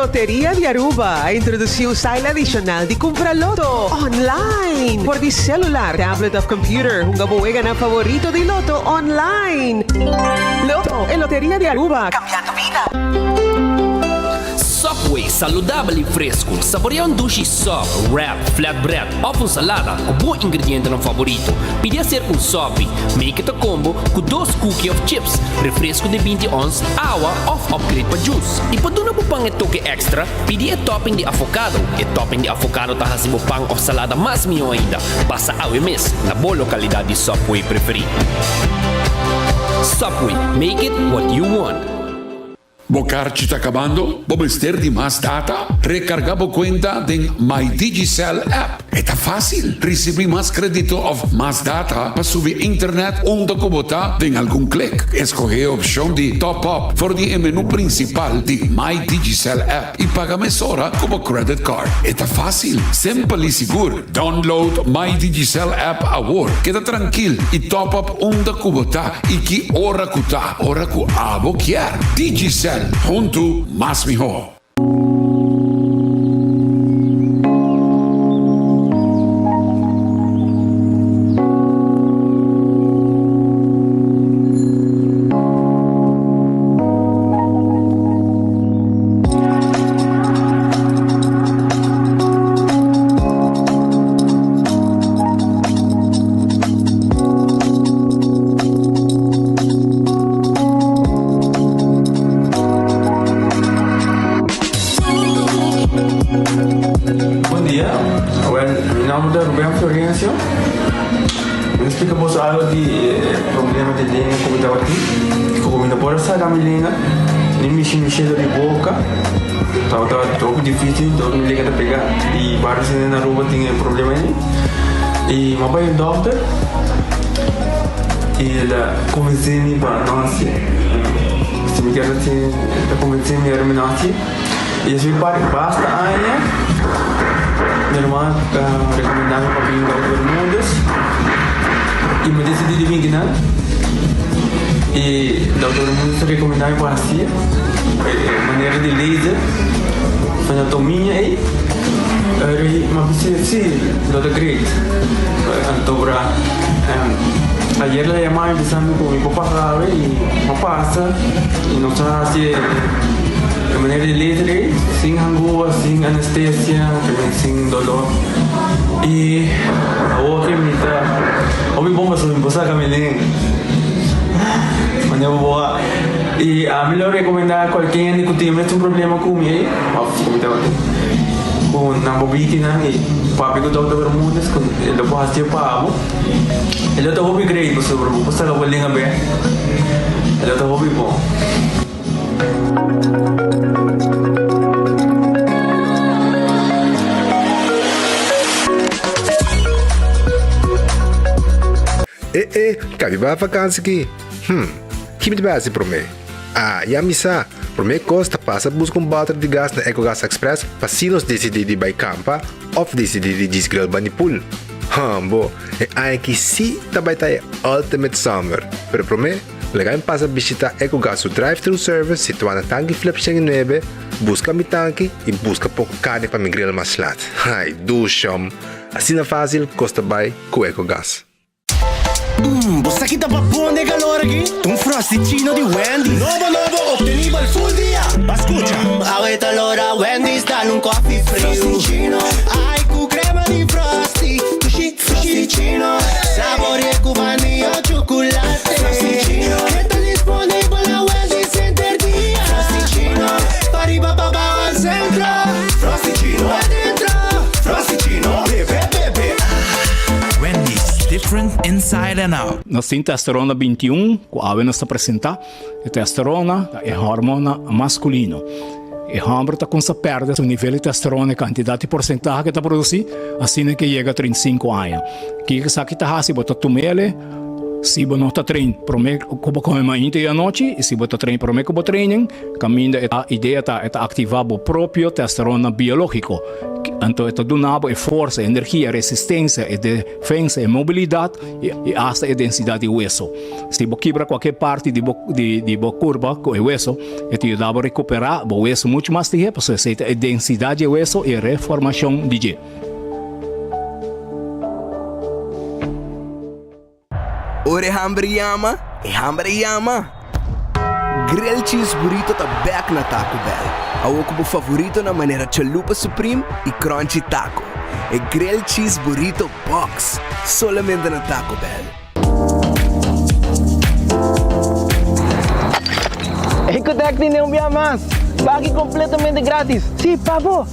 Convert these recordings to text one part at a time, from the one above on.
Loteria di Aruba a introduci un style adicional di cumpra loto online. For di celular, tablet of computer, hunga bo weganan favorito di loto online. Lotto, e Loteria di Aruba, cambiando bida. Subway, saludabel y fresco. Saborea un dushi sub, wrap, flatbread of un salada cu bo ingredientenan favorito. Pidi acerca un sopi. Make it a combo cu dos cookie of chips, refresco di binti ons, awa of upgrade pa juice. Y pa duna bo pan e toke extra, pidi e topping di avocado. E topping di avocado ta haci bo pan of salada mas miho ainda. Pasa awe mes na bo localidad di Subway preferi. Subway, make it what you want. Bo karchi ta kabando? Bo mester di mas data? Rekargá bo kuenta den My Digicel app. E ta fásil! Risibí mas krédito òf mas data pa subi internet unda ku bo ta den algun klik. Eskohé e opshon di Top Up for di e menú prinsipal di My Digicel app i paga mesora ku bo credit card. E ta fásil, simpel i sigur. Download My Digicel app awor. Keda trankil i top up unda ku bo ta i ki ora ku ta. Ora ku abo kier. Digicel, huntu mas mihó. Bon dia, awel mi nomber ta Ruben Florencio. Mi ta splika boso algo di e problema di lenga ku mi tabatin. Ku mi no por a saka mi lenga, ni mishi mi shelo di boka. Tabata hopi dificil, dor mi lenga ta pega. I varios hende na Aruba tin e problema ei. I mi a bai un dokter i el a konvensé mi pa no hasié. Si mi kier hasié, el a konvensé mi ora mi no hasié. I despues di basta aña, mi ruman a rekomendá mi pa bin Dokter Bermudez i mi a disidí di bin kinan. I Dokter Bermudez a rekomendá mi pa hasié e manera di laser, anatomia ei. Eri mi a bisa si, lo ta great. Anto bra ayer el a yama mi bisa mi ku mi por pasa awe i mi a pasa i nos a hasi e manera di laser ei sin hangua, sin anestesia, sin dolor. I awor ke mi ta hopi bon pasobra mi por saka mi lenga. Manera bo a i ami lo rekomendá kualke hende ku tin e mesun problema ku mi ei. Of ku mi tabata ku nan bo bikinan i papia ku Dokter Bermudez ku e lo por hasié pa bo. E lo ta hopi great pasobra bo por saka bo lenga bek. E lo ta hopi bon. E e, kabi bai vakansi ki? Hm, ki mi ta bai hasi promé? Ah, ya mi sa! Promé kos ta pasa buska un bòter di gas na Ecogas Express pa si nos disidí di bai kampa òf disidí di djis grill bani pool. Hambo, e aña aki sí ta bai ta e ultimate summer! Pero promé, laga mi pasa bishitá Ecogas su drive-thru service situá na Tanki Flip 109, buska mi tanki i buska poko karni pa mi grill mas lat. Ai, dushom! Asina fásil kos ta bai ku Ecogas. Mmm, bo sa ki ta babon den calor aki? Ta un Frosty-ccino di Wendy's. Nobo nobo, obtenibel full dia. Ba scucha. Mmm, awe ta lora Wendy's dal un coffee friu. Frosty-ccino. Ai, cu crema di Frosty. Dushi, Frosty-ccino. Saborea cu vanilla o chocolate. Frosty-ccino. E ta disponibel na Wendy's henter dia. Frosty-ccino. Pariba, pabao al centro. Frosty-ccino. Adentro. Frosty-ccino. Bebe, bebe. Wendy's, different inside and out. Nos tin testosterona 21 ku awe nos ta presentá. E testosterona ta e hormona maskulino. E hòmber ta kumsa pèrdè su nivel di testosterona, e kantidat i porsentahe ku e ta produsí, asina ke yega 35 aña. Kiko esaki ta hasi? Bo ta tum'el. Si bo no ta train prome ku bo kome mainta i anochi i si bo ta train prome ku bo training, kaminda e idea ta e ta aktivá bo propio testosterona biológiko. Anto e ta duna bo e forsa, e energia, e resistensia, e defensa, e mobilidat i asta e densidat di weso. Si bo kibra kualke parti di bo di bo kurpa ku e weso, e ta yuda bo rekuperá bo weso muchu mas lihé pasobra esei ta e densidat di e weso i e reformashon di dje. Ora e hamber yama, e hamber a yama! Grilled Cheese Burrito ta bek na Taco Bell. Awor ku bo favoritonan manera Chalupa Supreme i Crunchy Taco. E Grilled Cheese Burrito Box! Solamente na Taco Bell. Ecotec tene un bia mas! Baki completamente gratis! Sí, pa bo!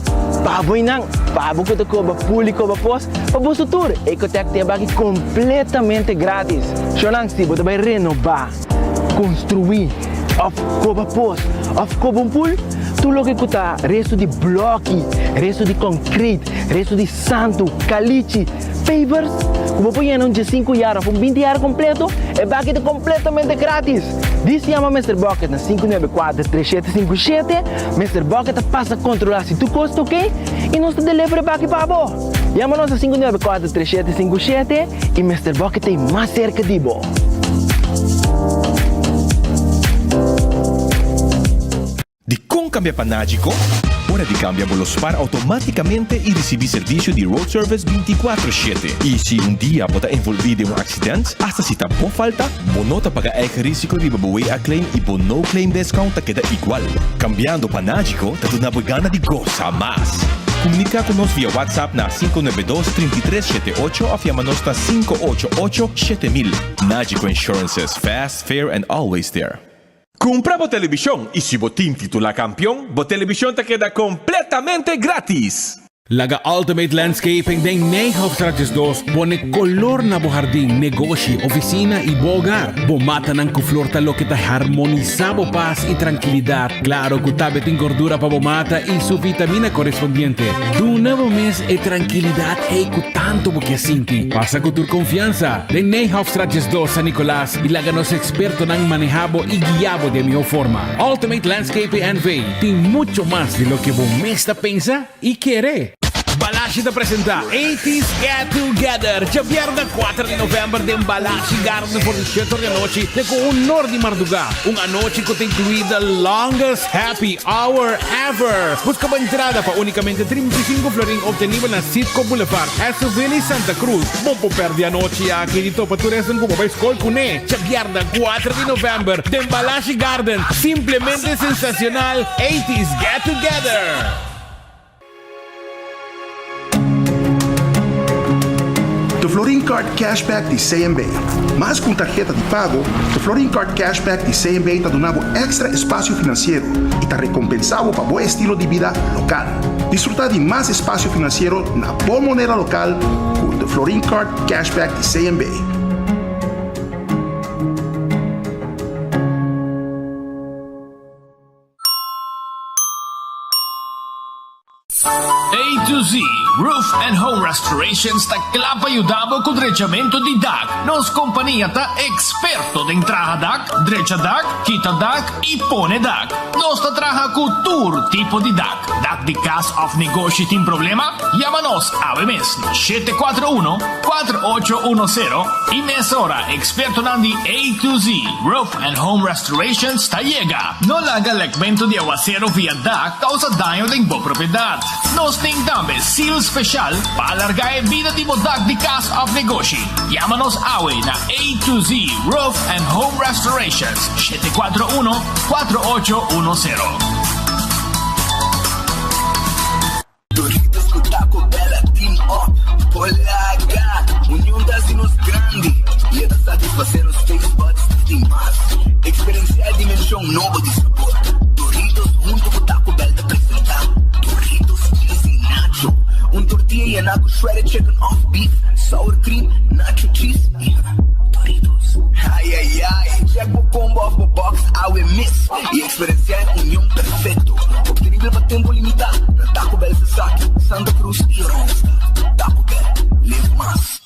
Pa bo y nan! Pa bo cu ta coba pul y coba pos, Pa boso tur, Ecotec tin e baki completamente gratis. Shownan, si bo ta bay renoba, construi, of coba pos, of coba un pool, tur loke cu ta resto di bloki, resto di concrete, resto di santo, calichi, pavers, cu bo por yena un diesinku yar of un binti yar completo, e baki ta completamente gratis. Dis yama Mister Bucket na 594 3757, Mister Bucket ta pasa controla si tur cos ta ok y nos ta deliver e baki pa bo. Yama nos na 594 3757 y Mister Bucket ta ei mas cerca di bo. Dikon kambia pa Nagico? Ora di kambia bo lo spar outomátikamente i risibí servisio di road service bintikuatro shete. I si un dia bo ta envolví den un aksident, asta si ta bo falta, bo no ta paga eigen risiko riba bo WA claim i bo no claim discount ta keda igual. Kambiando pa Nagico ta duna bo e gana di gosa mas! Komuniká ku nos via WhatsApp na 592 33 78 òf yama nos na 588 7000. Nagico Insurances, fast, fair and always there. Kumpra bo telebishon i si bo tin titulá kampion, bo telebishon ta keda kompletamente gratis! Laga Ultimate Landscaping den Nijhoffstraat 12 pone kolor na bo hardin, negoshi, ofisina i bo hogar. Bo matanan ku flor ta loke ta harmonisá bo pas i trankilidat. Klaro ku tabe tin gordura pa bo mata i su vitamina korespondiente. Duna bo mes e trankilidat ei ku tantu bo ke sinti. Pasa ku tur konfiansa den Nijhoffstraat 12, San Nicolas i laga nos ekspertonan manehá bo i guiá bo den mihó forma. Ultimate Landscaping NV tin mucho mas di loke bo mes ta pensa i kere. Balashi ta presenta Eighties Get Together djabièrnè kuater di novèmber den Balashi Garden for di shete or di anochi te ku un or di mardugá. Un anochi ku ta inkluí the longest happy hour ever! Buska bo entrada pa únikamente 35 florin optenibel na Citgo Boulevard, Esoville i Santa Cruz. Bo por pèrdè anochi aki di topa tur esnan ku bo bai skol kuné. Djabièrnè kuater di novèmber den Balashi Garden, simplemente sensacional Eighties Get Together! The Florin Card Cashback di CMB. Mas ku un tarheta di pago, The Florin Card Cashback di CMB ta duna bo èkstra espasio finansiero i ta rekompensá bo pa bo estilo di bida lokal. Disfrutá di mas espasio finansiero na bo moneda lokal ku The Florin Card Cashback di CMB. A to Z Roof and Home Restorations ta kla pa yuda bo ku drechamentu di dak. Nos kompania ta eksperto den traha dak, drecha dak, kita dak i pone dak. Nos ta traha ku tur tipo di dak. Dak di kas òf negoshi tin problema? Yama nos awe mes na 741 4810 i mesora ekspertonan di A to Z Roof and Home Restorations ta yega. No laga lekmentu di awasero via dak kousa daño den bo propiedat. Nos tin tambe seal speshal pa alargá e bida di bo dak di kas òf negoshi. Yama nos awe na A to Z Roof and Home Restorations, 741 4810. Doritos ku Taco Bell a team up por laga Union ta hasi nos grandi i e ta satisfasé nos taste buds di mas. Eksperensiá e dimenshon nobo di sabor. Doritos huntu ku Taco Bell ta presentá Doritos Cheesy Nacho, un tortilla yená ku shredded chicken òf beef, sour cream, nacho cheese i Doritos. Ai ai ai, check bo combo òf bo box awe mes i Eksperensiá e union perfekto, optenibel pa tempu limitá na Taco Bell Sasaki, Santa Cruz i Oranjestad. Taco Bell, live mas!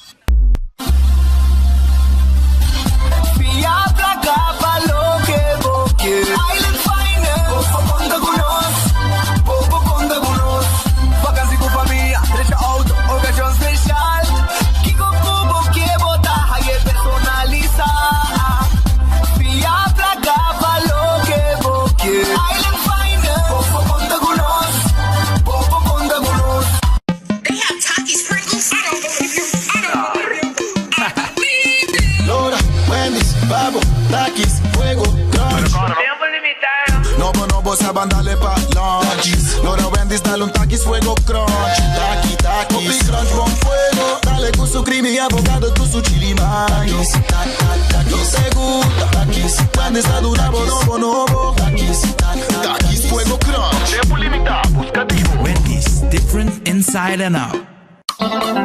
Fuego Crunch. Tempo limitá. Nobo nobo sa ban dale pa lunch. Lora Wendy's dale un Takis Fuego Crunch. Taki takis. Hopi crunch bon fuego. Dale cu su creamy avocado cu su chili mayo. Takis te gusta. Takis. Wendy's ta duna bo nobo nobo. Takis. Takis Fuego Crunch. Tempo limitá. Busca di bo. Wendy's, different inside and out.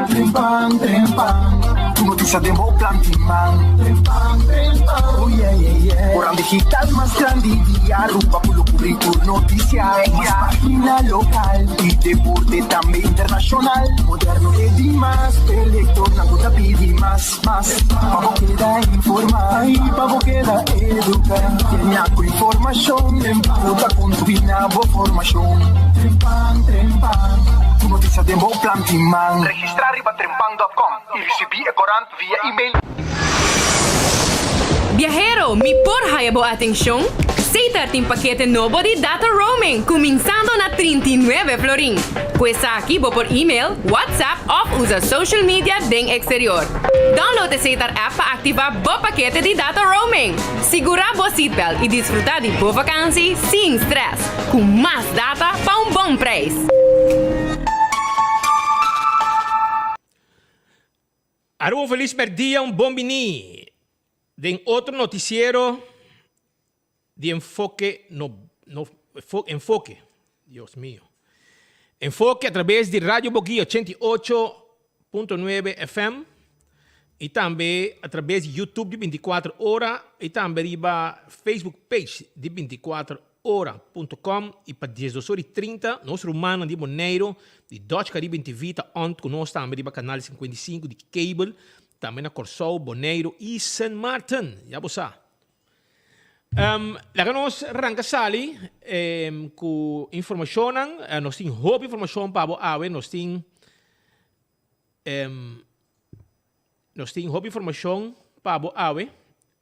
Trempan, trempan, tur noticia den bo plan di man. Trempan, trempan, oh yeah, yeah, yeah. Oran digital mas grandi di Aruba cu lo cubri tur noticia. Mas pagina local y deporte tambe internacional. Moderno e di mas, e lectornan cu ta pidi mas, mas. Pa bo keda informa y pa bo keda educa. Llena cu informacion cu ta contribui na bo formacion. Trempan, trempan, tur noticia den bo plan di man. Registra riba trempan dot com y ricibi e corant via email. Biahero, mi por haya bo atencion? Setar tin pakete nobo di data roaming cuminsando na 39 florin. Cu esaki bo por email, WhatsApp of usa social media den exterior. Download e Setar app pa activa bo pakete di data roaming. Sigura bo seatbelt y disfruta di bo vakantie sin stress, cu mas data pa un bon prijs. Aruba un felis merdia, un bon bini den otro noticiero di Enfoke no no Enfoke Dios mio Enfoke a traves di Radio Boguí 88.9 FM y tambe a traves di YouTube di 24 ora y tambe riba Facebook page di 24 ora punto com y pa 12 ora y 30 nos rumannan di Boneiro di Dutch Caribbean TV ta on cu nos tambe riba canal 55 di cable tambe na Corsou, Boneiro y Sint Maarten. Ya bo sa. Laga nos ranka sali ku informashonnan. Nos tin hopi informashon pa bo awe. Nos tin nos tin hopi informashon pa bo awe.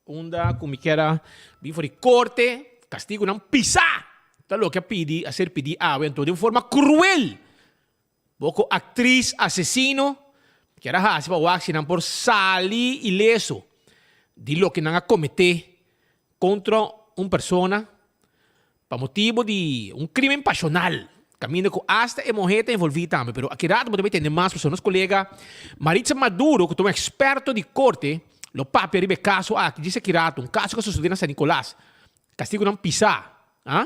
Unda ku mi kier a bin for di korte, kastigunan pisá ta loke a pidi, a ser pidi awe. Anto den un forma kruel Bo ku aktris asesino kier a hasi pa wak si nan por sali ileso di loke nan a kometé kontra un persona pa motibu di un krimen pashonal, kaminda ku asta e muhé ta envolví tambe. Pero aki rato bo ta bai tende mas pasobra nos kolega Maritza Maduro ku ta un eksperto di korte lo papia riba e kaso aki djis aki rato, un kaso ku a sosodé na San Nicolas, kastigunan pisá, ah.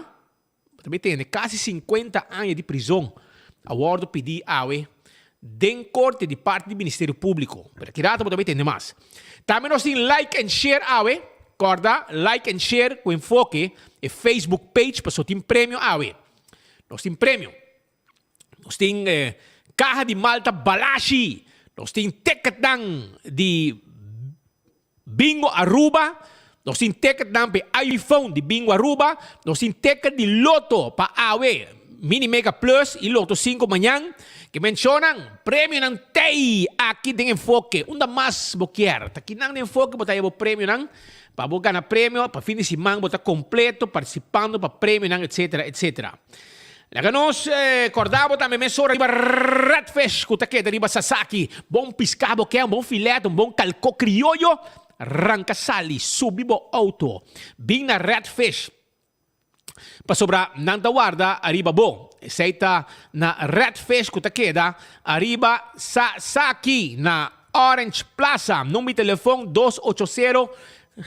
Bo ta tende kasi 50 aña di prizon a wordo pidi awe den korte di parti di Ministerio Publico. Pero aki rato bo ta tende mas. Tambe nos tin like and share awe. Korda like and share ku Enfoke e Facebook page paso tin premio awe. Nos tin premio. Nos tin kaha di malta Balashi. Nos tin ticketnan di Bingo Aruba, Nos tin ticketnan pa e iPhone di Bingo Aruba, nos tin ticket di Lotto pa awe, Mini Mega Plus y Lotto 5 mañan. Ke mencionan premionan tey aki den Enfoke. Unda mas bo kier? Ta kinan den Enfoke bo ta haya bo premionan pa bo gana premio pa fin di siman bo ta completo participando pa premionan etc. Etc. Laga nos corda bo tambe mesora riba Redfish cu ta keda riba Sasaki. Bon pisca bo ke, un bon filet, un bon calco crioyo. Ranca sali, subi bo auto, bin na Redfish pasobra nan ta warda ariba bo. Esey ta na Redfish cu ta keda ariba Sasaki na Orange Plaza. Number di telefon dos ocho sero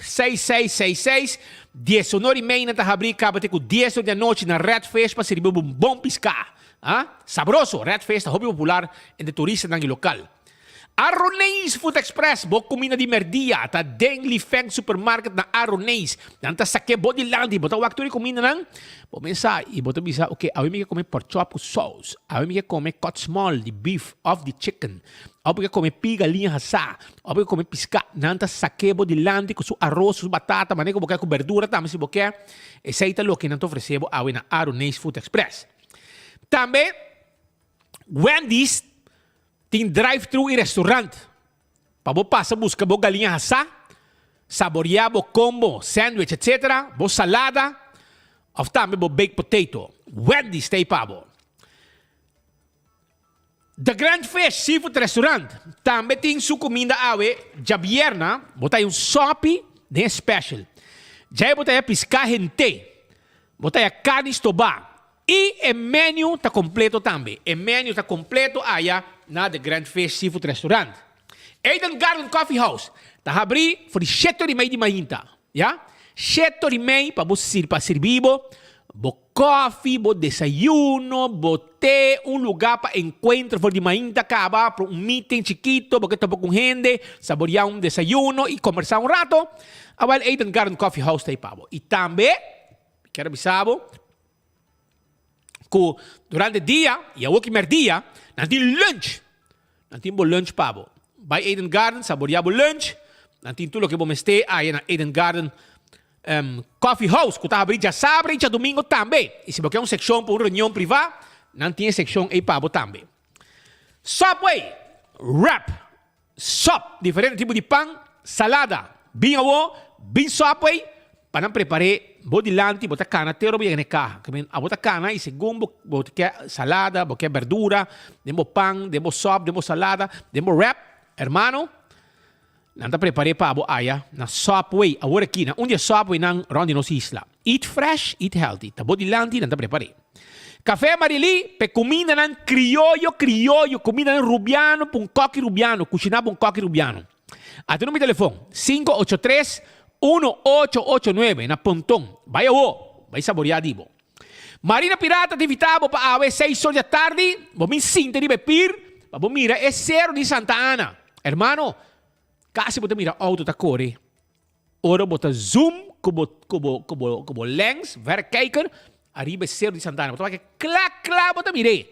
Seis seis seis seis, Dies onor i mei nan ta habrí kaba te ku dies or di anochi na Red Fish pa sirbi bo un bon piská. Ah, sabroso! Red Fish ta hopi popular entre turistanan i lokal. Arroneis Food Express, bo kuminda di merdia ta den Li Feng Supermarket na Arroneis. Nan ta sak'é bo dilanti, bo ta wak tur e kumindanan, bo mensa i bo ta bisa, oke, awe mi ke kome porkchop ku sous, awe mi ke kome kòt small di beef òf di chicken, òf mi ke kome pi galiña hasá. Ora bo kome piská, nan ta sak'é bo dilanti ku su aros, su batata, manera ku bo ke, ku berdura tambe si bo ke. Esei ta loke nan ta ofresé bo awe na Aroneis Food Express. Tambe Wendy's tin drive-thru i restaurant pa bo pasa buska bo galiña hasá, saboriá bo combo, sandwich etc., bo salada òf tambe bo baked potato. Wendy's ta ei pa bo. The Grand Fish Seafood Restaurant tambe tin su cuminda awe djabierna, bo ta hay un sopi den e special. Djai bo ta haya piská hent'é, bo ta haya karni stobá i e menu ta kompleto tambe. E menu ta kompleto aya na The Grand Fish Seafood Restaurant. Eden Garden Coffee House ta habrí for di shete ora i mei di mainta, ya. Shete ora i mei pa bo sir pa sirbi bo bo Koffie, bo desayuno, bo te, un lugá pa enkuentro for di mainta kaba, pa un meeting chikito, bo ke topa ku un hende, saboriá un desayuno i kombersá un rato, awel Eden Garden Coffee House ta ei pa bo. I tambe, mi kier a bisa bo ku durante dia i awoki mèrdia nan tin lunch. Nan tin bo lunch pa bo. Bai Eden Garden, saboriá bo lunch. Nan tin tur loke bo mester aya na Eden Garden Coffee House ku ta habrí djasabra i djadumingu tambe. I si bo ke un sekshon pa un reunion privá, nan tin e sekshon ei pa bo tambe. Subway, wrap, sòp, diferente tipo di pan, salada. Bin awo, bin Subway pa nan prepar'é bo dilanti, bo ta kana te ora bo yega na e kaha. Ke men abo ta kana i segun bo bo ke salada, bo ke berdura den bo pan, den bo sòp, den bo salada, den bo wrap, hermano, Nan ta prepar'é pa bo aya na Subway awor aki na un di e Subwaynan rond di nos isla. Eat fresh, eat healthy. Ta bo dilanti nan ta prepar'é. Café Marilí p'e kumindanan krioyo krioyo, kumindanan rubiano pa un kòki rubiano, kushiná pa un kòki rubiano. Ata number di telefon, 583 1889 na Ponton. Bai awo, bai saboriá di bo. Marina Pirata ta invitá bo pa awe seis or di atardi bo bin sinta riba e pir pa bo mira e sero di Santa Ana. Hermano, casi bo ta mira auto ta core ora bo ta zoom cu bo cu bo cu bo cu bo lens, verrekijker, ariba e Cerro di Santa Ana. Bo ta wak cla cla bo ta mir'é.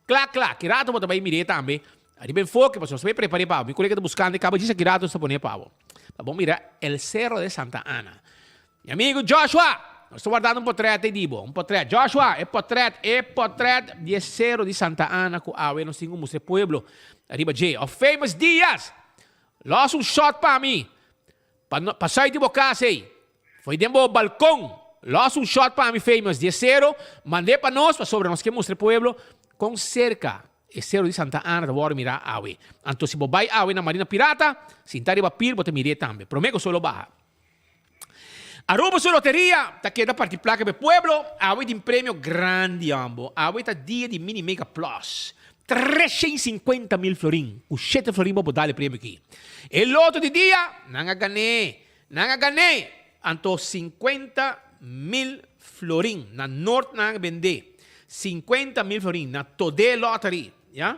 Cla cla. Ki rato bo ta bay mir'é tambe ariba enfoke pasobra nos ta bay prepar'é pa bo. Mi colega ta buscando e caba djis aki rato nos ta pon'é pa bo. Pa bo mira el Cerro de Santa Ana. Mi amigo Joshua, nos ta wardando un potret ei di bo, un potret. Joshua, e potret, e potret di e Sero di Santa Ana ku awe nos tin ku mustra e pueblo ariba dje. Of Famous Diaz, los un shot pa mi, pa no, pa sait di bo kas ei, fo'i den bo balkon, los un shot pa mi Famous di e sero, mand'é pa nos pasobra nos ke mustra e pueblo kon serka e Sero di Santa Ana ta wòrdu mirá awe. Anto si bo bai awe na Marina Pirata, sinta riba pir bo ta mir'é tambe, promé ku solo baha. Aruba su loteria ta keda parti placa p'e pueblo, awe tin premio grandi ambo. Awe ta dia di Mini Mega Plus, 350 mil florin, cu shete florin bo por dal e premio aki. E loto di dia, nan a gan'é, nan a gan'é! Anto 50 mil florin, na Noord nan a bend'é, 50 mil florin na Todé Lottery, ya.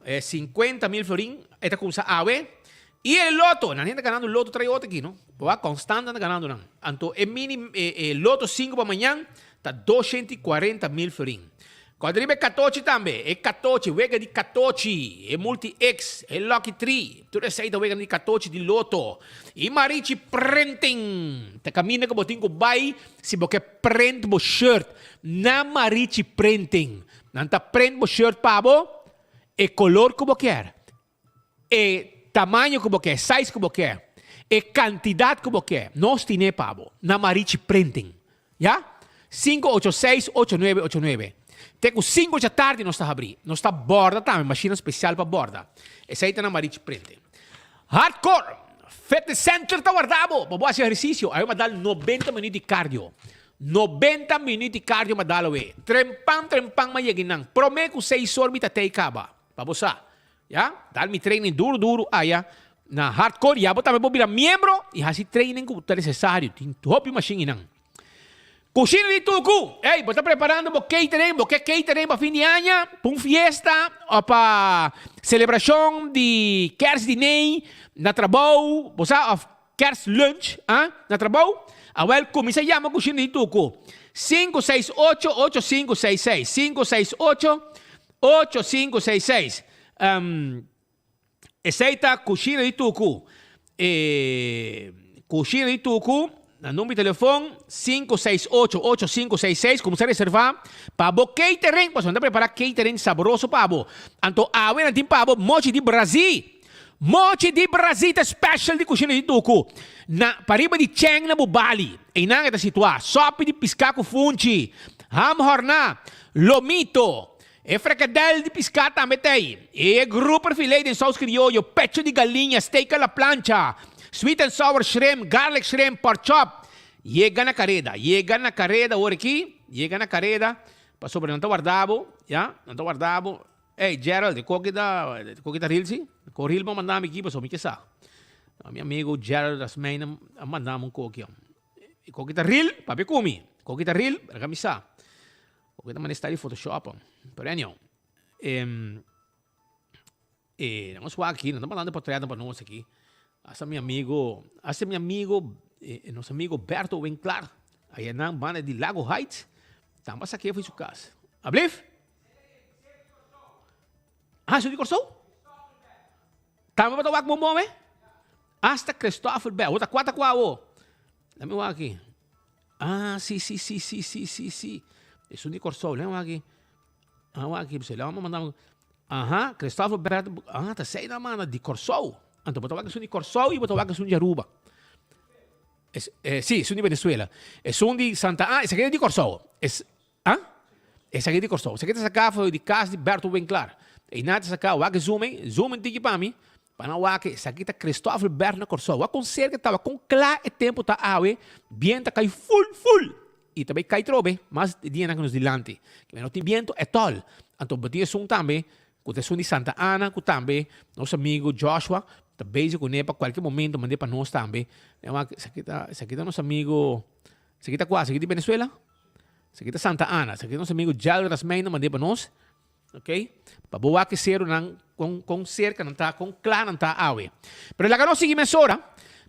E 50 mil florin e ta cuminsa awe. I e loto, nan hende ganando loto trae otro aki no. Bo wak constant nan ta ganando nan. Anto e mini e e loto sinku pa mañan ta 240 mil florin. Kòrda riba e katochi tambe, e katochi, wega di katochi, e multi X, e lucky tree, tur esei ta weganan di katochi di loto. I Marichi Printing, ta kaminda ku bo tin ku bai si bo ke print bo shirt na Marichi Printing. Nan ta print bo shirt pa bo e kolor ku bo kier. E tamaño ku bo ke, size ku bo ke, e kantidat ku bo ke, nos tine pa bo na Marichi Printing. Ya? 586 8989. Te ku sinku djatardi nos ta habrí. Nos ta bòrda tambe, mashina spesial pa bòrda. Esei ta na Marichi Printing. Hardcore! Fitness Center ta warda bo pa bo hasi ehersisio. Awe m'a dal 90 minüt di cardio. 90 minüt di cardio m'a dal awe. Trempan trempan m'a yega einan. Promé ku seis or mi ta tei kaba. Pa bo sa. Ya, dal mi training duru duru aya na Hardcore. Ya bo tambe por bira miembro y haci training cu ta necesario. Tin hopi machine einan. Cushina di Tucu! Ey, bo ta preparando bo catering, bo ke catering pa fin di aña, pa un fiesta o pa celebracion di kerstdiner na trabou, bo sa, of kerstlunch, ah, na trabou? Awel, cuminsa yama Cushina di Tucu. 568 8566, 568 8566. Um, esei ta Cushina di Tucu. E Cushina di Tucu, na number di telefon 568-8566, cuminsa reserva pa bo catering, pasobra nan ta prepara catering sabroso pa bo. Anto awe nan tin pa bo mochi di Brazi. Mochi di Brazi ta special di Cushina di Tucu. Na pariba di Cheng na Bubali, einan e ta situa. Sopi di pisca cu funchi, ham horna, Lomito, e frekadel di piská tambe ta ei. E grouper filé den sous krioyo, pecho di galiña, steak a la plancha, sweet and sour shrimp, garlic shrimp, pork chop. Yega na kareda, yega na kareda awor aki, yega na kareda, pasobra nan ta warda bo, ya, nan ta warda bo. Ey, Gerald, e koki ta, e koki ta ril si? E ko ril bo a manda mi aki pasobra mi ke sa. Mi amigo Gerald Rasmijn a manda mi un koki. E koki ta ril, papia ku mi. E koki ta ril, laga mi sa. Koki ta manda e style di Photoshop. Pero anyhow, e. E nos wak aki, nan ta mandando portretnan pa nos aki. Hasta mi amigo, hasta mi amigo, nos amigo Berto Winklar, aya nan banda di Lago Heights, tamba sak'é for su kas. Ablief? Ah, su di Kòrsou? Tambe bo ta wak bon bon eh? Hasta Christopher Bell, bo ta kua ta kua awo? Lami wak aki. Ah, si, si, si, si, si, si, si. Esun di Kòrsou, lami wak aki. Ah, wak aki, p'esei lami manda. Aha, Christopher Bert, ah, ta esei nan manda di Kòrsou. Anto bo ta wak esun di Kòrsou i bo ta wak esun di Aruba. Es, eh, sí, esun di Venezuela. Esun di Santa Ana, esaki ta di Kòrsou. Es, ah? Esaki di Kòrsou. Esaki ta saká for di kas di Berto Winklar. Einan ta saká, wak e zoom ei, zoom un tiki pa mi, pa nan wak esaki ta Christopher Bert na Kòrsou. Wak kon serka ta, wak kon kla e tempu ta awe, bien ta kai ful ful. I ta bai kai trobe mas dianan ku nos dilanti. Kiba no tin bientu etòl. Anto bo tin esun tambe ku ta esun di Santa Ana ku tambe nos amigu Joshua ta bezig kuné pa kualke momento mand'é pa nos tambe. Esaki ta esaki ta nos amigu esaki ta kua? Esaki di Venezuela? Esaki ta Santa Ana. Esaki ta nos amigu Jel Rasmijn a mand'é pa nos. Ok. Pa bo wak e serunan kon kon serka nan ta, kon kla nan ta awe. Pero laga nos sigui mesora,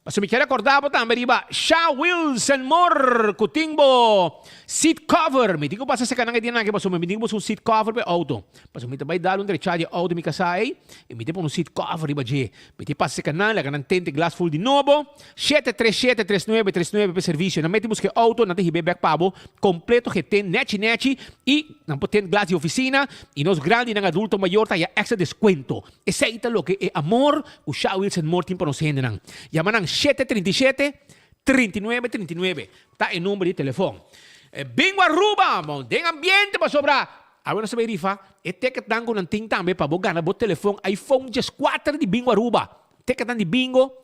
pasobra mi kier rekorda bo tambe riba Sha Wheels and More ku tin bo seat cover. Mi tin ku pasa seka nan e dianan aki pasobra mi tin ku buska un seat cover pa e outo. Pasobra mi ta bai dal un drechá di e outo mi kasá ei i mi ta pone un seat cover riba dje. Mi tin pasa seka nan, laga nan tente glas ful di nobo. 737 39 39 pa e servisio. Nan mete buska e outo, nan ta hib'é bèk pa bo kompleto geten nèchi nèchi i nan por tene glas di oficina y nos grandinan adulto mayor ta haya extra descuento. Esey ta loke e amor cu Sha Wilson Moore tin pa nos hendenan. Yama nan shete 37 39 39 ta e number di telefon. Bingo Aruba! Bon den ambiente pasobra awe nos ta bay rifa e ticketnan cu nan tin tambe pa bo gana bo telefon iPhone 14 di Bingo Aruba. Ticketnan di bingo.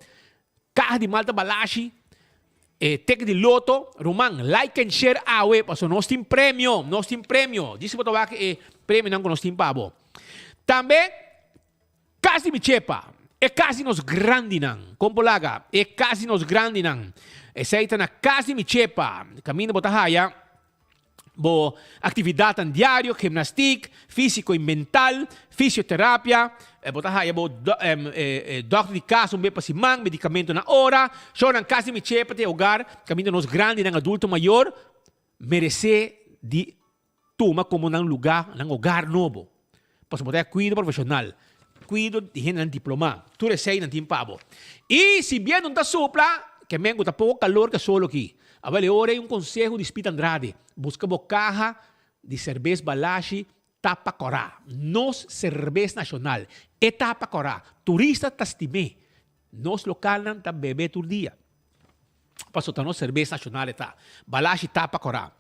Caha di Malta Balashi, e ticket di loto, ruman, like and share awe, pasobra nos tin premio, nos tin premio. Djis bo ta wak e premionan ku nos tin pa bo. Tambe, Cas di mi Chepa, e cas di nos grandinan. Kon por laga? E cas di nos grandinan. Esei ta na Cas di mi Chepa, kaminda bo ta haya. Bo actividadnan diario, gimnastiek, fisico y mental, fisioterapia, bo ta haya bo dokter di cas un bes pa siman, medicamento na ora, shownan cas di mi chepa te hogar caminda nos grandinan adulto mayor merece di tuma como nan lugar, nan hogar nobo. Pasobra bo ta haya cuido profesional, cuido di hendenan diploma, tur esey nan tin pa bo. Y si bien no ta supla, ke men cu ta poco calor ke solo aki. Awel e ora ey un conseho di Speed Andrade, busca bo caha di cerbes Balashi tapa cora. Nos cerbes nacional, e tapa cora. Turista ta stim'e. Nos localnan ta bebe tur dia. Pasobra ta nos serbes nashonal e ta. Balashi tapa kòrá.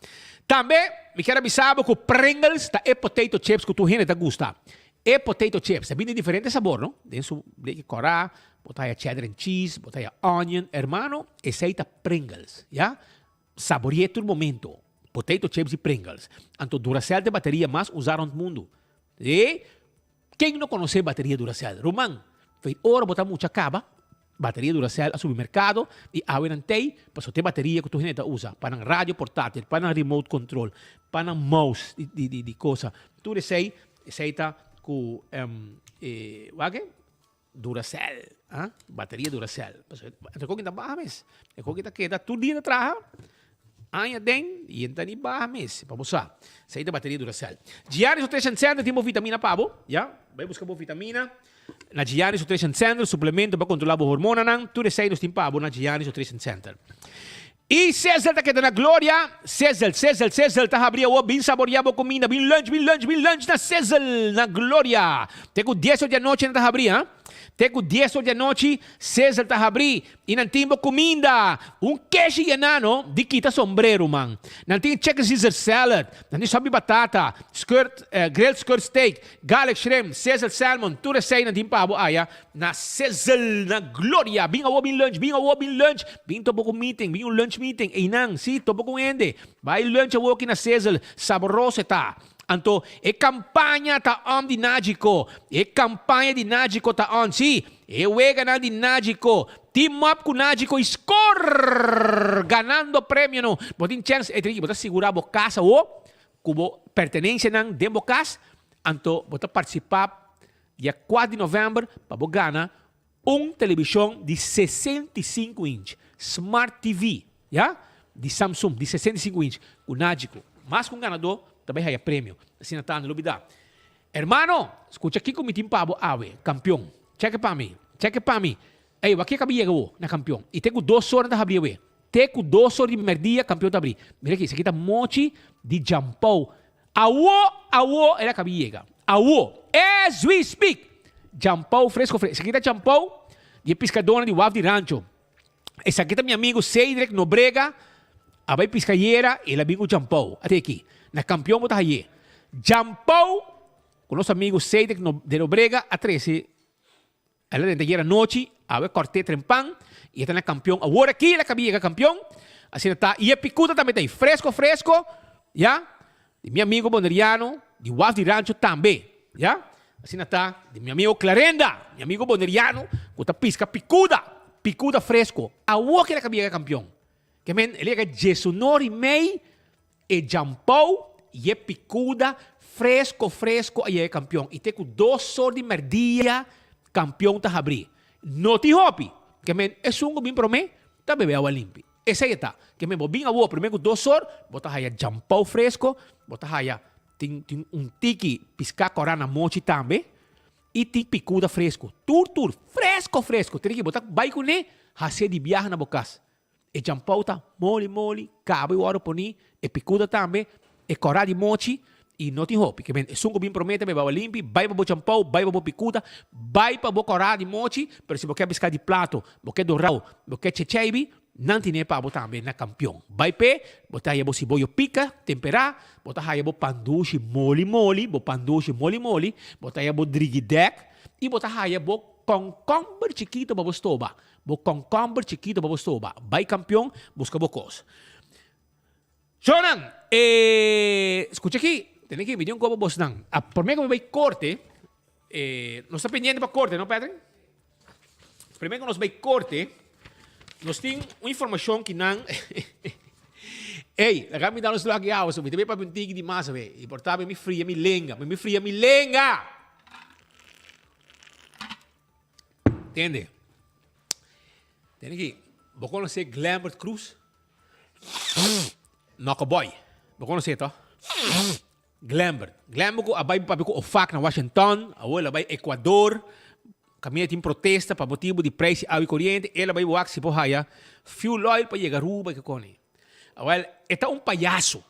Tambe mi kier a bisa bo ku Pringles ta e potato chips ku tur hende ta gusta. E potato chips ta bini di diferente sabor no. Den su bleki kòrá bo ta haya cheddar and cheese, bo ta haya onion. Hermano, esei ta Pringles, ya. Sabori'é tur momento. Potato chips di Pringles. Anto Duracell ta e bateria mas usá rònt mundu. E Ken no konosé bateria Duracell? Ruman, fei ora bo ta mucha kaba, bateria Duracell a subi merkado i awe nan tei pasobra ta e bateria ku tur hende ta usa pa nan radio portátil, pa nan remote control, pa nan mouse di di di kosa. Tur esei, esei ta ku e wak e? Duracell, ah, bateria Duracell. Pasobra e koki ta baha mes. E koki ta keda tur dia ta traha, aña den, i e ta ni baha mes, pa bo sa. Esei ta bateria Duracell. Gianni's Nutrition Center tin bo vitamina pa bo, ya. Bai buska bo vitamina na Gianni's Nutrition Center, suplemento pa kontrola bo hormonanan, tur esei nos tin pa bo na Gianni's Nutrition Center. I Sizzle ta keda na gloria. Sizzle, Sizzle, Sizzle ta habri awor. Bin saboria bo cuminda. Bin lunch, bin lunch, bin lunch na Sizzle na gloria. Te cu dies or di anochi nan ta habri, ha. Te ku dies or di anochi, Sizzle ta habrí i nan tin bo kuminda. Un keshi yená no di kita sombrero man. Nan tin chicken Caesar salad, nan tin sòpi batata, skirt, grilled skirt steak, garlic shrimp, sizzle salmon, tur esei nan tin pa bo aya na Sizzle na Gloria. Bin awo bin lunch, bin awo bin lunch, bin topa ku meeting, bin un lunch meeting einan, si, topa ku hende. Bai lunch awoki na Sizzle, saboroso e ta. Anto e kampaña ta on di Nagico. E kampaña di Nagico ta on, sí, e weganan di Nagico. Team up ku Nagico i score! Ganando premionan. Bo tin chèns e triki, bo ta sigurá bo kas awo ku bo pertenensianan den bo kas, anto bo ta partisipá dia kuater di novèmber pa bo gana Un televishon di 65 inch, Smart TV, ya, di Samsung di 65 inch ku Nagico. Mas ku un ganadó ta bai haya premio. Asina ta, no lubidá. Hermano, skucha kiko mi tin pa bo awe, kampion. Cheke pa mi, cheke pa mi. Ey, wak ke kabi yega bo na kampion. I te ku dos ora nan ta habri awe. Te ku dos ora di merdia kampion ta habri. Mira aki, esaki ta mochi di Jampou. Awo, awo, el a kabi yega. Awo, as we speak! Djampou fresco fresco. Esaki ta djampou di e piskadónan di waf di Rancho. Esaki ta mi amigu Cedric Nobrega a bai piska ayera i el a bin ku djampou. Ate aki. Na Kampion bo ta hay'é. Djampou ku nos amigu Cedric de Nobrega a trese. El a drenta ayer anochi, awe kòrt'é trempan i e ta na kampion awor aki, el a kabi yega kampion, asina ta, i e pikuta tambe ta ei, fresko fresko, ya, di mi amigo boneriano, di waf di rancho tambe, ya, asina ta, di mi amigo Clarenda, mi amigo boneriano, ku ta piska pikuda, pikuda fresko, awor ki el a kabi yega kampion, ke men, el a yega diesunor i mei, E djampou y e picuda fresco fresco a yega campeon y te cu dos or di merdia campeon ta habri. No tin hopi, ke men esun cu bin prome ta bebe awa limpi. Esey e ta. Ke men bo bin awor prome cu dos or bo ta haya djampou fresco, bo ta haya tin tin un tiki pisca cora na mochi tambe y tin picuda fresco. Tur tur fresco fresco. Tin di ki bo ta bay cune haci di biaha na bo cas. E djampou ta moli moli, kaba i wòrdu poní, e pikuda tambe, e kòrá di mochi, i no tin hopi. Ke men, esun ku bin promé ta bebe awa limpi, bai pa bo djampou, bai pa bo pikuda, bai pa bo kòrá di mochi, pero si bo ke piská di plato, bo ke dorau, bo ke checheibi, nan tine pa bo tambe na kampion. Bai p'e, bo ta haya bo siboyo pika, temperá, bo ta haya bo pandushi moli moli, bo pandushi moli moli, bo ta haya bo drigidèk, i bo ta haya bo kònkòmber chikito pa bo stoba. Bo kònkòmber chikitu pa bo stoba. Bai kampion, buska bo kos. Shownan, e skucha aki, tene aki, mi tin un kos pa bosnan. A promé ku mi bai korte, e nos ta pendiente pa korte, no Patrick? Promé ku nos bai korte, nos tin un informashon ki nan Ey, laga mi da un slok di awa, so mi ta bai papia un tiki di mas awe. I por ta mi fria mi lenga, mi fria mi lenga! Tende. Tende aki. Bo konosé Glembert Cruz? Nokka boy. Bo konosé to? Glembert. Glembert ku a bai papia ku OFAC na Washington. Awor el a bai Ecuador. Kaminda tin protesta pa motibu di prijs di awa i koriente. El a bai wak si por haya fuel oil pa yega Aruba i kikoni. Awel, e ta un payaso.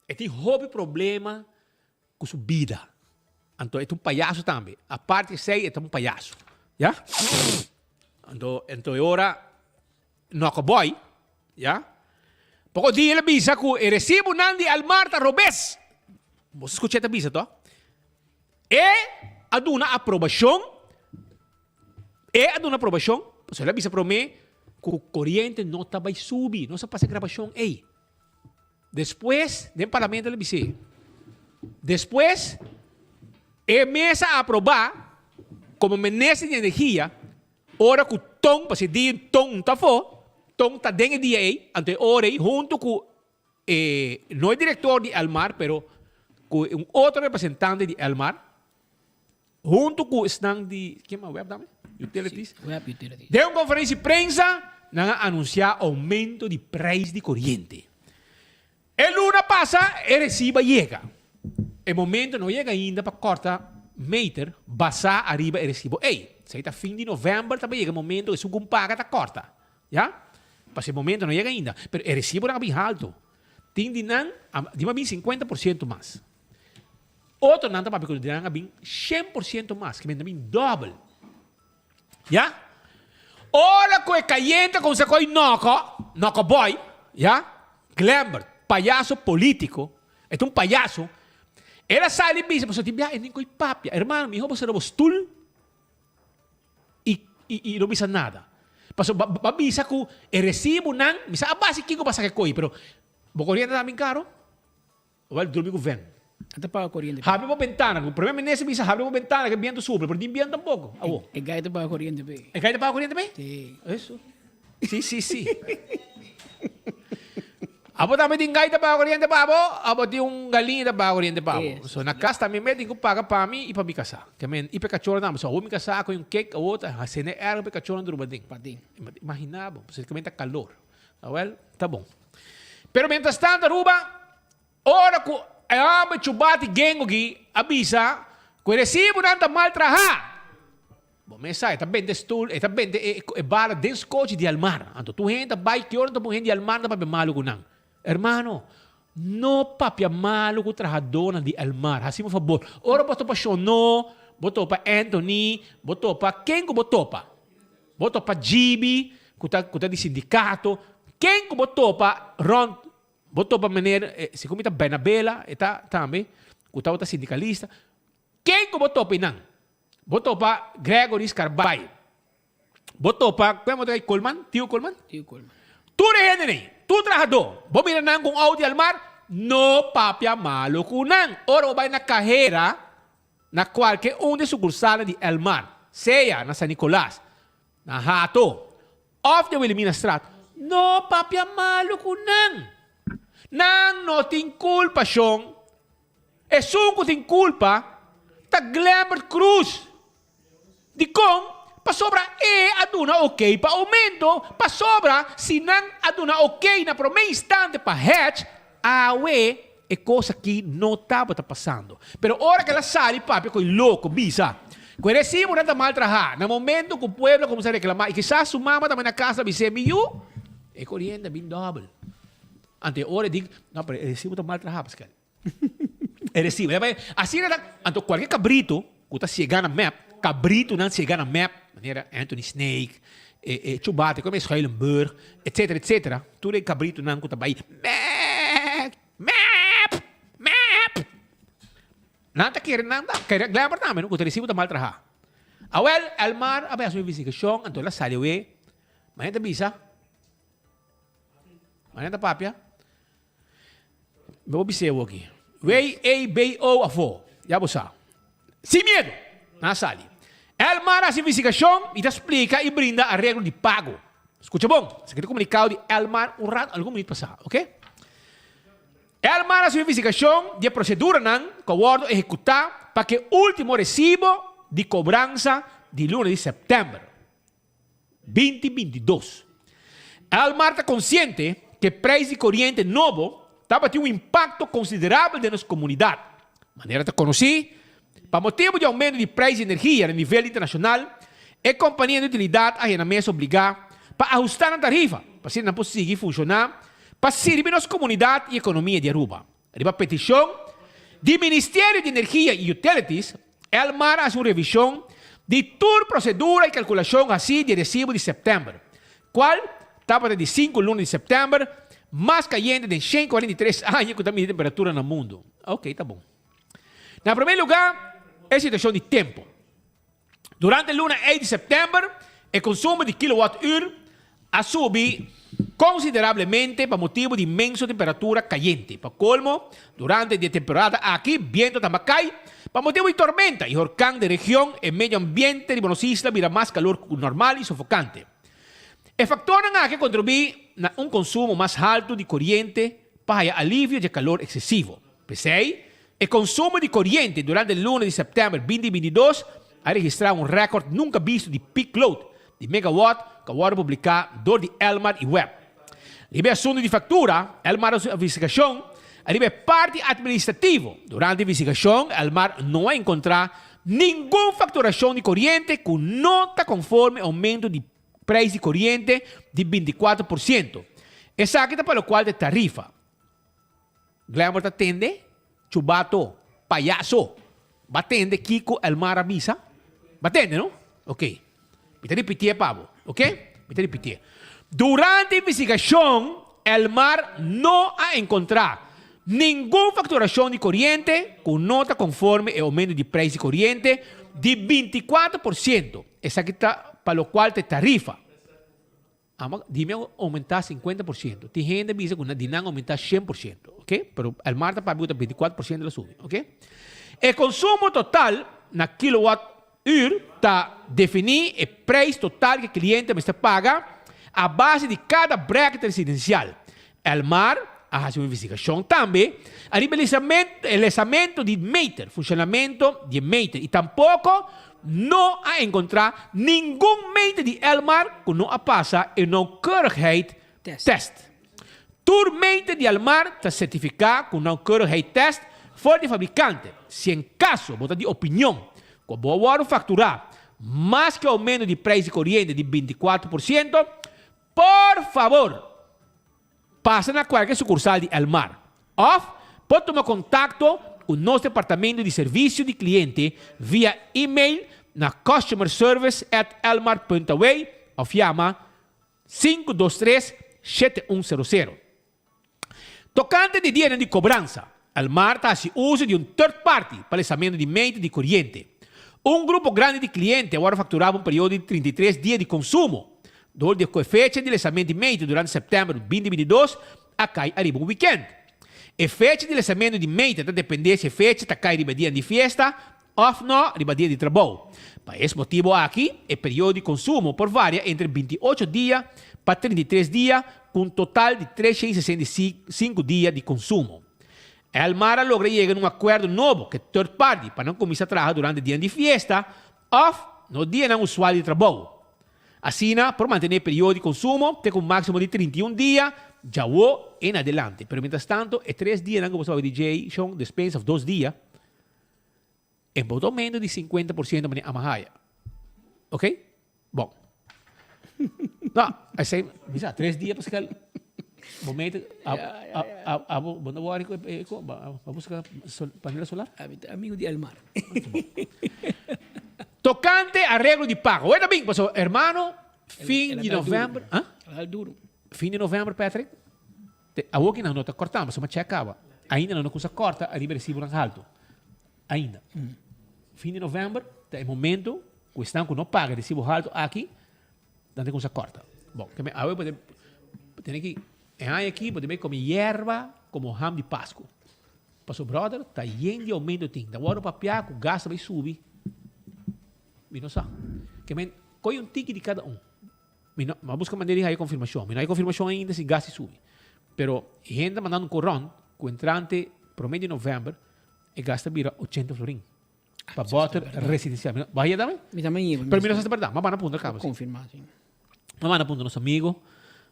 E tin hopi problema Cu su bida. Anto e ta un payaso tambe. Aparte esey e ta un payaso. Ya? Anto, anto e ora Noko Boy, ya? Poco dia el a bisa cu e recibonan di Almar ta robes. Bo sa scucha e ta bisa to? E a duna aprobacion, e a duna aprobacion, pasobra el a bisa prome cu coriente no ta bay subi. Nos a pasa e grabacion ey. Despues, den Parlamento el a bis'é. Despues, e mes a aprobá komo Minister di Energia, ora ku Ton, pasobra e dia Ton ta afó, Ton ta den e dia ei, anto e ora ei huntu ku e, no e direktor di Elmar, pero ku un otro representante di Elmar, Huntu ku esnan di, ken mas web dame? Utilities. Web Utilities. Den un konferensia di prensa nan a anunsiá oumento di preis di koriente. E luna pasa e resibo a yega. E momento no yega ainda pa kòrta meter basá ariba e resibo ei. Esei ta fin di novèmber ta bai yega e momento esun ku paga ta kòrta. Ya? Pasobra e momento no yega ainda. Pero e resibonan a bin haltu. Tin di nan a di a bin sinkuenta por siento mas. Otronan ta papia ku nan a bin shen por siento mas, ke men ta bin dòbel. Ya? Ora ku e kayente kuminsá koi nòkò, nòkò bòi, ya? Glembert, payaso polítiko, e ta un payaso, el a sali bisa, pasobra tin biaha e nin koi papia. Hermano, mihó bo sera bo stul i i no bisa nada. Pasobra bo a bisa ku e resibunan, mi sa a base kiko bo a saka e koi, pero bo koriente ta bin karo? Wel drumi ku ven. A ta paga koriente pe. Habri bo bentana. Ku prome minister bisa habri bo bentana ke bientu supla, pero tin bientu tampoko. Awo. E gai ta paga koriente pe. E gai ta paga koriente pe? Si. Eso. Si, si, si. Abo tambe tin gai ta paga koriente pa bo, abo tin un galiña ta paga koriente pa bo. So na kas tambe mi tin ku paga pa mi i pa mi kasá. Ke men i pa e kachornan tambe. So awo mi kasá ku un kek awo ta hasende erg pa e kachornan druma den. Paden. Imagina bo, pasobra ta kalor. Awel, ta bon. Pero mientras tanto Aruba, ora cu e homber Chubati Gengogi a bisa cu e recibonan ta mal traha, bo mes sa, e ta bende stoel, e ta bende e e bala den scochi di Elmar. Anto tur hende ta bay, ki ora ta pon hende di Elmar ta papia malo cu nan. Hermano, no papia malo cu trahadornan di Elmar. Haci mi fabor. Ora bo topa Shono, bo topa Anthony, bo topa ken cu bo topa. Bo topa Gibi, ku ta ku ta di sindikato. Ken ku bo topa rònt, bo topa meneer, segun mi ta Bernabela, e ta tambe, ku tabata sindikalista. Ken ku bo topa einan? Bo topa Gregory Scarbay. Bo topa, kuen bo ta Coleman? Tio Coleman? Tio Coleman. Tur e hende nei, tur trahadó, bo mira nan ku un outo di Almar, no papia malo ku nan. Ora bo bai na kahera, Na kualke un di sukursalnan di Elmar, sea na San Nicolas, na Hato òf den Wilhelminastraat, no papia malu ku nan. Nan no tin kulpa, shon. Esun ku tin kulpa ta Glembert Cruz. Dikon? Pasobra e a duna okey pa oumento, pasobra si nan a duna okey na promé instante pa hedge, awe e kos aki no tabata pasando. Pero ora ku el a sali papia ku e loko bisa ku e resibonan ta mal trahá, na momento ku pueblo a kuminsá reklamá i kisas su mama tambe na kas a bis'é, Mi yu, e koriente a bin dòbel. Anto e ora e di, No, pero e resibo ta mal trahá, Pascal. E recibo. Ya bai, asina ta, anto cualkier cabrito cu ta ciega na mep, cabritonan ciega na mep, manera Anthony Snake, e, e Chubate, como e Schuilenburg, etcetera, etcetera, tur e cabritonan cu ta bai mep, mep, mep. Nan ta kere, nan ta kere Glenbert tambe, no, cu ta recibo ta mal traha. Awel, Elmar a bai haci un investigacion, anto el a sali awe, manera ta bisa, manera ta papia, Mi por bis'é awoki. W-E-B-O afó. Ya bo sa. Sin miedo! Nan a sali. Elmar a hasi investigashon i ta splika i brinda areglo di pago. Skucha bon, esaki ta komunikado di Elmar un rato, algun minüt pasá, oke? Elmar a hasi un investigashon di e proseduranan ku a wòrdu ehekutá pa ku e último resibo di kobransa di luna di sèptèmber. 2022. Elmar ta konsiente ku e preis di koriente nobo tabatin un impakto konsiderabel den nos komunidat. Manera ta konosí, pa motibu di oumento di preis di energia na nivel internashonal, e kompania di utilidat a hena mes obligá pa ahustá nan tarifa pa asina nan por sigui funshoná pa sirbi nos komunidat i ekonomia di Aruba. Riba petishon di Ministerio di Energia i Utilities, Elmar a hasi un revishon di tur prosedura i kalkulashon hasí di e resibo di sèptèmber, kual tabata di sinku luna di sèptèmber mas kayente den 143 aña ku ta midi temperatura na mundu. Oke, ta bon. Na promé lugá, e situashon di tempu. Durante luna ei di sèptèmber, e konsumo di kilowatùr a subi konsiderablemente pa motibu di inmenso temperatura kayente. Pa kolmo, durante di e temporada aki bientu ta makai pa motibu di tormenta i horkan den region, e medio ambiente riba nos isla bira mas kalor ku normal i sofokante. E faktornan aki a kontribuí na un konsumo mas haltu di koriente pa haya alivio dje kalor eksesivo. P'esei, e konsumo di koriente durante luna di sèptèmber 2022 a registrá un rèkòrt nunka bisto di peak load di megawatt ku a wòrdu publiká dor di Elmar i web. Riba e asuntu di faktura, Elmar a hasi un investigashon riba e parti atministrativo. Durante e investigashon, Elmar no a enkontrá ningun fakturashon di koriente ku no ta konforme oumento di preis di koriente di 24%. Esaki ta pa lokual ta e tarifa. Glamour ta tende? Chubato, payaso! Ba tende kiko Elmar a bisa? Ba tende, no? Ok. Mi ta ripitié pa bo, ok? Mi ta ripitié. Durante investigashon, Elmar no a enkontrá ningun fakturashon di koriente ku no ta konforme e oumento di preis di koriente di 24%. Esaki ta pa lokual ta e tarifa. Amo di mi a oumentá 50%. Tin hende a bisa ku di nan a oumentá 100%, ok? Pero Elmar ta papia ku ta 24% lo subi, ok? E konsumo total na kilowatt uur ta definí e preis total ku e kliente mester paga a base di kada bracket residensial. Elmar a hasi un investigashon tambe ariba e lesamento di meter, funshonamento di e meter i tampoko no a enkontrá ningun meter di Elmar ku no a pasa e nauwkeurigheid test. Tur meter di Elmar ta sertifiká ku nauwkeurigheid test for di fabrikante. Si en kaso bo ta di opinion ku bo a wòrdu fakturá mas ku e oumento di preis di koriente di 24%, Por fabor, pasa na kualke sukursal di Elmar òf por tuma kontakto ku nos departamento di servisio di kliente via email na customerservice@elmar.away òf yama 523 7100. Tokante di dianan di kobransa, Elmar ta hasi uso di un third party pa lesamentu di meter di koriente. Un grupo grandi di kliente a wòrdu fakturá pa un periodo di 33 dia di konsumo. Dor di ku e fecha di lesamentu di meter durante sèptèmber 2022 a kai ariba un wikènt. E fecha di lesamentu di meter ta dependé si e fecha ta kai riba dianan di fiesta òf nò riba dia di trabou. Pa es motibu aki, e periodo di konsumo por varia entre 28 dia pa 33 dia, ku un total di 365 dia di konsumo. Elmar a logra yega na un akuerdo nobo ku e third party pa nan kuminsá traha durante dianan di fiesta òf no dianan usual di trabou. Asina, por mantené e periodo di konsumo te ku un máksimo di 31 dia djawo en adelante. Pero mientrastanto, e tres dianan ku bo sa bai di djei, shon, despensa òf dos dia, E bo ta aumento di 50% manera amahaya. Ok? Bon. No, esei, mi sa, tres dia pascal bo mete a a a a bo bo no worry ku e ko ba ba buska sol panela solar. Ami ta amigo di Elmar. Tokante areglo di pago. Weta bin, pasobra hermano, fin di november, ah? Duro. Fin di november, Patrick, Te awor ki nan no ta kortá, pasobra chèk kaba. Ainda nan no kusa kòrta ariba e resibonan haltu. Ainda. Fin di novèmber ta e momento ku esnan ku no paga e resibo haltu aki, nan ta kusa kòrta. Bon, ke men awe bo tene ki e aña aki bo debe kome yerba komo ham di Pasku. Pasobra bròder, ta yen di oumento tin. Ta wòrdu papiá ku gas ta bai subi. Mi no sa. Ke men kohe un tiki di kada un. Mi no, mi a buska manera di haya konfirmashon. Mi no haya konfirmashon ainda si gas si subi. Pero e hende ta mandando un koron ku entrante prome di novèmber e gas ta bira ochenta florin pa bòter residensial. Mi no, bo a haya tambe? Mi tambe haya. Pero mi no sa si ta bèrdat. Mi a manda puntra kaba si. Konfirmá, si. Mi a manda puntra nos amigo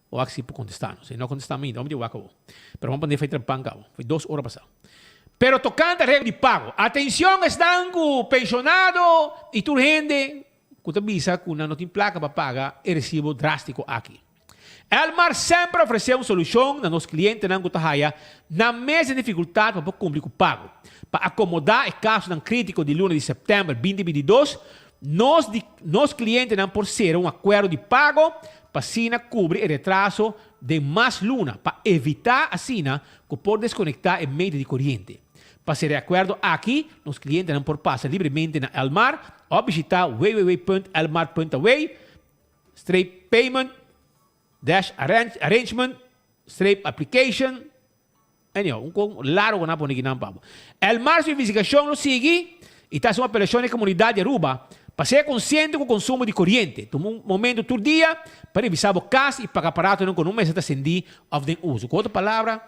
wak si por kontestá nos. E no a kontestá mi ainda. Vamos di wak awor. Pero vamos pone fei trempan kaba. Fei dos ora pasá. Pero tokante arreglo di pago. Atenshon esnan ku penshonado i tur hende ku ta bisa ku nan no tin plaka pa paga e resibo drástiko aki. Elmar semper a ofresé un solushon na nos klientenan ku ta haya nan mes den difikultat pa por kumpli ku pago. Pa akomodá e kasonan krítiko di luna di sèptèmber 2022, nos di nos klientenan por sera un akuerdo di pago pa asina kubri e retraso den mas luna pa evitá asina ku por deskonektá e medio di koriente. Pa sera e akuerdo aki, nos klientenan por pasa libremente na Elmar òf bishitá www.elmar.away streep payment dash arrangement streep application Anyhow, un kon largo ku nan a pone kinan pa bo. Elmar su investigashon lo sigui i ta hasi un apelashon na e komunidat di Aruba pa sea konsiente ku konsumo di koriente. Tuma un momento tur dia pa revisá bo kas i paga aparatonan ku no mester ta sendí òf den uso. Ku otro palabra,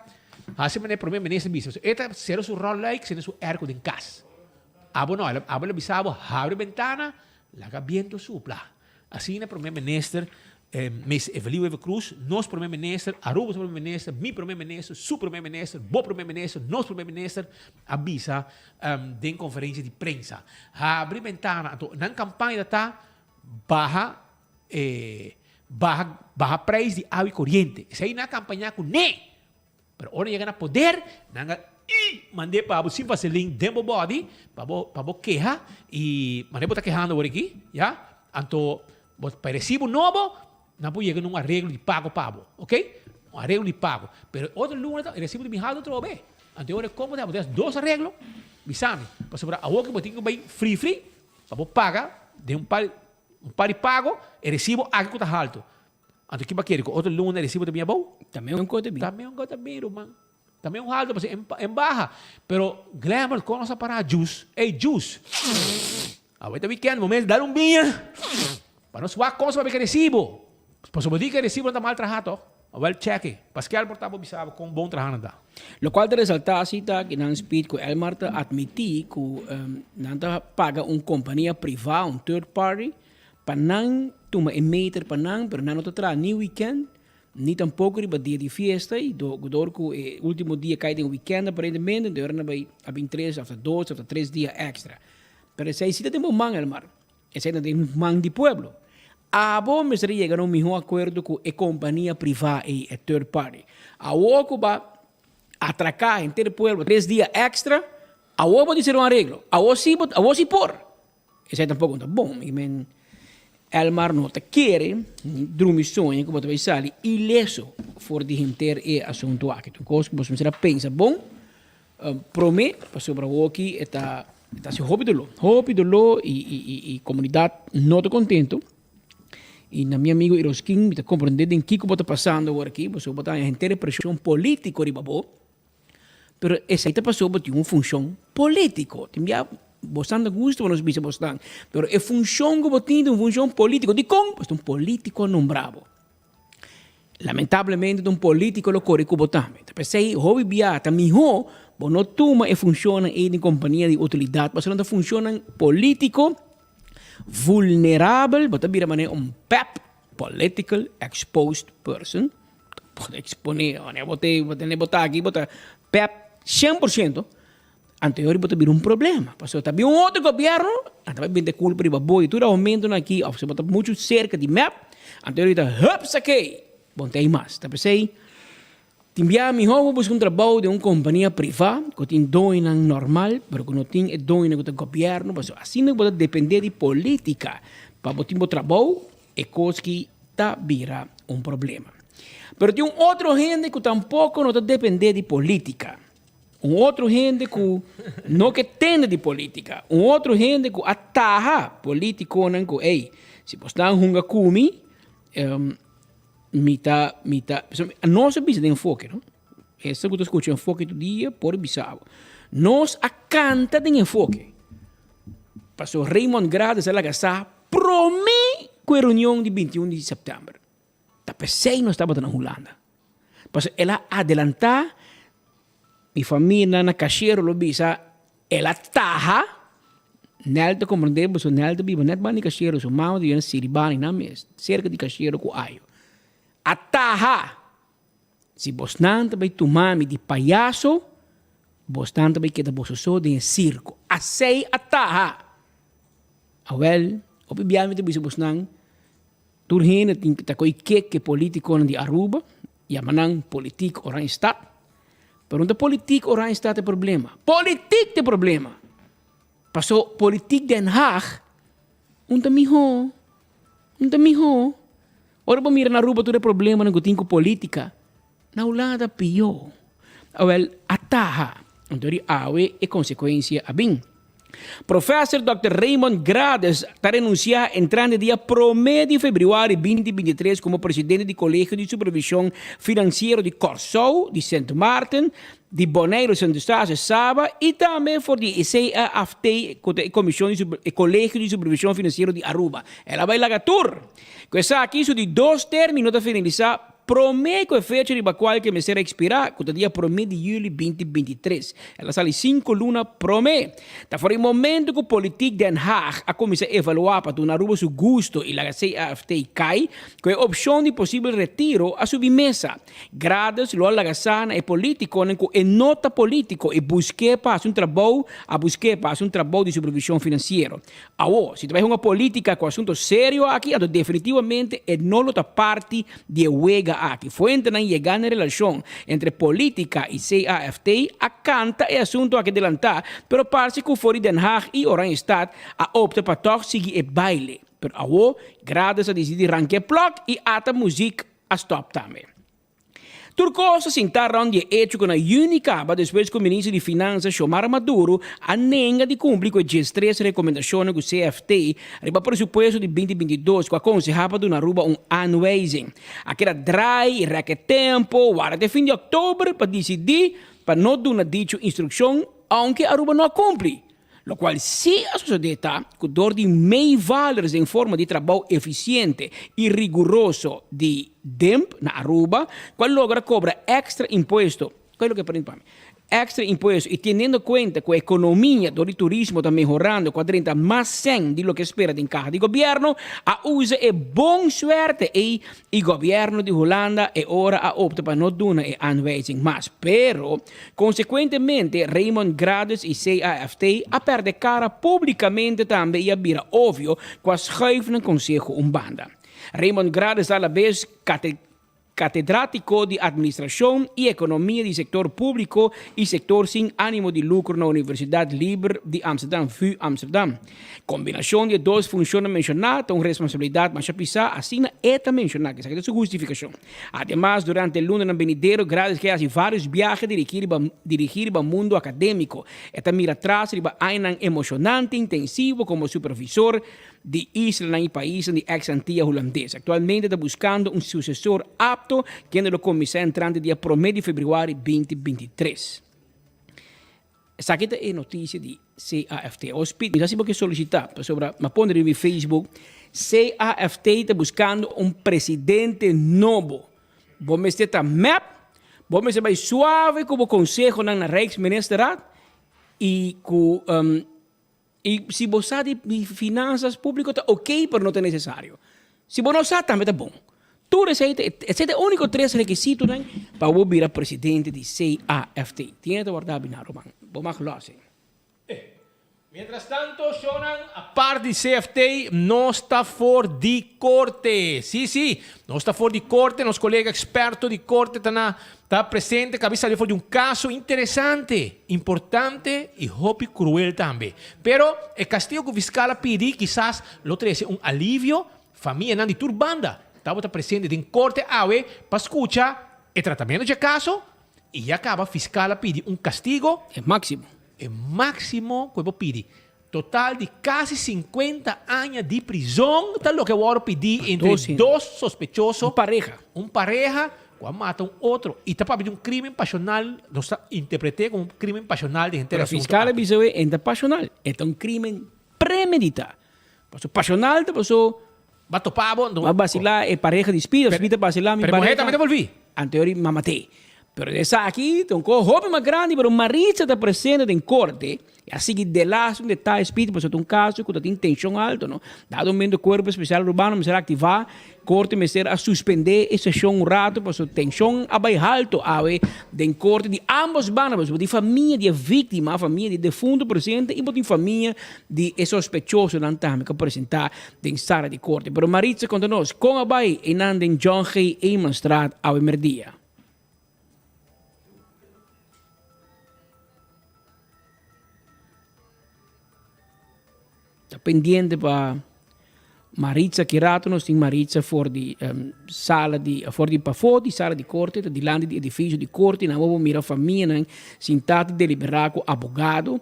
Hasi manera prome minister bisa pasobra e ta sera su rolluik sende su airco den cas. Abo no, abo lo bisa abo habri bentana laga biento supla. Asina prome minister Miss Evelyn Wever Croes, nos prome minister, Aruba su prome minister, mi prome minister, su prome minister, bo prome minister, nos prome minister a bisa den conferencia di prensa. Habri bentana, anto nan campaña ta baha e baha baha prijs di awa y coriente. Esey nan a campaña cu ne. Pero ora yega na poder, nan a i mand'é pa bo sin vaselin den bo body, pa bo pa bo keha, i manera bo ta kehando awor aki, ya, anto. Bo pa e resibo nobo, nan por yega na un areglo di pago pa bo. Ok? Un areglo di pago. Pero otro luna ta e resibo ta bin haltu atrobe. Anto e ora kon bo ta haña? Bo ta haña dos areglo? Bisa mi. Pasobra awor ku bo tin ku bai fri fri pa bo paga den un par un par di pago e resibo aki ku ta haltu. Anto ki bo a kere ku otro luna e resibo ta bin abou? Ta meun ku ta bin. Ta meun ku ta bin ruman. Ta meun haltu pasobra en baha. Pero Glenbert kon nos a para juice? Ey juice! Awe ta weekend bo mes dal un biña pa nos wak kon sa papia ke resibo. Pasobra bo di ke resibo nan ta mal traha tok. Awel cheke. Paskel por ta bo bisa bo kon bon traha nan ta. Lokual ta resaltá si ta ki nan speed ku Elmar ta atmití ku nan ta paga un kompania privá, un third party, pa nan tuma e meter pa nan, pero nan no ta traha ni weekend ni tampoko riba dia di fiesta i dor ku e ultimo dia kai den weekend aparentemente, enton nan a bai a bin tres òf ta dos òf ta tres dia èkstra. Pero esei si ta den bo man, Elmar. Esei ta den man di pueblo. Abo mester a yega na un mihó akuerdo ku e kompania privá ei, e third party. Awor ku bo a atraká henter pueblo tres dia èkstra, awor bo tin ser un areglo. Awor si bo, awor si por. Esei tampoko no ta bon. I men, Elmar no ta kere ni drumi soña ku bo ta bai sali ileso for di henter e asuntu aki. Ta un kos ku bo mester a pensa bon. Prome, pasobra awoki e ta e ta hasi hopi doló, hopi doló i i i i komunidat no ta kontento. I na mi amigo Iroskin mi ta komprendé den kiko bo ta pasando awor aki, pasobra bo ta haña henter e preshon polítiko riba bo, pero esei ta pasobra bo tin un funshon polítiko. Tin bia bo esnan ta gusta pa nos bisa bo esnan, pero e funshon ku bo tin ta un funshon polítiko. Dikon? Pasobra un polítiko a nombra bo. Lamentablemente ta un politico lo core cu bo tambe. Ta pesey hopi bia ta miho bo no tuma e funcionnan ey den compania di utilidad pasobra nan ta funcionnan politico vulnerabel, bo ta bira manera un pep, political exposed person, bo ta expone wanneer bo ta wanneer bo ta aki bo ta pep 100%. Anto e ora bo ta bira un problema, pasobra ta bin un otro gobierno, nan ta bai bende culpa riba bo y tur aumentonan aki of si bo ta mucho cerca di mep, anto e ora ta hupsakee, bo no ta hay mas. Ta p'esey tin bia miho bo busca un trabou den un compania priva cu tin doñonan normal, pero cu no tin e doñonan cu ta gobierno, pasobra asina bo ta depende di politica pa bo tin bo trabou, e cos ki ta bira un problema. Pero tin un otro hende cu tampoco no ta depende di politica. Un otro hende ku no ke tende di polítika. Un otro hende ku a taha polítikonan ku ey, si bo stan hunga ku mi, mi ta, mi ta, nos a bisa den enfoke, no? Esta ku ta skucha enfoke tur dia por bisa bo. Nos a kanta den enfoke. Pasobra Raymond Grades a laga sa promé ku e reunion di 21 di sèptèmber. Ta p'esei nos tabata na Hulanda. Pasobra el a adelantá, mi famia na kashero lo bisa, el a taha, Nel ta komprendé pasobra Nel ta biba nèt banda di kashero, su mama ta biba na Siribani nan mes, serka di kashero ku Ayo. A taha! Si bosnan ta bai tuma mi di payaso, bosnan ta bai keda boso so den e sirko. Asei a taha! Awèl, hopi biaha mi ta bisa bosnan, Tur hende tin ta koy keke politiconan di Aruba, yama nan politiek Oranjestad. Pero no ta politiek Oranjestad e problema. Politiek ta e problema! Paso politiek Den Haag un ta miho, un ta miho. Ora bo mira na Aruba tur e problemanan ku tin ku politica, na Hulanda pio. Awel, a taha. Anto di awe e consecuencia a bin. Professor Dòkter Raymond Grades ta renunsiá entrante dia promé di febrüari 2023 komo presidente di Kolegio di Supervishon Finansiero di Kòrsou, di Sint Maarten, di Boneiru, Sint Eustatius, Saba i tambe for di e CAFT ku ta e Komishon di e Kolegio di Supervishon Finansiero di Aruba. El a bai laga tur. Ku esaki su di dos término ta finalisá Promé ku e fecha riba kual ke mester a ekspirá, ku ta dia promé di yüli 2023. El a sali sinku luna promé. Ta for e momento ku politiek Den Haag a kuminsá evaluá pa duna Aruba su gusto i laga CAFT kai, ku e opshon di posibel retiro a subi mesa. Grades lo a laga sa na e politikonan ku e no ta politiko i busk'é pa hasi un trabou a busk'é pa hasi un trabou di supervishon finansiero. Awor, si ta bai hunga politica cu asunto serio aki, anto definitivamente e no lo ta parti di e wega aki. Fuentenan yega na e relacion entre politica y CAFT a canta e asunto aki delanta, pero parce cu for di Den Haag y Oranjestad a opta pa toch sigui e baile. Pero awo Grades a disidí ranka e plòk i ata muzik a stòp tambe. Tur kos a sintá rònt di e echo ku na yüni kaba despues ku minister di Finansa Xiomara Maduro a nenga di kumpli ku e diestres rekomendashonnan ku CFT riba presupuesto di 2022 ku a konsehá pa duna Aruba un aanwijzing. A keda draai i rèk e tempu, warda te fin di òktober pa disidí pa no duna dicho instrukshon ounke Aruba no a kumpli. Lokual sí a sosodé ta ku dor di meevalers den forma di trabou efisiente i riguroso di DIMP na Aruba ku a logra kobra èkstra impuesto, kua e loke print pa mi? Èkstra impuesto i teniendo kuenta ku ekonomia dor di turismo ta mehorando ku a drenta mas sèn di loke spera den kaha di gobièrnu, a usa e bon suerte ei i gobièrnu di Hulanda e ora a opta pa no duna e aanwijzing mas. Pero Konsekuentemente, Raymond Gradus i CAFT a pèrdè kara públikamente tambe i a bira obvio ku a schuif nan konseho un banda. Raymond Gradus ta alabes katedrátiko di Administrashon i Ekonomia di Sektor Públiko i Sektor sin Ánimo di Lukro na Universidat Liber di Amsterdam, VU Amsterdam. Kombinashon di e dos funshonnan menshoná ta un responsabilidat masha pisá, asina e ta menshoná, esaki ta su hustifikashon. Ademas, durante e lunanan benidero, Gradis ke hasi vários biahe dirigí riba dirigí riba mundu akadémiko. E ta mira tras riba añanan emoshonante intensivo komo supervisor di islanan i paisnan di eks Antia Hulandes. Aktualmente ta buskando un susesor apto kende lo kuminsá entrante dia promé di febrüari 2023. Esaki ta e notisia di CAFT. Awor Speed, mi sa si bo ke solisitá, pasobra mi a pone riba mi Facebook, CAFT ta buskando un presidente nobo. Bo mester ta mep, bo mester bai suave ku bo konsehonan na Rijksministerraad i ku i si bo sa di finansas públiko ta oké, pero no ta nesesario. Si bo no sa tambe ta bon. Tur esei ta esei ta e úniko tres rekisitonan pa bo bira presidente di CAFT. Tin e ta wòrdu abi na Roman. Bo mag lòs ei. Mientras tanto, shownan apart di CFT, nos ta for di korte. Sí, sí, nos ta for di korte. Nos kolega eksperto di korte ta na ta presente. Kabi sali for di un kaso interesante, importante i hopi kruel tambe. Pero e kastigo ku fiskal a pidi kisas lo trese un alivio Famianan di tur banda tabata presente den korte awe pa skucha e tratamentu dje kaso i ya kaba fiskal a pidi un kastigo. E máksimo. E máksimo ku e por pidi. Total di kasi sinkuenta aña di prizon ta loke a wòrdu pidí entre dos sospechoso. Un pareha. Un pareha ku a mata un otro i ta papia di un krímen pashonal, nos ta interpret'é komo un krímen pashonal den henter Pero asuntu fiskal a aki. bisa e ta pashonal, e ta un krímen premeditá. Paso pasional ta paso. Ba topa bo anto. Ba basila e pareha di Speed of Speed ta basila mi Pero e pareha. muher tambe ta volvi. Anto ori mama te. Pero esaki ta un ko hopi mas grandi pero Maritza ta presente den korte y a sigui delas un detaye Speed pasobra ta un kaso ku ta tin tenshon alto no. Dado momento Kuerpo Espesial Urbano mester a aktivá Korte mester a suspendé e seshon un rato pasobra tenshon a bai halto awe den korte di ambos banda pasobra bo tin famia di e víktima, famia di e defunto presente i bo tin famia di e sospechosonan tambe ku a presentá den sala di korte. Pero Maritza konta nos kon a bai einan den John G. Eemanstraat awe merdia. Ta pendiente pa Maritza ki rato nos tin Maritza for di sala di for di pafó di sala di korte ta dilanti di edifisio di korte nan bo por mira famianan sintá ta deliberá ku abogado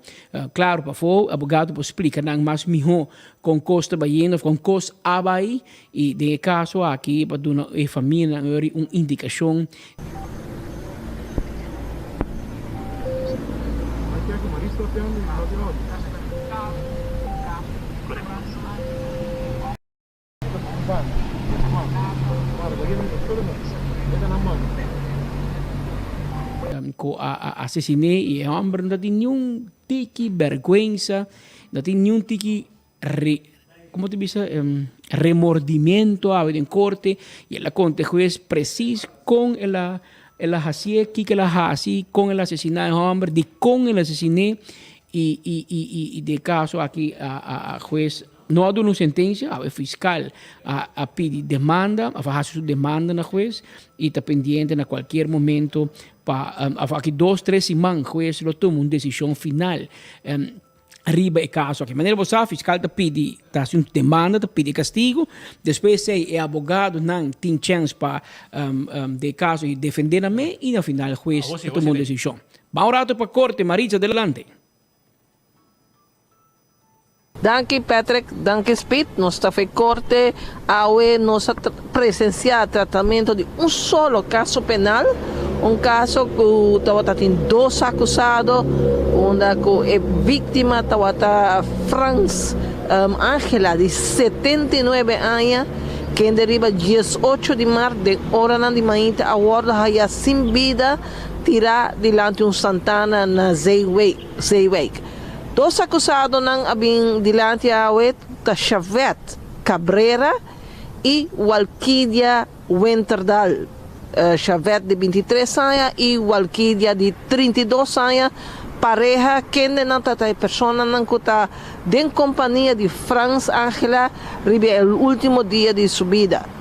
klaro pafó abogado por splika nan mas mihó kon kos ta bayendo òf kon kos a bai i den e kaso aki pa duna e famianan un indikashon. Ku a asesiné i e hòmber no ta tin niun tiki bèrgwensa, no tin niun tiki re, como ta bisa, remordimiento awe den corte y el a conta e huez precies con el a el a hacié, kiko el a haci, con el a asesina e homber, dicon el a asesiné y y y y den e caso aki a a a huez no a duna un sentencia, awe fiscal a a pidi demanda of a haci su demanda na huez y ta pendiente na cualkier momento pa of aki dos tres siman huez lo tuma un decision final. Riba e kaso aki. Manera bo sa, fiskal ta pidi, ta hasi un demanda, ta pidi kastigu. Despues ei e abogadonan tin chèns pa de e kaso i defendé nan me i na final hues ta tuma un desishon. Ban un rato pa korte, Maritza adelante. Danki Patrick, danki Speed. Nos ta fe korte awe nos a presensiá tratamentu di un solo kaso penal, un kaso ku tabata tin dos akusado, unda ku e víktima tabata Frans Angela di 79 aña, kende riba 18 di mart den oranan di mainta a wòrdu hayá sin bida tirá dilanti un santana na Zeewijk. Dos akusadonan a bin dilanti awe ta Chavette Cabrera i Walkidia Winterdal. Chavette di 23 aña i Walkidia di 32 aña, pareha kendenan ta ta e personanan ku ta den kompania di Frans Angela riba e ultimo dia di su bida.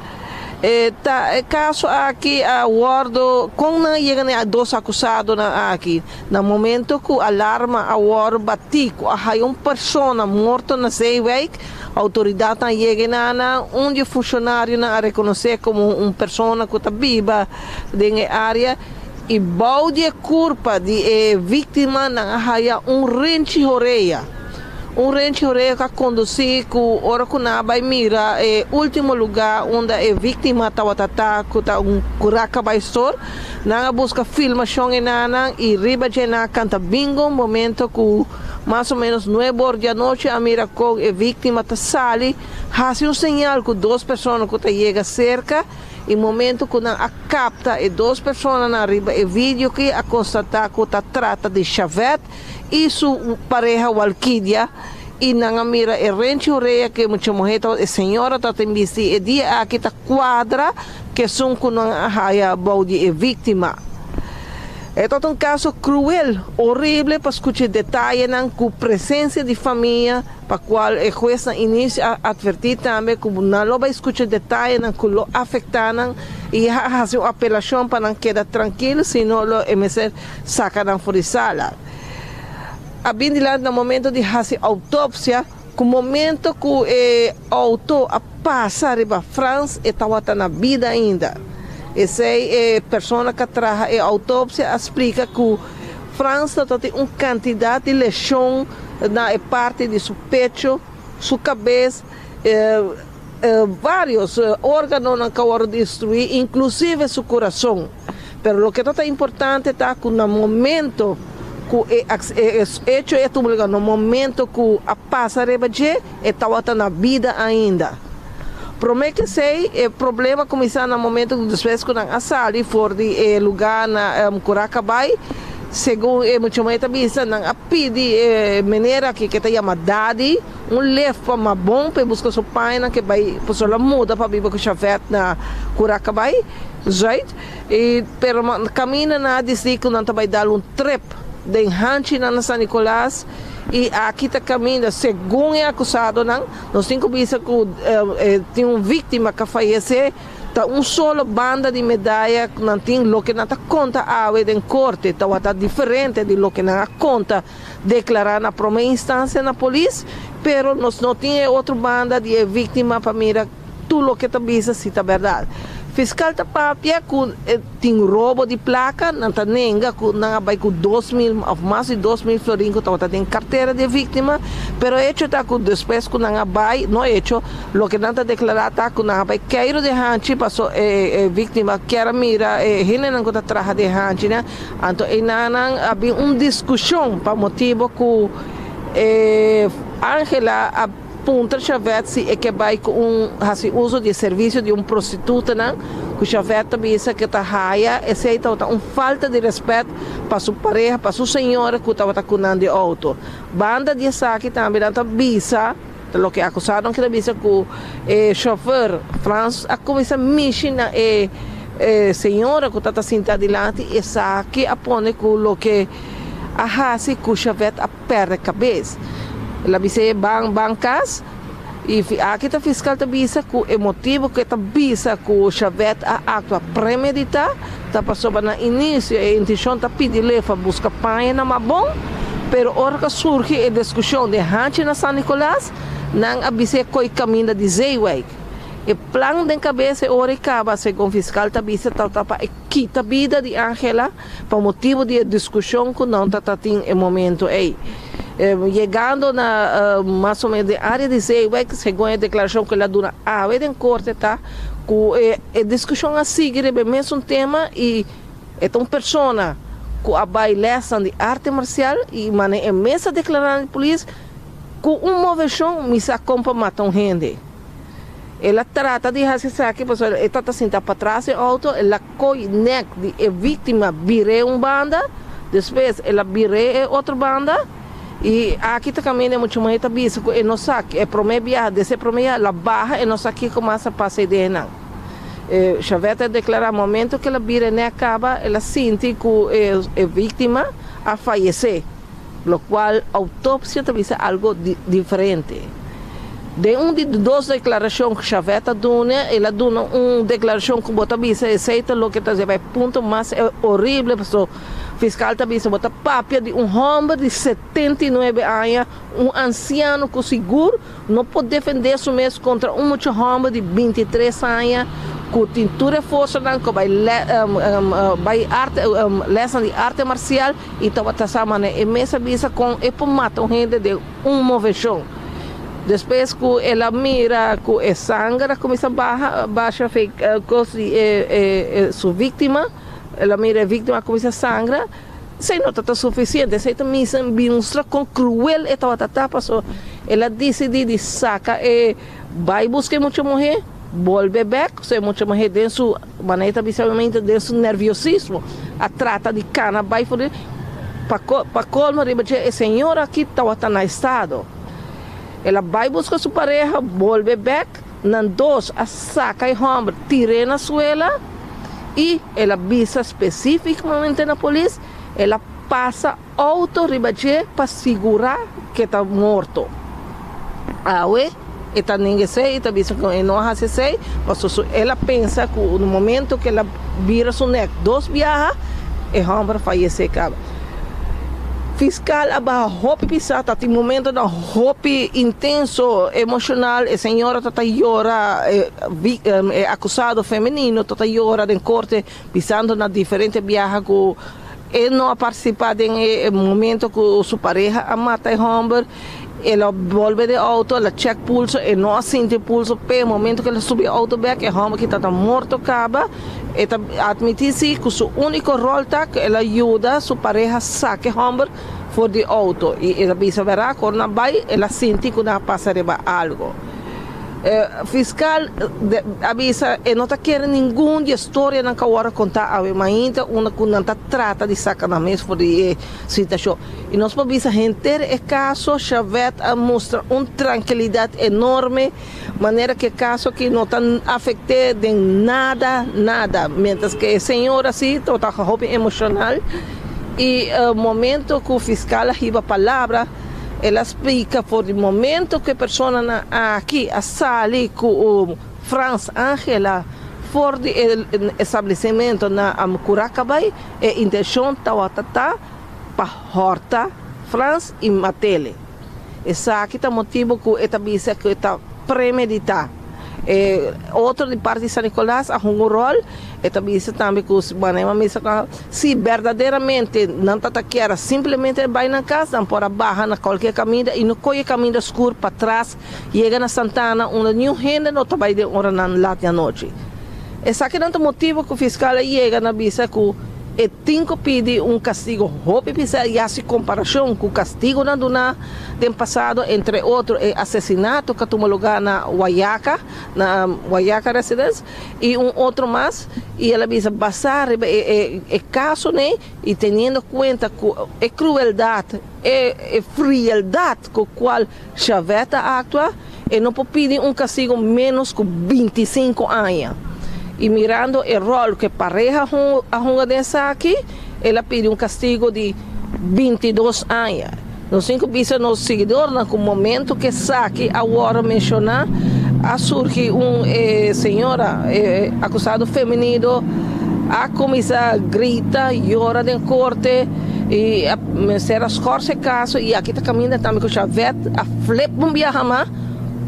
E ta e kaso aki a wòrdu kon nan a yega na e dos akusadonan aki na momento ku alarma a wòrdu batí ku a haya un persona morto na Zeewijk. Outoridatnan a yega na nan, un di e funshonarionan a rekonosé komo un persona ku ta biba den e área i bou di e kurpa di e víktima nan a haya un renchi horea. Un renchi horea ku a kondusí ku ora ku nan a bai mira e último lugá unda e víktima tabata ta ku ta un Curacabay Store, nan a buska filmashon enanan i riba dje nan a kanta bingo momento ku mas o ménos nuebe or di anochi a mira kon e víktima ta sali hasi un señal ku dos persona ku ta yega serka i momento ku nan a kapta e dos personanan riba e video ki a konstatá ku ta trata di Chavette i su pareha Walkidia i nan a mira e renchi orea ku e mucha muhé tabata e señora tabata tin bisti e dia aki ta kuadra ku esun ku nan a haya bou di e víktima. E tabata un kaso kruel, horrible pa skucha e detayenan ku presensia di famia pa kual e hues na inisio a atvertí tambe ku nan lo bai skucha detayenan ku lo afektá nan i a hasi un apelashon pa nan keda trankil sino lo e mester saka nan for di sala. A bin dilanti na momento di hasi autopsia ku momento ku e auto a pasa riba Frans e tawata na bida ainda. Esei e persona ku a traha e autopsia a splika ku Frans ta tin un kantidat di leshon na e parti di su pecho, su kabes, varios organonan ku a wòrdu destruí inklusive su kurason. Pero loke ta ta importante ta ku na momento ku e hecho e a tuma lugar, na momento ku a pasa riba dje, e tabata na bida ainda. Prome ku esei, e problema a kuminsá na momento ku despues ku nan a sali for di e lugá na Curacabay, segun e mucha muhé ta bisa, nan a pidi e mener aki ke ta yama Dadi un lef pa Mabon pa e buska su pañanan ke bai pasobra el a muda pa biba ku Chavette na Curacabay. Zuid, y pero caminda nan a dicidi cu nan ta bay dal un trip den hanchinan na San Nicolas y aki ta caminda segun e acusadonan, nos tin cu bisa cu tin un victima cu a fayece, ta un solo banda di medaya cu nan tin, loke nan ta conta awe den corte tawata diferente di loke nan a conta declara na prome instancia na polis, pero nos no tin e otro banda di e victima pa mira. Tur loke ta bisa si ta berdad. Fiscal ta papia cu tin robo di placa, nan ta nenga cu nan a bay cu 2000 of mas di 2000 florin cu tabata den cartera di e victima, pero hecho ta cu despues cu nan a bay, no hecho, loke nan ta declara ta cu nan a bay keiro den hanchi paso e victima kier a mira e hendenan cu ta traha den hanchinan, anto eynan a bin un discusion pa motibo cu e Angela a. Puntra Chavette si e ke bai ku un hasi uso di e servisio di un prostitutanan, ku Chavette ta bisa ku e ta haya esei tabata un falta di rèspèt pa su pareha, pa su señora ku tabata ku nan di outo. Banda di esaki tambe nan ta bisa, ta loke akusadonan keda bisa ku e shòfer Frans a kuminsá mishi na e señora ku tabata sinta dilanti, esaki a pone ku loke a hasi ku Chavette a perde kabes. El a bis'é ban ban kas i aki ta fiskal ta bisa ku e motibu ku e ta bisa ku Chavette a aktua premeditá ta pasobra na inisio e intenshon ta pidi lefa buska paña na Mabon, Pero ora ku a surgi e diskushon den hanchi na San Nicolas, nan a bis'é koi kaminda di Zeewijk. E plan den kabes e ora ei kaba, segun fiskal ta bisa, tabata pa e kita bida di Angela pa motibu di e diskushon ku nan ta tin e momento ei. Yegando na mas o menos den área di Zeewijk, segun e deklarashon ku el a duna awe den korte ta ku e diskushon a sigui riba e mesun tema i E ta un persona ku a bai lèsnan di arte marsial i manera e mes a deklará na di polis, Ku un moveshon mi sa kon pa mata un hende. El a trata di hasi esaki pasobra e tabata sinta patras den outo, el a koi nèk di e víktima bir'é un banda, despues el a bir'é e otro banda i aki ta kaminda e mucha muhé ta bisa ku e no sa e promé biaha, desde e promé biaha el a baha e no sa kiko mas a pasa ei den nan. Chavette a declara momento cu el a bira e nek caba el a sinti cu e victima a fayece, locual autopsia ta bisa algo diferente. Den un di dos declaracion cu Chavette a duna, el a duna un declaracion cu bo ta bisa esey ta loke ta e punto mas horrible pasobra fiscal ta bisa bo ta papia di un homber di 79 aña, un anciano cu sigur No por defendé su mes kontra un mucha hòmber di bintitres aña ku tin tur e forsanan ku bai bai arte lèsnan di arte marsial i tabata sa manera e mes a bisa kon e por mata un hende den un moveshon. Despues ku el a mira ku e sanger a kuminsá baha basha fe kos di e su víktima, el a mira e víktima a kuminsá sangra. Esei no tabata sufisiente, esei ta misa mustra kon kruel e tabata ta, pasobra el a disidí di saka e bai buska e mucha muhé, bolbe bèk, so e mucha muhé den su, manera e ta bisa obviamente, den su nerviosismo a trata di kana bai for di, pa pa kolmo riba dje e señora aki tabata na estado. El a bai buska su pareha, bolbe bèk, Nan dos a saka e hòmber tir'é na suela i el a bisa spesífikamente na polis el a pasa outo riba dje pa sigurá ku e ta morto. Awe e ta nenga esei i ta bisa ku e no a hasi esei pasobra su el a pensa ku na momento ku el a bira su nèk dos biaha e hòmber a fayesé kaba. Fiscal a baha hopi pisa, ta tin momentonan hopi intenso, emocional, e señora ta ta yora, e acusado femenino ta ta yora den corte bisando na diferente biaha cu e no a participa den e momento cu su pareha a mata e homber, el a bolbe den auto, el a check pulso, e no a sinti pulso, p'e momento cu el a subi e auto bek e homber ki ta ta morto caba. E ta atmití sí ku su úniko ròl ta ku el a yuda su pareha saka e hòmber for di outo i el a bisa bèrá ku ora nan bai el a sinti ku nan a pasa riba algu. E fiskal a bisa e no ta kere ningun di e storianan ku a wòrdu kontá awe mainta unda ku nan ta trata di saka nan mes for di e situashon. I nos por bisa henter e kaso Chavette a mustra un trankilidat enorme. Manera ku e kaso aki no ta afekt'é den nada, nada. Mientras ku e señora si tabata hopi emoshonal i momento ku fiskal a hiba palabra, el a splika for di momento ku e personanan aki a sali ku Frans Angela for di e establesimentu na Curakabay, e intenshon tabata ta pa hòrta Frans i mat'é. Esaki ta motibu ku e ta bisa ku e ta premeditá. E otro di parti di San Nicolas a hunga un ròl. E ta bisa tambe ku manera mi a misa ku si berdaderamente nan ta ta kier a simplemente bai nan kas, nan por a baha na kualkier kaminda i no kohe kaminda skur patras yega na Santana unda niun hende no ta bai den oranan lat di anochi. Esakinan ta motibu ku fiskal a yega na bisa ku e tin ku pidi un kastigu hopi pisá i hasi komparashon ku kastigunan duná den pasado, entre otro e asesinato ku a tuma lugá na Wayaca, na Wayaca Residence, i un otro mas, i el a bisa basá riba e e kaso nei i teniendo kuenta ku e krueldat, e e frieldat ku kual Chavette a aktua, E no por pidi un castigo menos cu 25 aña. Y mirando e rol cu e pareha a hunga den esaki, el a pidi un castigo di 22 aña. Nos tin cu bisa nos siguidornan cu momento cu esaki a worde menciona, a surgi un señora, e acusado femenino, a cuminsa grita, yora den corte. y a mester a schors e caso y aki ta caminda tambe cu Chavez a flip un biaha mas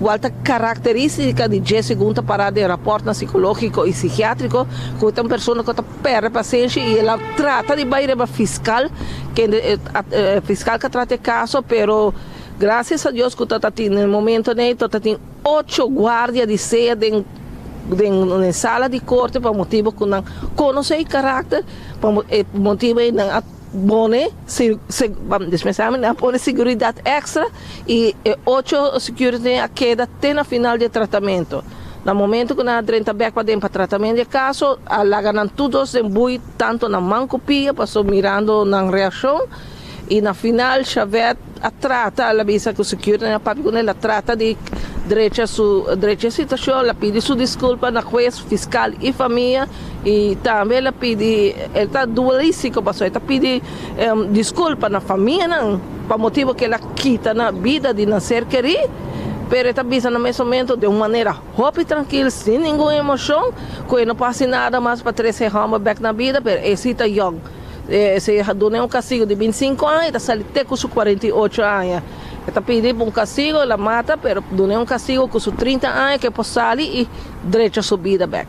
cual ta caracteristica di dje segun ta para den raportnan psicologico y psiquiatrico cu e ta un persona cu ta perde pasenshi y el a trata di bay riba fiscal kende e fiscal cu a trata e caso pero gracias a Dios cu ta tin den e momento ney ta tin ocho guardia di sea den den sala di corte pa motibo cu nan conoce e caracter pa e motibo ey nan a pone nan a pone seguridad extra y e ocho security a keda te na final di e tratamento. Na momento cu nan a drenta bek paden pa tratamento di e caso a laga nan tur dos den bui tanto na man cu pia paso mirando nan reaccion y na final Chavez a trata, el a bisa cu security a papia cu el, a trata di drecha su drecha e situacion, el a pidi su disculpa na huez, fiscal y famia y tambe el a pidi, el ta dualistico pasobra el ta pidi disculpa na famianan pa motibo cu el a kita na bida di nan ser keri, pero e ta bisa na mes momento den un manera hopi trankil sin ningun emocion cu e no por haci nada mas pa trece e homber bek na bida, pero e si ta yong. Si a dun'é un kastigu di bintisinku aña, e ta sali te ku su 48 aña. E ta pidi pa un kastigu, el a mata, pero dun'é un kastigu ku su 30 aña ku e por sali i drecha su bida bèk.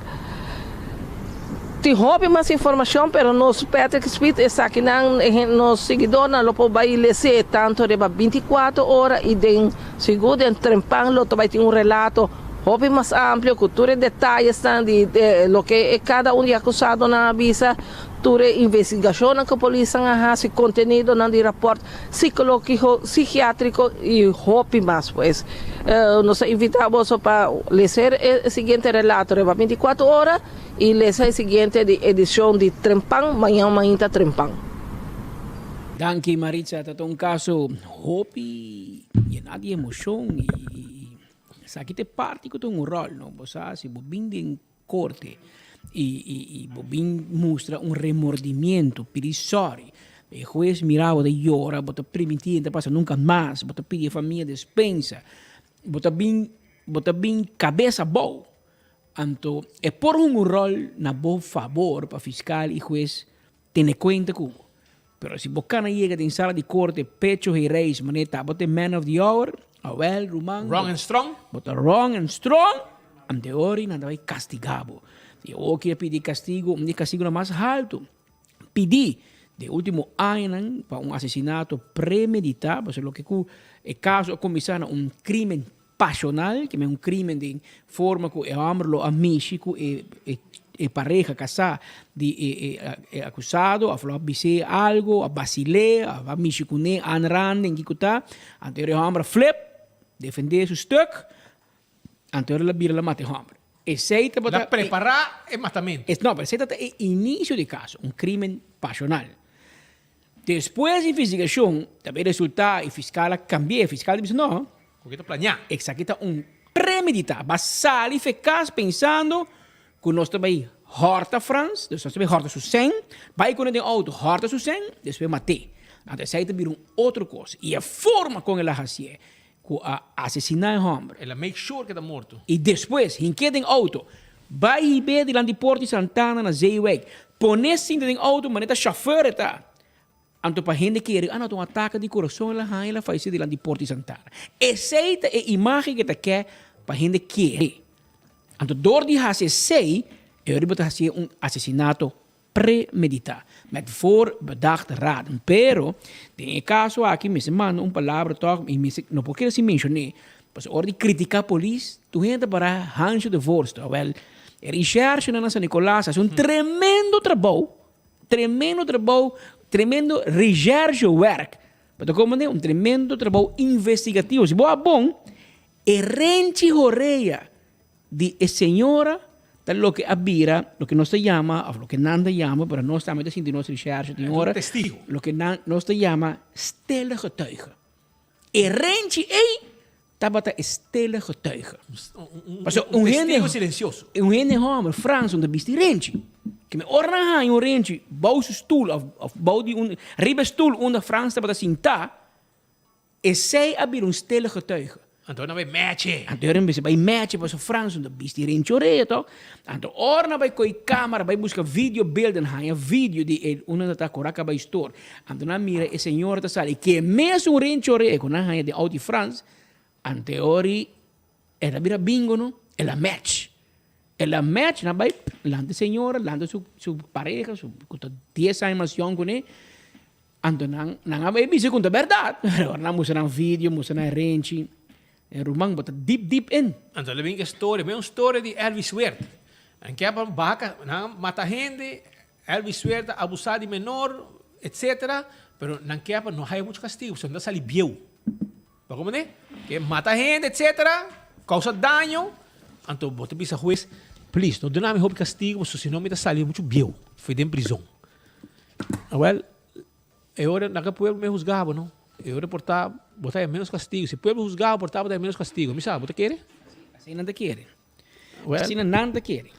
Tin hopi mas informashon, pero nos Patrick Smith esakinan nos siguidornan lo por bai les'é tantu riba 24 ora i den sigur den Trempan lo ta bai tin un relato hopi mas amplio ku tur e detayesnan di loke kada un di e akusadonan a bisa. Tur e investigacionnan cu polisnan a haci, contenidonan di raport psicologico, psiquiatrico y hopi mas. Pues, nos ta invita boso pa leser e siguiente relato riba 24 ora y lesa e siguiente di edicion di Trempan, Mañan Mainta Trempan. Danki Maritza, ta ta un caso hopi yena di emocion y esaki ta e parti cu ta un rol no, bo sa si bo bin den Corte y y bo bin mustra un remordimiento, pidi sorry. E huez mira bo ta yora, bo ta priminti ta pasa nunca mas, bo ta pidi e famia despensa, bo ta bin bo ta bin cabes abou. Anto e por hunga un rol na bo fabor pa fiscal y huez tene cuenta cu bo. Pero si bo cana yega den sala di corte pecho hey reis mane ta bo ta e man of the hour, awel ruman. Wrong and strong. Bo ta wrong and strong, ante ora nan ta bay castiga bo. Y awor ki a pidi castigo, un di e castigonan mas halto pidi den ultimo añanan pa un asesinato premedita, pasobra loke cu e caso a cuminsa na un crimen pasional, ke men un crimen den forma cu e homber lo a mishi cu e e pareha casá di e e acusado of lo a bis'é algo, a basil'é, of a mishi cuné aanranden kico ta, anto e homber a flip, defendé su stuk, anto el a bira la mata e homber. Esey tabata. La prepará e matamento. No, pero esey tabata e inicio di e caso, un crimen pasional. Despues di investigashon ta bay resulta e fiscal a cambia, e fiscal ta bisa no. Cu ta planea. Esaki ta un premedita. Ba sali fe cas pensando cu nos ta bay horta Frans, dus nos ta bay horta su cen, bay cune den auto horta su cen, despues mate. Anto esey ta bira un otro cos. Y e forma con el a hacié, cu a asesina e homber. El a make sure cu e ta morto. Y despues hink'é den auto, bay hib'é dilanti Porti Santana na Zeewijk, pon'é sinta den auto manera ta chauffeur e ta. Anto pa hende kere, ah no, ta un atake di corazon el a haña, el a fayecé dilanti Porti Santana. Esey ta e imagen cu e ta ke pa hende kere. Anto door di haci esey, e ora bo ta hacié un asesinato premeditá, met voorbedacht raden. Pero, den e kaso aki mester manda un palabra tòg i mester, no por keda sin menshoné, pasobra ora di kritiká polis, tur hende ta para hansje de voorste. Awèl, e reshèrshenan na San Nicolas hasi un tremendo trabou, tremendo trabou, tremendo reshèrshewerk. Bo ta komprendé? Un tremendo trabou investigativo. Si bo a bon, e renchi horea Di e señora ta loke a bira loke nos ta yama of loke nan ta yama pero nos tambe ta sinti nos recherche tin ora loke nan nos ta yama stille getuige. E renchi ey tabata e stille getuige. Pasobra un hende silencioso. Un hende homber Frans un ta bisti renchi. Keme ora nan haña un renchi bou su stoel of bou di un riba e stoel unda Frans tabata sinta. Esei a bira un stille getuige. Anto nan bai meche. Anto ora nan bai meche pasobra Frans no ta bisti renchorea tok. Anto ora nan bai koe camera bai buska video beelden haña video di e unda nan ta kora kaba store. Anto nan mira e señora ta sali ke mesun renchorea ku nan haña den auto di Frans. Anto e ora el a bira bingo no, el a match. El a match, nan bai lanta e señora, lanta su su pareha su ku ta dies aña mas yòn kuné. Anto nan nan a bai bisa ku ta bèrdat. Pero ora nan mustra nan video, mustra nan e renchi, e ruman bo ta dip dip in. Anto el a bin ku e storia, bin un storia di Elvis Weert. Nan ke pa baka, nan a mata hende, Elvis Weert a abusá di menor, etcetera, pero nan ke pa no haya muchu kastigu, pasobra nan ta sali bieu. Bo comprende? Ke mata hende etcetera, causa daño, anto bo ta bisa hues, please no duna mi hopi castigo pasobra si no mi ta sali mucho bieu fo'i den prizon. Awel, e ora na ke pueblo mi a husga bo no, e ora por ta bo ta haya menos castigo, si pueblo husga bo por ta bo ta haya menos castigo, mi sa, bo ta kere? Asina nan ta kere. Asina nan ta kere.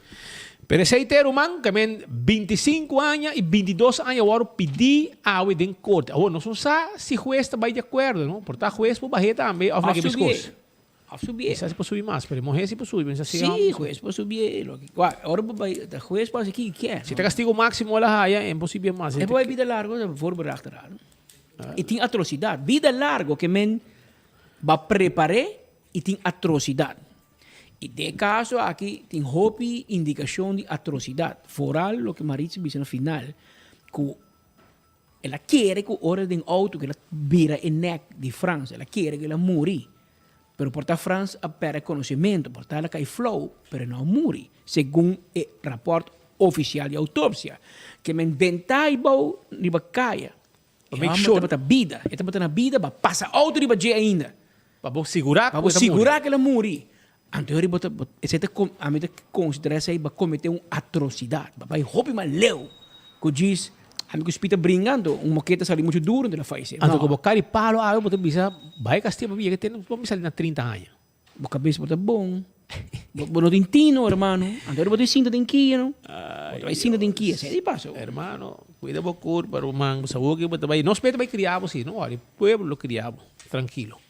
Pero esei te ruman ke men 25 aña i 22 aña wòrdu pidí awe den korte. Awor nos no sa si hues ta bai di akuerdo, no? Por ta hues por bah'é tambe òf laga e biskos. Òf subié. Kisas si por subi mas, pero e muhé si por subi. Sí, hues por subié. Ora bo bai, ta hues por hasi kiko e kier. Si ta kastigo máksimo el a haya, e por subié mas. E por bai bida largo, ta voorbedachte raad. I tin atrosidat. Bida largo ke men ba prepar'é i tin atrosidat. I den e kaso aki tin hopi indikashon di atrosidat, foral loke Maritza bisa na final, ku el a kere ku ora den outo ku el a bira e nek di Frans, el a kere ku el a muri, pero por ta Frans a pèrdè konosementu, por ta el a kai flou, pero e no a muri, segun e rapòrt ofisial di outopsia, ke men bentá ei bou riba kaya. E hòmber tabata bida, e tabata na bida, ba pasa outo riba dje ainda. Pa bo sigurá ku el a muri. Pa bo sigurá ku el a muri. Anto yori bo ta, esei ta, ami ta konsiderá esei bo a kometé un atrosidat. Bo a bai hopi mas leu ku djis ami ku Speed ta bringa, anto un moketa sali muchu duru anto el a falesé. Anto ku bo kai di palo awe bo ta bisa bai kastia pabia ke tene bo mi sali na 30 aña. Bo kabes por ta bon. Bo no tin tino, hermano. Anto bo tin sinta den kia, no? Bo ta bai sinta den kia. Esei di pasa. Hermano, cuida bo curpa, ruman. Bo sa hopi bo ta bai. Nos mester bai cria bo si, no worry. Pueblo lo cria bo. Trankilo.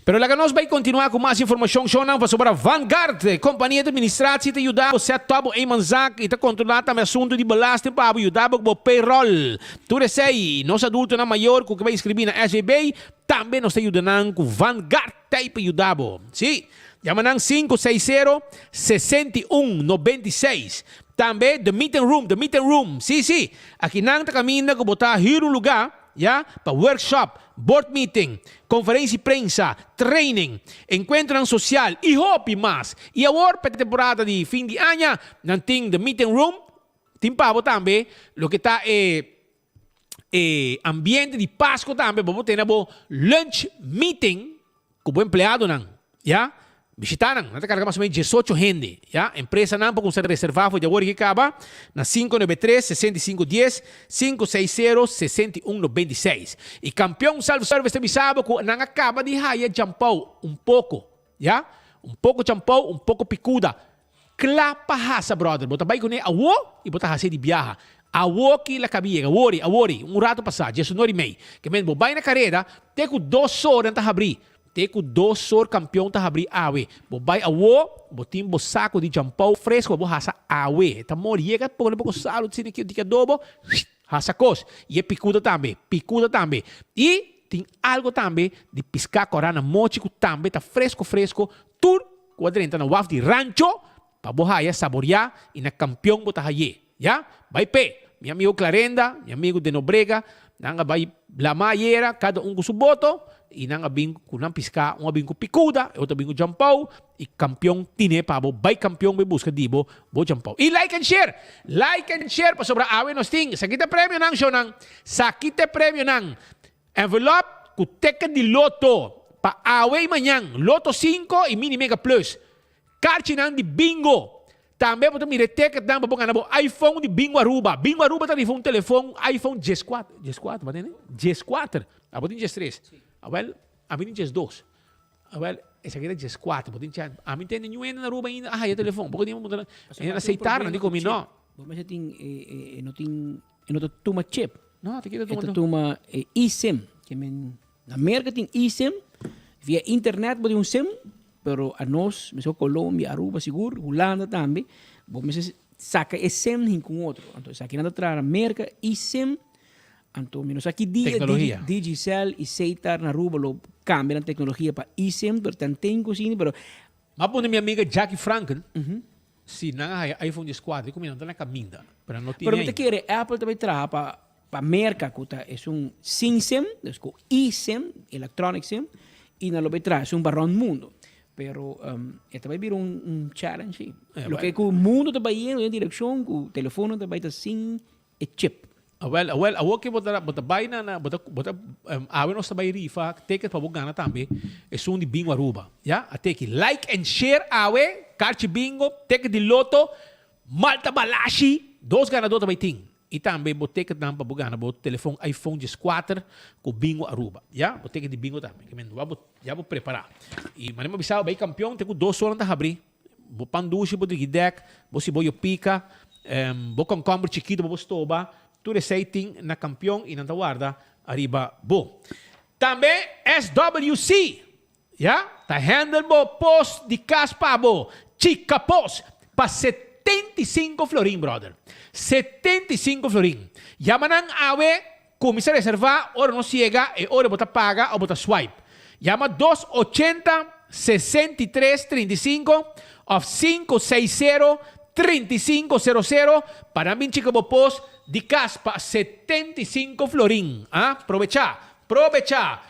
Pero laga nos bai continua cu mas informacion, shownan, pasobra Vanguard, compania di administratie, ta yuda bo set top bo eenmanszaak y ta controla tambe asunto di belasting pa bo yuda bo cu bo payroll. Tur esei, nos adultonan mayor cu ke bai inscribi na SVB, tambe nos ta yuda nan cu Vanguard. T'ei pa yuda bo. Sí, yama nan 560 61 96. Tambe The Meeting Room, The Meeting Room. Sí, sí, aki nan ta kaminda ku bo ta hür un lugá, ya, pa workshop, board meeting, konferensia di prensa, training, enkuentronan sosial i hopi mas. I awor pa e temporada di fin di aña, nan tin The Meeting Room, tin pa bo tambe loke ta e e ambiente di Pasco tambe bo por tene bo lunch meeting cu bo empleadonan, ya. Bishita nan, nan ta carga mas o menos diesocho hende, ya. Empresanan por cuminsa reserva for di awor y caba na cinco nuebe tres, sesenta y cinco dies, cinco seis cero, sesenta y un noventa y seis. Y Campeon Self Service ta bisa bo cu nan a caba di haya jampou un poco, ya. Un poco jampou, un poco picuda. Kla pa hasa brother, bo ta bai kuné awo i bo ta hasié di biaha. Awo ki la kabi yega, awori, awori, un ratu pasá, diesunor i mei. Ke men bo bai na kareda, te ku dos sor nan ta habrí. Te ku dos sor kampion ta habrí awe. Bo bai awo, bo tin bo saku di djampou fresko pa bo hasa awe. E ta mori yega, pone poko salu, tsini ki di adobo, hasa kos. I e pikuda tambe, pikuda tambe. I tin algo tambe di piská kòrá na mochi ku tambe ta fresko fresko tur Ku a drenta na waf di Rancho pa bo haya saboriá i na kampion bo ta hay'é. Ya? Bai p'e! Mi amigu Clarenda, mi amigu De Nobrega, nan a bai lama ayera, kada un ku su boto, i nan a bin ku nan piská, un a bin ku pikuda, e otro a bin ku djampou, i kampion tine pa bo bai kampion bai buska di bo bo djampou. I like and share! Like and share pasobra awe nos tin sa kita premionan, shownan! Sa kita premionan! Envelop ku teken di loto pa awe i mañan, Loto sinku i Mini Mega Plus. Karchinan di bingo. Tambe bo ta mira e teketnan pa bo gana bo iPhone di Bingo Aruba. Bingo Aruba ta rifa un telefon iPhone dieskuater, dieskuater, bo tende? Dieskuater. Abo tin diestres. Awel, ami tin diesdos. Awel, esaki ta dieskuater. Bo tin chan. Ami tende niun hende na Aruba ainda a haya telefon. Poko tin bo ta aceptar nan di ku mi no. Bo mester tin e no tin E no ta tuma chip. No, ta kita tuma. E ta tuma e eSIM. Ke men na Merka tin eSIM. Via internet bo tin un sim, pero anos, mester Colombia, Aruba sigur, Hulanda tambe, bo mester saca e sim hin cu un otro. Anto esaki nan ta traha na Merca e sim, anto mi no sa ki dia Tecnologia. Digicel y Setar na Aruba lo cambia nan tecnologia pa e sim, pero tan ten cu asina, pero. M'a pone mi amiga Jackie Franken si nan a haya iPhone dieskuater i ku mi nan ta na kaminda, pero nan no tene Pero mi ta ainda. kere Apple ta bay traha pa Pa Merca cu ta esun sin sim, dus cu e-sim, electronic sim, y nan lo bay traha esun pa rond mundo. Pero e ta bay bira un un challenge si. Loke cu mundo ta bay yendo den direccion cu telefono ta bay ta sin e chip. Awel, awel, awor ke bo ta bo ta bay na na bo ta bo ta awe nos ta bay rifa ticket pa bo gana tambe esun di Bingo Aruba, ya. A teki like and share awe, karchi bingo, ticket di loto, Malta Balashi, dos ganador ta bay tin. I tambe bo ticketnan pa bo gana bo telefon iPhone dieskuater ku Bingo Aruba. Ya, bo ticket di bingo tambe. Ke men bo ya bo prepará. I manera mi a bisa bo, bay kampion te ku dos ora nan ta habrí. Bo pan dushi, bo driki dèk, bo siboyo pika, bo kònkòmber chikitu pa bo stoba, tur esei tin na kampion i nan ta warda ariba bo. Tambe SWC Ya, ta handle bo post di cas pa bo, chica post, pa 75 florin brother. 75 florin. Yama nan awe, cuminsa reserva, ora nos yega e ora bo ta paga o bo ta swipe. Yama dos ochenta, 63 35 of sinku seis sero, 35 sero sero pa nan bin chica bo post di cas pa 75 florin. Ah, probecha, probecha.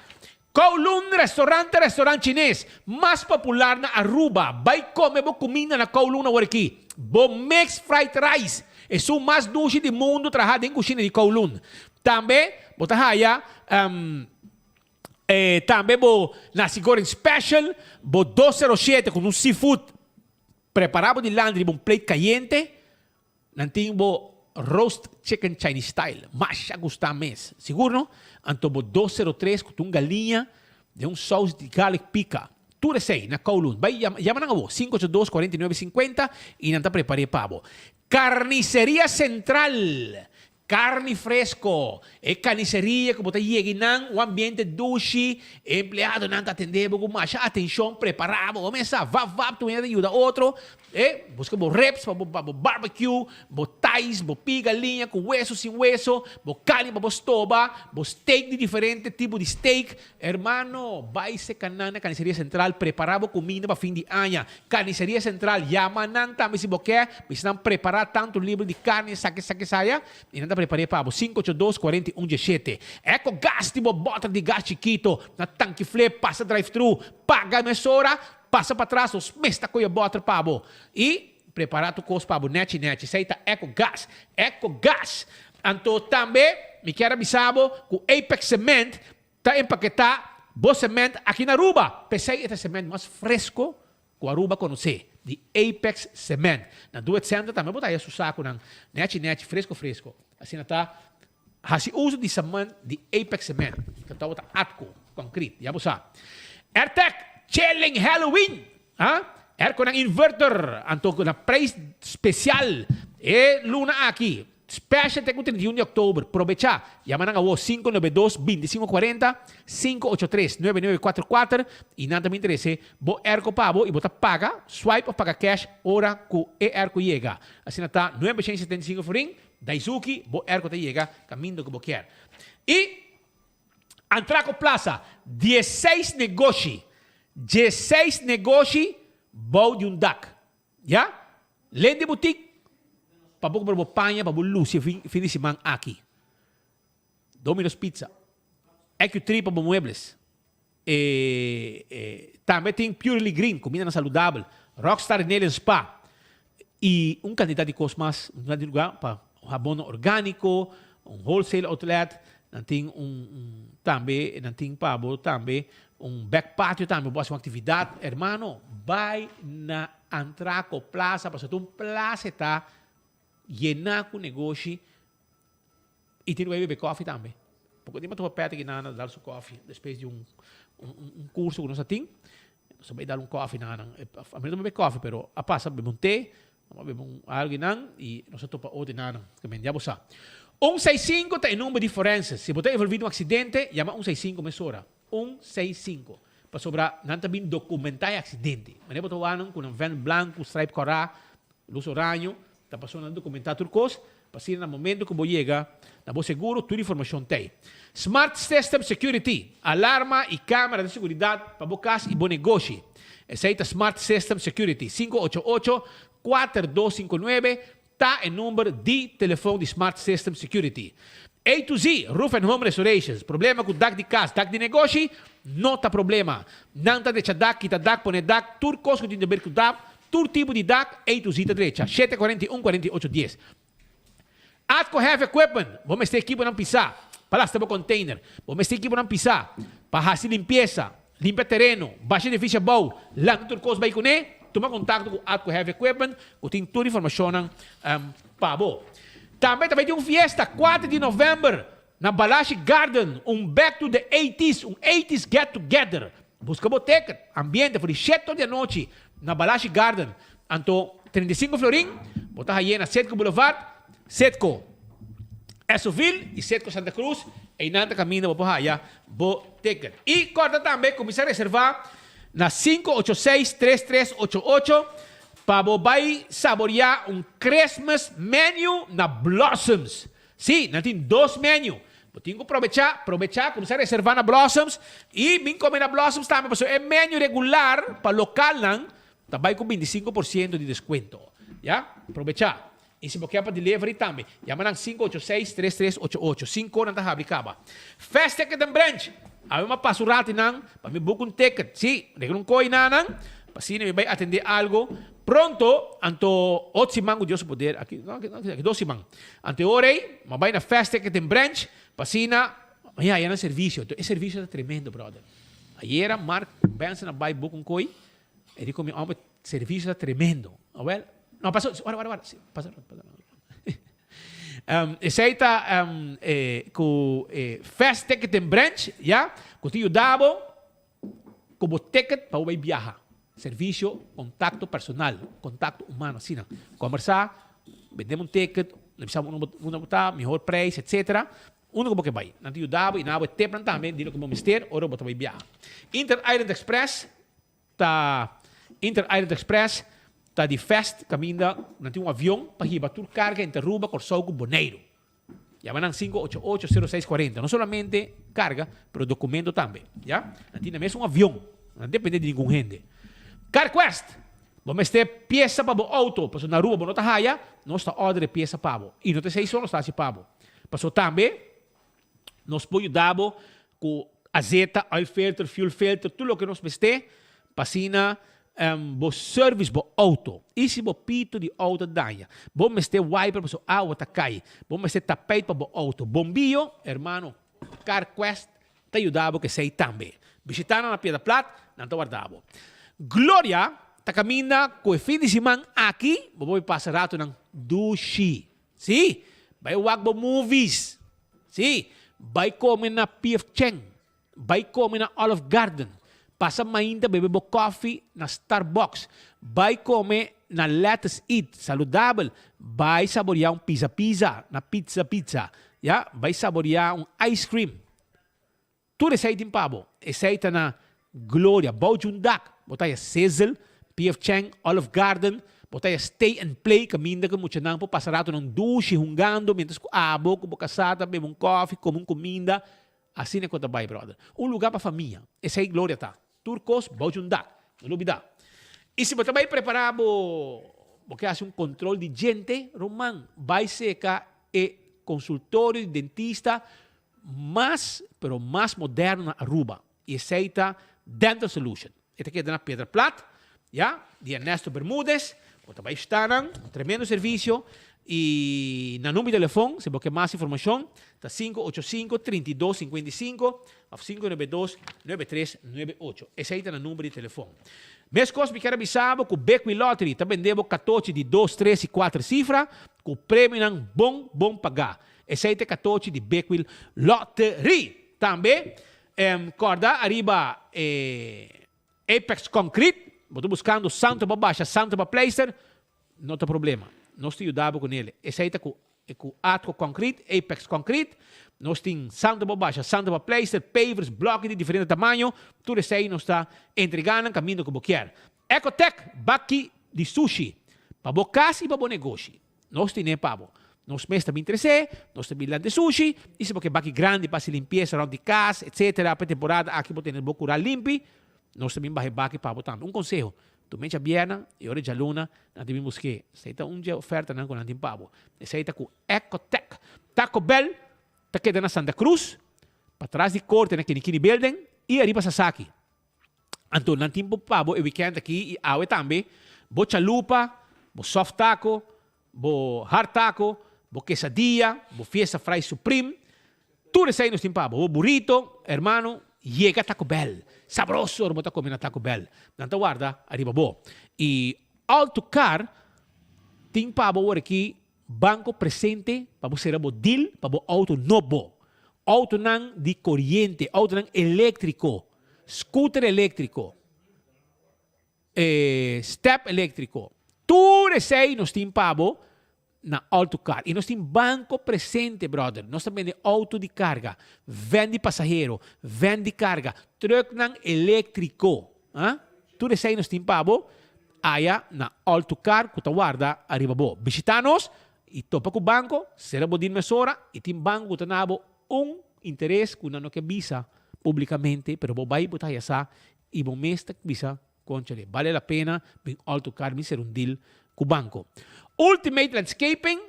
Kowloon Restaurant ta restaurant chines mas popular na Aruba. Bai come bo cuminda na Kowloon awor aki. Bo mixed fried rice, esun mas dushi di mundo traha den cushina di Kowloon. Tambe bo ta haya tambe bo nasi goreng special, bo 207 cu un seafood prepara bo dilanti riba un plate cayente. Nan tin bo roast chicken Chinese style, masha gusta mes, sigur no? Anto bo 203 cu ta un galiña den un saus di garlic pica. Tur esey na Kowloon. Bay yama, yama nan awo, 582 49 50 y nan ta prepare pa bo. Carniceria Central! Carni fresco, e carniceria cu bo ta yega y nan un ambiente dushi, e empleadonan ta atende bo cu masha atencion, prepara bo, bo mesa vap vap tur hende ta yuda otro, e busca bo ribs pa bo pa bo barbecue, bo tais, bo piga liña cu weso sin weso, bo carni pa bo stoba, bo steak di diferente tipo di steak, hermano bay seca nan na Carniceria Central prepara bo cuminda pa fin di aña, Carniceria Central, yama nan tambe si bo ke, bisa nan prepara tantu libra di carni esaki esaki esaya, y nan ta prepar'é pa bo, 582 41 17. Eco gas di bo boter di gas chikito na tanki fle, pasa drive thru, paga mesora, pasa patras, nos mes ta koye boter pa bo y prepara tur kos pa bo nechi nechi. Esei ta Eco gas, Eco gas. Anto tambe mi kier a bisa bo ku Apex Cement Ta empaketá bo sement aki na Aruba. P'esei e ta sement mas fresco ku Aruba konosé, di Apex Cement. Na Duet Center tambe bo ta haya su sakunan nechi nechi, fresco fresco. Asina ta hasi uso di sement di Apex Cement, ku tabata atko, concrete, ya bo sa. Airtec Chilling Halloween! Ha? Airconan inverter, anto na prijs special e luna aki. Special te ku 31 di oktober. Probecha! Yama nan awo 592 25 40, 583 9944 i nan ta bin trese bo airco pa bo i bo ta paga, swipe of paga cash ora ku e airco yega. Asina ta 975 florin, Daizuki, bo airco ta yega kaminda ku bo kier. I Antraco Plaza, 16 negoshi, 16 negoshi bou di un dak. Ya? Lende boutique pa bo kumpra bo paña pa bo luci e fin fin di siman aki. Domino's Pizza, EQ3 pa bo muebles. E, e, tambe tin Purely Green, kumindanan saludabel, Rockstar Nail and Spa i un kantidat di kos mas. Un di lugar pa habonan orgániko, un wholesale outlet, nan tin un, un tambe nan tin pa bo tambe un back patio tambe bo hasi un aktividat. Hermano, bai na Antraco Plaza pasobra ta un plaza e ta yena ku negoshi i tin lugar di bebe kofi tambe. Poko di matuba Patrick i Nana dal su kofi despues di un un kurso ku nos a tin. Nos a bai dal un kofi na nan. A mi no ta bebe kofi pero a pasa bebe un te, a bebe un algu i nan i nos a topa otro i nan ke men ya bo sa. Un seis sinku ta e number di forenses. Si bo ta envolvi den un aksidente yama un seis sinku mesora. Un seis sinku. Pasobra nan ta bin documentá e accidente. Manera bo ta wak nan cu nan van blanco, stripe cora, luz oraño, ta pasobra nan documentá tur cos, pa asina na momento cu bo yega na bo seguro tur informacion t'ey. Smart System Security, alarma y camera di seguridad pa bo cas y bo negoshi. Esey ta Smart System Security, 588 4259 Ta e number di telefon di Smart System Security. A to Z, Roof and Home Restorations, Problema ku dak di kas, dak di negoshi, no ta problema. Nan ta drecha dak, kita dak, pone dak, tur kos ku tin di ber ku dak, tur tipo di dak, A to Z ta drecha. Shete 41 48 dies. Atco Heavy Equipment, Bo mester ekiponan pisá pa lasta bo container. Bo mester ekiponan pisá pa hasi limpiesa. Limpia tereno, basha edifisio abou, lanta tur kos bai kuné, tuma kontakto ku Atco Heavy Equipment ku tin tur informashonnan pa bo. Tambe ta bai tin un fiesta kuater di novèmber na Balashi Garden, un Back to the Eighties, un Eighties Get Together. Buska bo ticket, ambiente for di shete or di anochi na Balashi Garden. Anto 35 florin bo ta haye na Setco Boulevard, Setco Esoville y Setco Santa Cruz, einan ta caminda bo por haya bo ticket. Y corda tambe cuminsa reserva na 586 3388 pa bo bay saboria un Christmas menu na Blossoms. Si, nan tin dos menu. Bo tin cu probecha, probecha, cuminsa reserva na Blossoms y bin come na Blossoms tambe pasobra e menu regular pa localnan Ta bai ku 25 por ciento di descuento. Ya? Probecha. Y si bo kier pa delivery tambe, yama nan 586 3388. Cinco nan ta habri caba. Fast Ticket and Branch. Awe mi a pasa un rati nan pa mi book un ticket. Si, regla un kooi na nan pa asina mi bai atende algo pronto. Anto otro siman ku Dios su poder, aki, no, aki, aki dos siman. Anto e ora ei, mi a bai na Fast Ticket and Branch pa asina mi haya nan servicio. Anto e servicio ta tremendo, brother. Ayera Mark Benson a bai book un kooi. E di ku mi homber servicio ta tremendo. Awel, no paso, wara wara wara, pasa pasa. Um, esei ta um, eh, ku eh, Fast Ticket en Branch, ya, ku ta yuda bo ku bo ticket pa bo bai biaha. Servicio, contacto personal, contacto humano, asina. Combersa, bendem un ticket, nan bisa bo unda bo ta, mihor prijs, etcetera. Unda ku bo ke bai. Nan ta yuda bo i nan a bo e tipnan tambe di loke bo mester ora bo ta bai biaha. Inter Island Express Ta Inter Island Express ta di fest kaminda nan tin un avion pa hiba tur karga entre Aruba, Kòrsou ku Boneiru. Yama nan 588-0640. No solamente karga, pero dokumento tambe. Ya? Nan tin na mes un avion. Nan no depende di ningun hende. CarQuest! Bo mester piesa pa bo outo, pasobra na Aruba bo no ta haya, nos ta order e piesa pa bo. I no ta esei so nos ta hasi pa bo. Pasobra tambe Nos por yuda bo ku azeta, oil filter, fuel filter, tur loke nos mester pa asina bo service bo auto. I si bo pito di auto daña, bo mester wiper pasobra awa ta kai, bo mester tapijt pa bo auto, bombiyo, hermano, CarQuest ta yuda bo ku esei tambe. Bishita nan na Piedra Plat, nan ta warda bo. Gloria ta kaminda ku e fin di siman aki bo por pasa ratonan dushi. Sí, bai wak bo movies. Sí, bai come na PF Chang. Bai come na Olive Garden. Pasa mainta bebe bo koffie na Starbucks. Bai come na Lettuce Eat, saludabel. Bai saborea un pizza pizza na Pizza Pizza. Ya, bai saborea un ice cream. Tur esei tin pa bo. Esei ta na Gloria. Bou djun dak, bo ta haya Sizzle, PF Chang, Olive Garden, bo ta haya Stay and Play kaminda ku muchanan por pasa ratonan dushi hungando mientras ku abo ku bo kasá ta bebe un kòfi, kome un kuminda. Asina ku ta bai, bròder. Un lugá pa famia. Esei Gloria ta. Tur kos bou djun dak. No lubidá. I si bo ta bai prepará bo bo ke hasi un kontrol di djente, ruman, bai seka e konsultorio di dentista mas pero mas moderno na Aruba y esey ta Dental Solution. E ta keda na Piedra Plat, ya, di Ernesto Bermudez. Bo ta bay bishita nan, un tremendo servicio y nan number di telefon si bo ke mas informacion ta 585 32 55 of 592 9398. Esey ta nan number di telefon. Mescos mi kier a bisa bo cu Bekwin Lottery ta bende bo catochi di dos, tres y cuater cifra cu premionan bon bon paga. Esei ta e katochi di Bekwil Lottery. Tambe, kòrda ariba e Apex Concrete, bo ta buskando santo pa basha, santo pa pleister, no ta problema. Nos ta yuda bo ku nele. Esei ta ku ku Atco Concrete, Apex Concrete. Nos tin santo pa basha, santo pa pleister, pavers, bloki di diferente tamaño. Tur esei nos ta entrega nan kaminda ku bo kier. Ecotec, baki di sushi pa bo kas i pa bo negoshi. Nos tine pa bo. Nos mes ta bin tresé, nos ta bin lanta e sushi, i si bo ke baki grandi pa hasi limpiesa rònt di kas, etsetera, pa e temporada aki bo tene bo kurá limpi, nos ta bin baha e baki pa bo tambe. Un konseho, Tu mecha bierna i ora djaluna nan ta bin busk'é. Esei ta un dje ofertanan ku nan tin pa bo. Esei ta ku Ecotec. Taco Bell ta keda na Santa Cruz, patras di korte na Kinikini Building i ariba Sasaki. Anto nan tin pa bo e weekend aki i awe tambe bo chalupa, bo soft taco, bo hard taco, bo quesadilla, bo fiesta fry supreme, tur esei nos tin pa bo. Bo burrito, hermano, yega Taco Bell. Sabroso ora bo ta come na Taco Bell. Nan ta warda ariba bo. I All to Car tin pa bo awor aki banco presente pa bo sera bo deal pa bo auto nobo. Autonan di coriente, autonan electrico, scooter electrico. E step eléktriko. Tur esei nos tin pa bo na Auto Car. I nos tin banko presente, brother. Nos ta bende auto di karga, ven di pasahero, ven di karga, trucknan eléktriko. Ah? Tur esei nos tin pa bo aya na Auto Car ku ta warda ariba bo. Bishita nos i topa ku banko, sera bo din mesora i tin banko ku ta na bo un interes ku nan no ke bisa publikamente, pero bo bai bo ta haya sa I bo mes ta bisa, Conchale, bale la pena bin alto car mi ser un deal cu banco. Ultimate Landscaping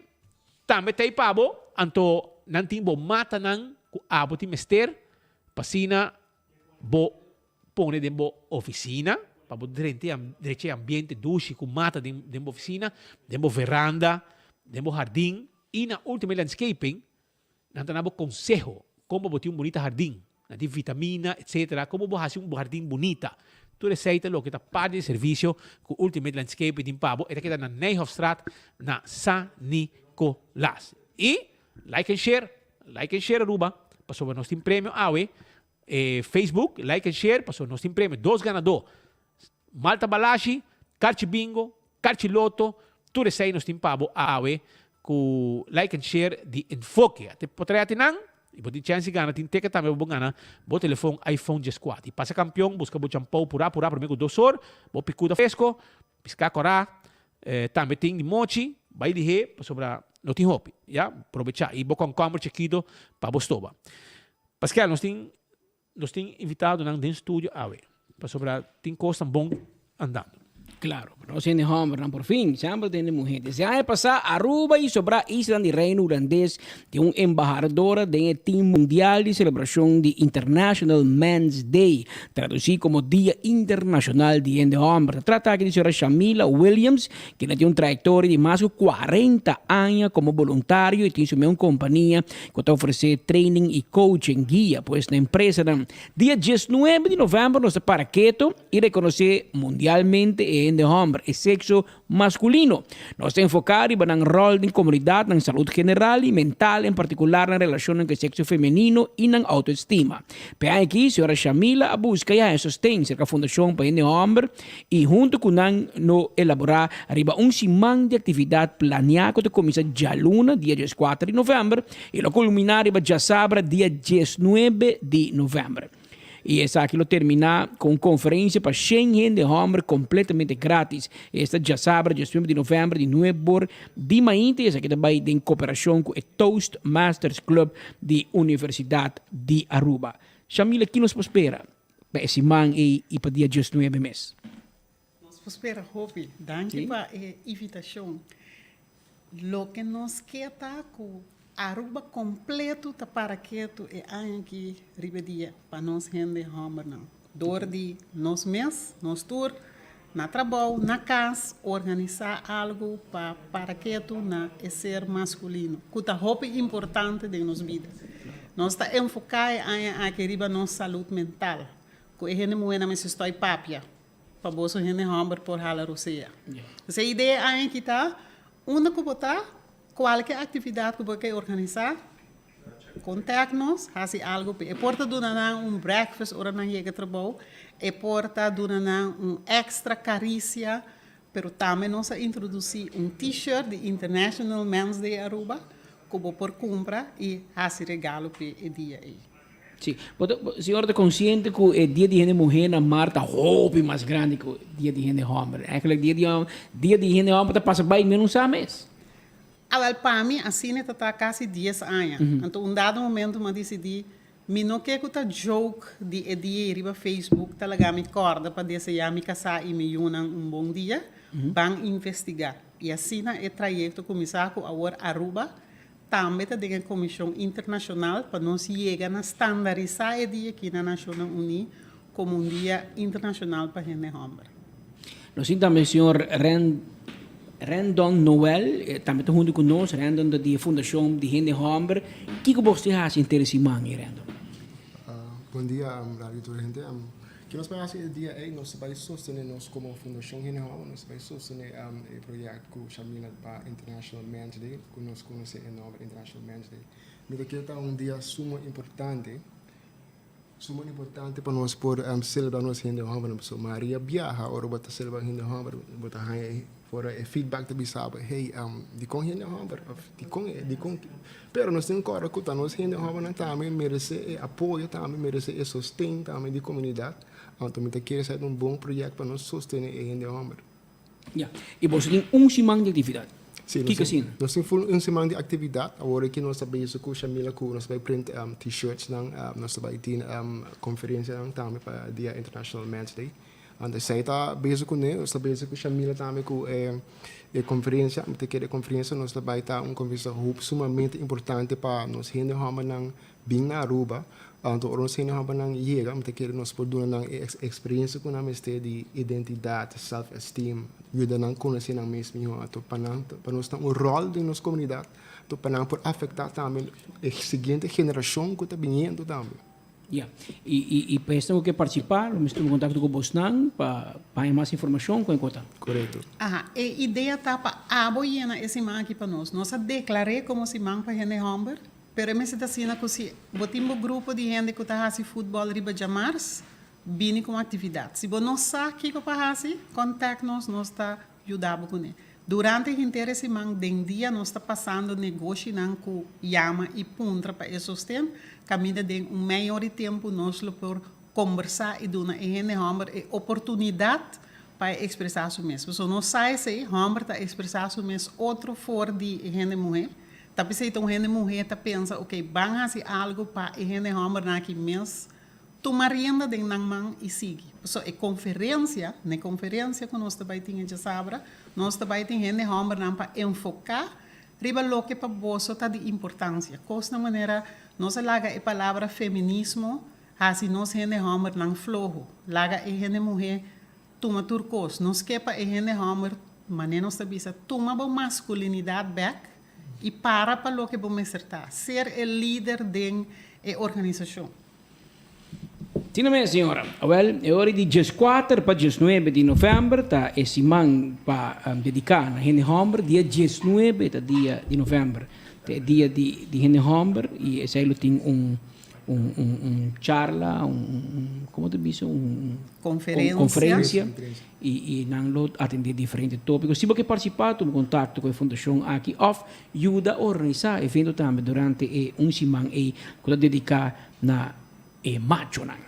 tambe ta ei pa bo, anto nan tin bo matanan cu abo tin mester pa asina bo pone den bo oficina, pa bo drente drecha e ambiente dushi cu mata den den bo oficina, den bo veranda, den bo hardin. I na Ultimate Landscaping Nan ta na bo konseho kon pa bo tin un bunita hardin. Nan tin vitamina, etsetera, kon pa bo hasi un hardin bunita. Tur esei ta loke ta parti di servisio ku Ultimate Landscaping tin pa bo. E ta keda na Nijhofstraat na San Nicolas. I like en share, like en share Aruba, pasobra nos tin premio awe. E Facebook, like en share, pasobra nos tin premio. Dos ganadó. Malta Balashi, Karchi Bingo, Karchi Loto, tur esei nos tin pa bo awe ku like and share di Enfoke. Ate por trae ati nan y bo tin chance di gana, tin ticket tambe pa bo gana bo telefon iPhone 14. Y pasa campeon, busca bo champou pura pura prome ku dos or, bo picuda fresco, pisca cora, tambe tin di mochi, bay lihe pasobra no tin hopi, ya, probecha. Y bo concomber chikito pa bo stoba. Paskel, nos tin Nos tin invitadonan den studio awe, pasobra tin kosnan bon andando. Claro, nos hende hombernan por fin, semper ta hende muher. Desde aña pasá Aruba y sobrá islan di Reino Hulandes tin un embahadora den e team mundial di celebracion di International Men's Day, traducí como Dia Internacional di Hende Homber. Ta trata aki di señora Shamila Williams, kende tin un trayectoria di mas cu cuarenta aña como boluntario y tin su meun compania ku ta ofresé training i coaching, guia, pues na empresanan. Dia diesnuebe di novèmber nos ta para keto i rekonosé mundialmente e hende hòmber, e sekso maskulino. Nos ta enfoká riba nan ròl den komunidat, nan salud general i mental, en partikular nan relashonnan ku e sekso femenino i nan outoestima. P'e aña akí, señora Shamila a buska i haña sosten serka Fundashon pa Hende Hòmber i huntu ku nan no elaborá riba un siman di aktividat planiá ku ta kuminsá djaluna, dia dieskuater di novèmber, i lo kulminá riba djasabra, dia diesnuebe di novèmber. I esaki lo terminá ku un konferensia pa shen hende hòmber kompletamente grátis. Esta djasabra, diesnuebe di novèmber, di nuebor di mainta i esaki ta bai den koperashon ku e Toastmasters Club di Universidat di Aruba. Shamila, ki nos por spera? Pa e siman ei i pa dia diesnuebe mes. Nos por spera hopi. Danki pa e invitashon. Loke nos ke ta ku Aruba kompleto ta para ketu e aña aki riba e dia pa nos hende hòmbernan. Dor di nos mes, nos tur, na trabou, na kas, organisá algu pa para ketu na e ser maskulino, ku ta hopi importante den nos bida. Nos ta enfoká e aña aki riba nos salud mental, ku e hende muhénan mester stòi papia pa boso hende hòmber por hala rosea. Entonces e idea e aña aki ta, unda ku bo ta, kualke aktividat ku bo ke organisá, kontèkt nos, hasi algu p'e. E por ta duna nan un breakfast ora nan yega trabou, e por ta duna nan un èkstra karisia, pero tambe nos a introdusí un T-shirt di International Men's Day Aruba. ku bo por kumpra i hasi regalo p'e e dia ei. Sí. Bo ta, señora ta konsiente ku e dia di hende muhé na mart ta hopi mas grandi ku dia di hende hòmber. Eigenlijk dia di dia di hende hòmber ta pasa bai mi no sa mes. Awèl pa mi asina ta ta kasi dies aña. Anto un dado momento mi a disidí mi no ke ku ta joke di e dia ei riba Facebook ta laga mi kòrda pa deseá mi kasá i mi yunan un bon dia. Ban investigá. I asina e trayekto kuminsá ku awor Aruba Tambe ta den e Komishon Internashonal pa nos yega na standarisá e dia aki na Nashonnan Uní komo un dia internashonal pa hende hòmber. Nos tin tambe señor Ren Rendon Noel, tambe ta huntu ku nos. Rendon ta di e Fundashon di Hende Hòmber. Kiko bos tin hasi henter e siman ei, Rendon? Bon dia, Radio Tur Hende. Ke nos bai hasi e dia ei? Nos bai sostené nos komo Fundashon Hende Hòmber, nos bai sostené e proyèkt ku Shamila pa International Men's Day, ku nos konosé e nòmber International Men's Day. Mi ta kere ta un dia sumo importante, sumo importante pa nos por selebrá nos hende hòmbernan. Pasobra mayoria biaha ora bo ta selebrá hende hòmber bo ta haña e ora e feedback ta bisa bo, hey, dikon hende hòmber? Òf dikon e dikon? Pero nos tin kòrda ku ta nos hende hòbennan tambe meresé e apoyo, tambe meresé e sosten tambe di komunidat. Anto mi ta kere esei ta un bon proyèkt pa nos sostené e hende hòmber. Ya. I boso tin un siman di aktividat? Sí, nos Kiko tin, asina? nos tin ful un siman di aktividat. Awor aki nos ta bezig ku Shamila ku nos ta bai print T-shirtsnan, nos ta bai tin konferensianan tambe pa Dia International Men's Day. Anto esei ta bezig kuné, nos ta bezig ku Shamila tambe ku e e konferensia. Mi ta kere e konferensia nos ta bai ta un konferensia hopi sumamente importante pa nos hende hòmbernan bin na Aruba. Anto ora nos hende hòmbernan yega mi ta kere nos por duna nan e eksperensia ku nan mester di identidat, self esteem, yuda nan konosé nan mes mihó. Anto pa nan pa nos ta un ròl den nos komunidat, anto pa nan por afektá tambe e siguiente generashon ku ta biniendo tambe. Ya. I i i pa esnan ku ke partisipá lo mester tuma kontakto ku bosnan pa pa haña mas informashon kon e kota. Korekto. Aha, e idea ta pa abo yena e siman aki pa nos. Nos a deklar'é komo siman pa hende hòmber, pero e mester ta asina ku si bo tin bo grupo di hende ku ta hasi futbòl riba djamars, bini ku un aktividat. Si bo no sa kiko pa hasi, kòntakt nos, nos ta yuda bo kuné. Durante henter e siman den dia nos ta pasando negoshinan ku yama i puntra pa e sosten, kaminda den un mei ora di tempu nos lo por kombersá i duna e hende hòmber e oportunidat pa e ekspresá su mes. Pasobra nos sa esei, hòmber ta ekspresá su mes otro for di e hende muhé. Ta p'esei ta un hende muhé ta pensa, oke, ban hasi algu pa e hende hòmbernan aki mes Tuma rienda den nan man i sigui. Pasobra e konferensia, n'e konferensia ku nos ta bai tin e djasabra, nos ta bai tin hende hòmbernan pa enfoká riba loke pa boso ta di importansia. Kosnan manera nos a laga e palabra feminismo hasi nos hende hòmbernan floho, laga e hende muhé tuma tur kos. Nos ke pa e hende hòmber, manera nos ta bisa, tuma bo maskulinidat bèk i para pa loke bo mester ta, ser e lider den e organisashon. Tina mes, señora. Awel, e ora di dieskuater pa diesnuebe di novèmber ta e siman pa dediká na hende hòmber. Dia diesnuebe ta dia di novèmber, ta e dia di di hende hòmber i esei lo tin un un un un charla, un un komo ta bisa un Konferensia. konferensia i i nan lo atendé diferente tópiko. Si bo ke partisipá tuma kontakto ku e fundashon aki òf yuda organisá evento tambe durante e un siman ei ku ta dediká na e machonan.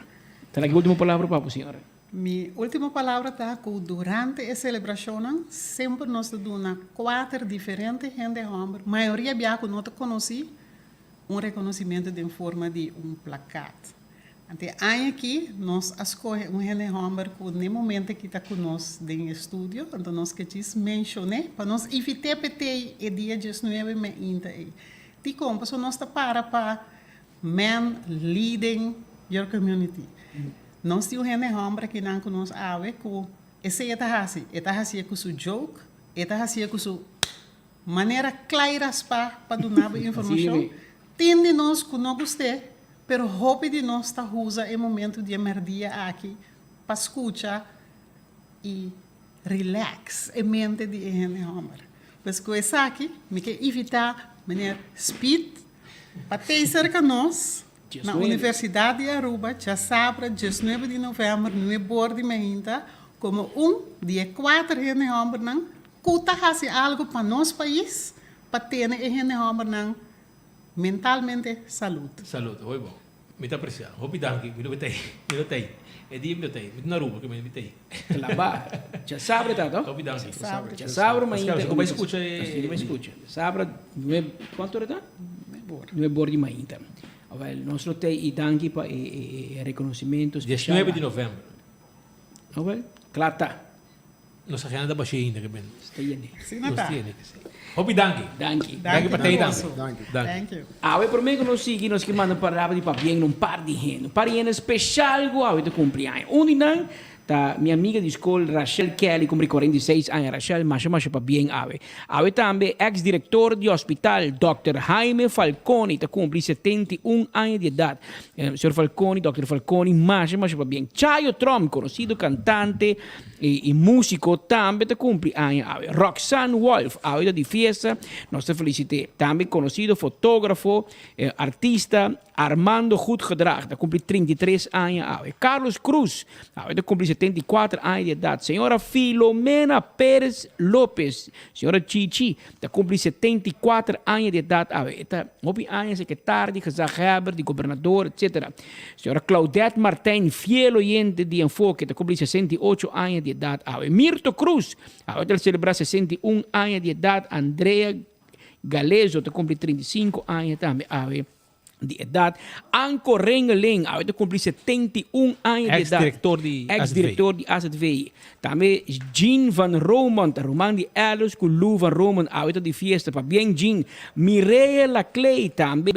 Ta laki ultimo palabra pa bo, señora? Mi ultimo palabra ta ku durante e selebrashonnan semper nos ta duna kuater diferente hende hòmber, mayoria bia ku no ta konosí, un rekonosimentu den forma di un plakat. Ante e aña aki nos a skohe un hende hòmber ku n'e momento aki ta ku nos den e studio, anto nos ke djis menshon'é pa nos invit'é p'etei e dia diesnuebe meinta ei. Dikon? Pasobra nos ta para pa Men leading your community. Nos tin un hende homber akinan ku nos awe ku esei e ta hasi. E ta hasié ku su joke, e ta hasié ku su manera kla i raspá pa duna bo informashon. Tin di nos ku no gust'é, pero hopi di nos ta usa e momento di e mèrdia aki pa skucha i relax e mente di e hende homber. Pues ku esaki mi ke invitá meneer Speed Pa tei serka nos na Universidad di Aruba djasabra diesnuebe di november nuebor di mainta komo un di e kuater hende hòmbernan ku ta hasi algu pa nos pais pa tene e hende hòmbernan. Mentalmente salud. Salud, hopi bon. Mi ta aprecia. Hopi danki. Mi lo ta ei. Mi lo ta ei. E dia mi lo ta ei. Mi ta na Aruba ke mi ta ei. Klabá. Djasabra ta, to? Hopi danki. Djasabra mainta. Pascal, si bo bai scucha e. Si bo bai scucha. Djasabra nuebe, cuanto ora ta? Nuebe ora di mainta. Awel, nos lo ta ei i danki pa e reconocimento special. Diesnuebe di november. Awel, kla ta. Nos agenda ta bashí ainda ke ben. Sta yene. Nos ta yene. Hopi danki. Danki. Danki pa tei tambe. Danki. Awe prome ku nos sigui nos ke manda un palabra di pabien na un par di hende. Un par di hende speshal ku awe ta kumpli aña. Un di nan ta mi amiga di skol Rachel Kelly kumpli 46 aña. Rachel masha masha pabien awe. Awe tambe eks direktor di hospital Dòkter Jaime Falconi ta kumpli 71 aña di edat. Señor Falconi, Dòkter Falconi masha masha pabien. Chayo Tromp konosido kantante E músiko tambe ta kumpli aña awe. Roxanne Wolf awe ta di fiesta, nos ta felisit'é. Tambe konosido fotógrafo, artista Armando Goedgedrag ta kumpli 33 aña awe. Carlos Cruz awe ta kumpli 74 aña di edat. Señora Filomena Perez Lopez, señora Chichi, ta kumpli 74 aña di edat awe. E ta hopi aña sekretar di gezaghebber, di gobernador, etcetera. Señora Claudette Martijn, fiel oyente di Enfoke, ta cumpli 68 aña di edad awe. Mirto Cruz, awe ta celebra 61 aña di edad. Andrea Galezo ta cumpli 35 aña tambe awe di edad. Anko Rengeling, awe ta cumpli 71 aña di edad. Ex-director di AZV. Ex-director di AZV. Tambe Jean van Romondt, ruman di Alice cu Lou van Romondt, awe ta di fiesta. Pabien Jean. Mireille Laclay tambe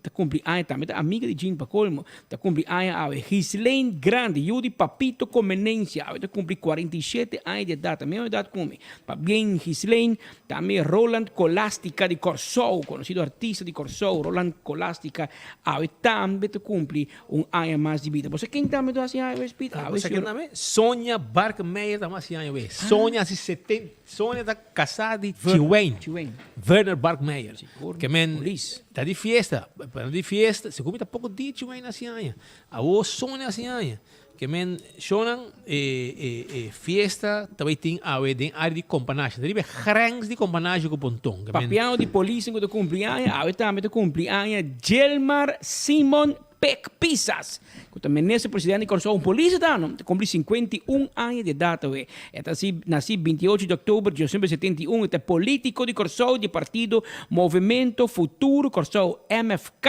ta cumpli aña, tambe ta amiga di Jean pa colmo, ta cumpli aña awe. Ghislaine Grande, yu di Papito Comenencia, awe ta cumpli 47 aña di edad, ta mesma edad cu mi. Pabien Ghislaine. Tambe Roland Colastica di Corsou, conocido artista di Corsou, Roland Colastica, awe tambe ta cumpli Un aña mas di bida. Bo sa ken tambe ta hasi aña wes, Piet? Bo sa ken tambe? Sonia Barkmeijer tambe hasi aña wes. Sonia hasi seten, Sonia ta kasá di Chiwein. Chiwein. Werner Barkmeijer. Sigur. Ke men Polis. ta di fiesta. Pero di fiesta, segun mi ta poko dia Chiwein hasi aña. Awor Sonia hasi aña. Ke men shownan e e e fiesta ta bai tin awe den área di Kompanasje. Ta riba e grens di Kompanasje ku Ponton. Ke men. Papiando di polisnan ku ta kumpli aña, awe tambe ta kumpli aña Gilmar Simon Pek Pisas, ku ta minister presidente di Kòrsou. Un polis ta no, ta kumpli 51 aña di edat awe. E ta si nasí 28 di òktober di 1971. E ta polítiko di Kòrsou di e partido Movemento Futuro Kòrsou, MFK.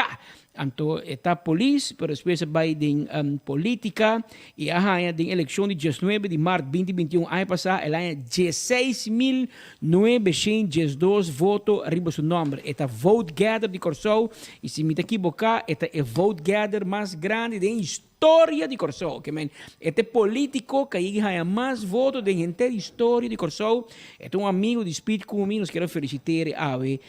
Anto e ta polis, pero despues a bai den politica y a haña den eleccion di diesnuebe di mart binti 21 aña pasa el haña 16912 voto riba su nomber. E ta vote gather di Kòrsou y si mi ta kiboká e ta e vote gather mas grandi den historia di Kòrsou. Ke men e ta e politico ku a yegi haña mas voto den henter historia di Kòrsou. E ta un amigo di Speed ku mi, nos kier a felicit'é awe.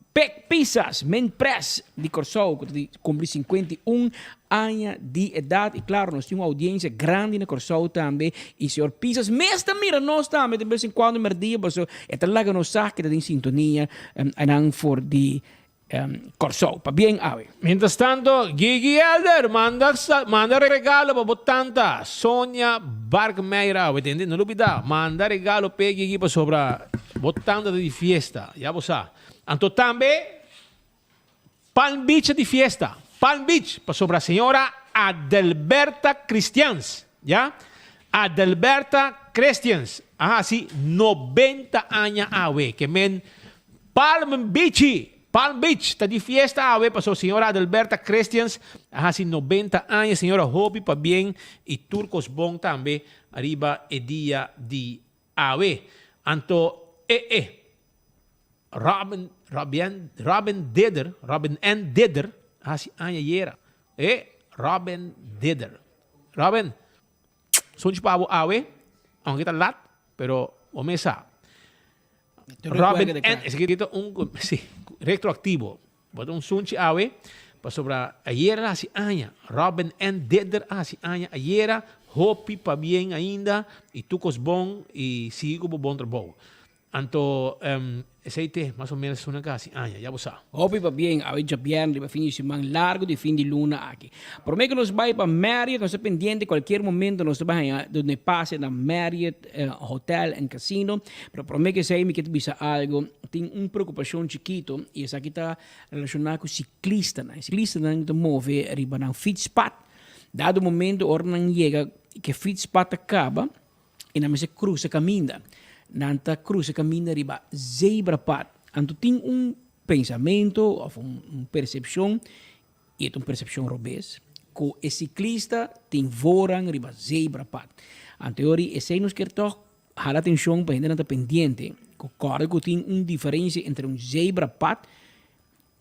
Pek Pisas, men pres di Kòrsou ku ta di kumpli 51 aña di edat i klaro nos tin un oudiensia grandi na Kòrsou tambe i señor Pisas mes ta mira nos tambe de bes en kuando mèrdia paso e ta laga nos sa ku e ta den sintonia einan for di Kòrsou. Pabien awe. Mientras tanto, Gigi Helder manda manda regalo pa bo tanta Sonia Barkmeijer awe tende no lubida manda regalo p'e Gigi pasobra bo tanta ta di fiesta ya bo sa. Anto tambe Palm Beach di fiesta. Palm Beach, pasobra señora Adelberta Christians, ya, Adelberta Christians a hasi 90 aña awe. Ke men Palm Beachy, Palm Beach ta di fiesta awe pasobra señora Adelberta Christians a hasi 90 aña. Señora hopi pabien y tur cos bon tambe ariba e dia di awe. Anto e e. Robin, Robin, Robin Didder, Robin N. Didder, hasi aña yera. E, Robin Didder. Robin, sunchi pa bo awe, aunke ta lat, pero bo mes sa. Robin N. Esaki ta un, si, retroactivo. Bo ta un sunchi awe, pasobra ayera a hasi aña. Robin N. Didder a hasi aña ayera. Hopi pabien ainda y tur cos bon y sigui cu bo bon trabou. Anto esei te mas o menos esun nan ka hasi aña, ya bo sa. Hopi pabien awe djabièrnè riba fin di siman largu di fin di luna aki. Promé ku nos bai pa Marriott nos ta pendiente kualkier momento nos ta bai haña duna e pase na Marriott Hotel and Casino. Pero promé ku esei mi ke ta bisa algu, tin un preokupashon chikito i esaki ta relashoná ku siklistanan. E siklistanan ta move riba nan fietspad. Dado momento ora nan yega ku e fietspad ta kaba, i nan mester krusa kaminda. Nan ta krusa kaminda riba zebrapad. Anto tin un pensamentu òf un persepshon, i e ta un persepshon robes, ku e siklista tin voorrang riba zebrapad. Anto e ora esei nos kier tòg hala atenshon pa hendenan ta pendiente ku kòrda ku tin un diferensia entre un zebrapad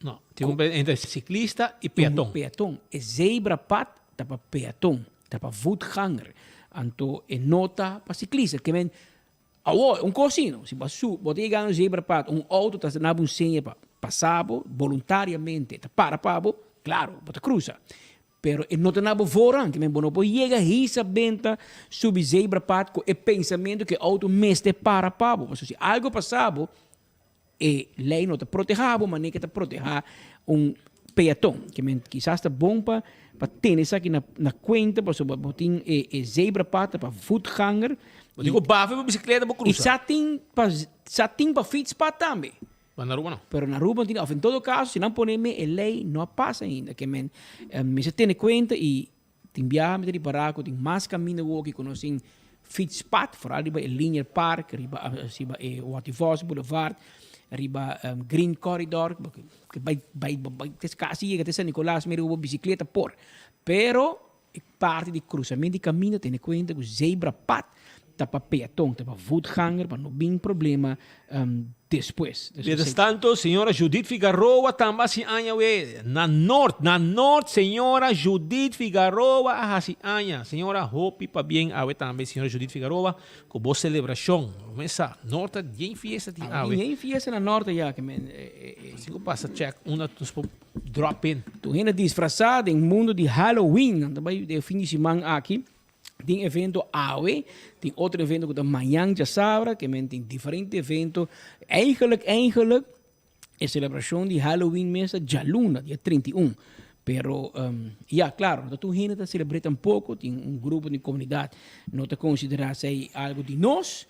No, tin un entre siklista i peaton. Un peaton. E zebrapad ta pa peaton, ta pa voetganger. Anto e no ta pa siklista. Ke men, awor, un kos si no, si bo su, bo ta yega na un zebrapad, un outo ta na bo un seña pa pasa bo, boluntariamente ta para pa bo, klaro, bo ta krusa. Pero e no ta na bo voorrang, ke men bo no por yega hisa benta subi zebrapad ku e pensamentu ku e outo mester para pa bo. Pasobra si algu pasa bo, E lei no ta protehá bo manera ke ta protehá un peaton. Ke men kisas ta bon pa pa tene esaki na na kuenta pasobra bo tin e e zebrapad ta pa voetganger. Bo tin ku bafa bo bisikleta bo I krusa. sa tin pa sa tin pa fietspad tambe. Ma na Aruba no. Pero na Aruba no tin òf en todo kaso si nan pone me e lei no a pasa ainda. Ke men mester tene kuenta i Tin biaha mi ta ripará ku tin mas kaminda woki ku nos tin fietspad, foral riba e Linear Park, riba riba e Watty Vos Boulevard, riba Green Corridor, ku bai bai bai te kasi yega te San Nicolas mira ku bo bisikleta por. Pero e parti di krusamentu di kaminda tene kuenta ku zebrapad ta pa peaton, ta pa voetganger, pa no bin problema despues. Mientras tanto, señora Judith Figaroa tamba hasi aña we na Noord, na Noord señora Judith Figaroa a hasi aña. Señora hopi pabien awe tambe señora Judith Figaroa cu bo celebracion. Mesa, Noord ta bien fiesta tin awe. Bien fiesta na Noord ya ke men. Así cu pasa check unda nos por drop in. Tur hende disfrasa den mundo di Halloween. Nan ta bay den fin di siman aki. Tin evento awe, tin otro evento ku ta mañan djasabra, ke men tin diferente evento. Eigenlijk, eigenlijk, e selebrashon di Halloween mes ta djaluna, dia 31. Pero, um, ya, klaro, no ta tur hende ta selebr'é tampoko, tin un grupo di komunidat no ta konsiderá esei algu di nos,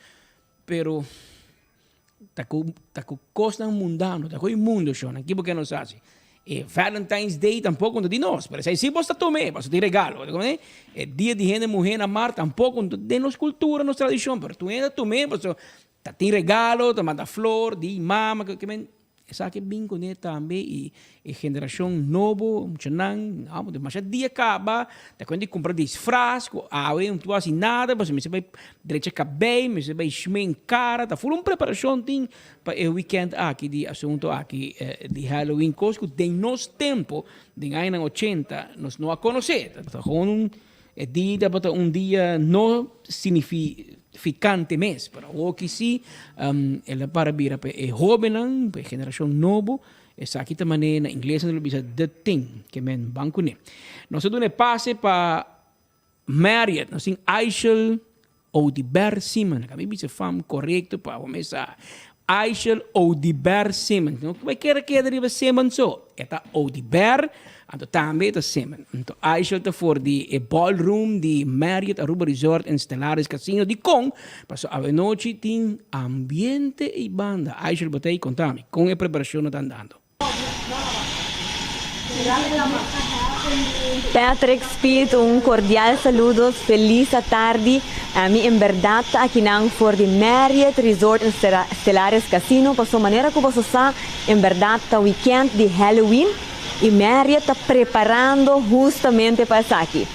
pero Ta ku ta ku kosnan mundano, ta ku e mundo shon. Aki bo ke nos hasi. E Valentine's Day tampoko no ta di nos, pero esei si bos ta tuma e, pasobra tin regalo. Bo ta komprende? E dia di hende muhé na mar tampoko no ta den nos kultura, nos tradishon, pero tur hende ta tuma e pasobra ta tin regalo, ta manda flor di mama, ke men. Esaki bin kuné tambe i e generashon nobo, muchanan, amo demasha dia kaba, ta kuenta di kumpra disfras ku awe no tin hasi nada, pasobra mester bai drecha kabei, mester bai shmen kara, ta ful un preparashon tin pa e wikènt aki di asuntu aki di Halloween, kos ku den nos tempu, den añanan ochenta, nos no a konosé, ta gewoon un E dia tabata un dia no significante mes, pero awoki si el a para bira pa e hobennan, pa e generacion nobo, esaki ta manera na ingles nan ta lo bisa the thing, ke men ban kuné. Nos a duna e pase pa Marriott, nos tin Aishel Oduber Simon, ka mi bisa fam korekto pa bo mes sa. Aishel Oduber Simon, no ku bai kere keda riba Simon so, e ta Oduber, anto tambe e ta Simon. Anto Aishel ta for di e ballroom di Marriott Aruba Resort and Stellaris Casino. Dikon? Pasobra awenochi tin ambiente ei banda. Aishel bo ta ei konta mi kon e preparashonnan ta andando. Patrick Speed un cordial saludos feliz atardi ami en berdad ta akinan for di Marriott Resort and Stellaris Casino paso manera cu boso sa en berdad ta weekend di Halloween y Marriott ta preparando hustamente pa esaki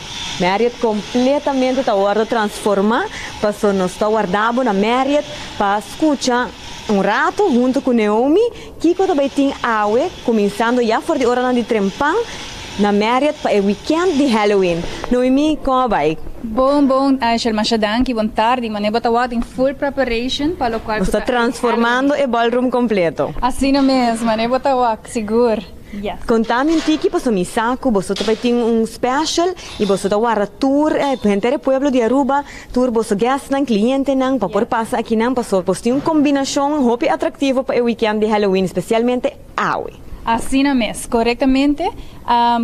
Marriott completamente ta wordo transforma paso nos ta warda bo na Marriott pa scucha un rato hunto cu Neomi Kiko ta bai tin awe, kuminsando ya for di oranan di trempan, na Marriott pa e wikènt di Halloween? Noemí, kon a bai? Bon, bon, Aishel, masha danki, bon tardi. Mane bo ta wak den full preparation pa lokual Bo ku sta ta e transformando Halloween. e ballroom kompleto. Asina mes, mane bo ta wak, sigur. Yes. Konta mi un tiki paso mi sa ku boso ta bai tin un special i boso ta warda tur henter e pueblo di Aruba, tur boso guestnan, clientenan pa por pasa akinan paso boso tin un kombinashon hopi atraktivo pa e weekend di Halloween spesialmente awe. Asina mes, korektamente.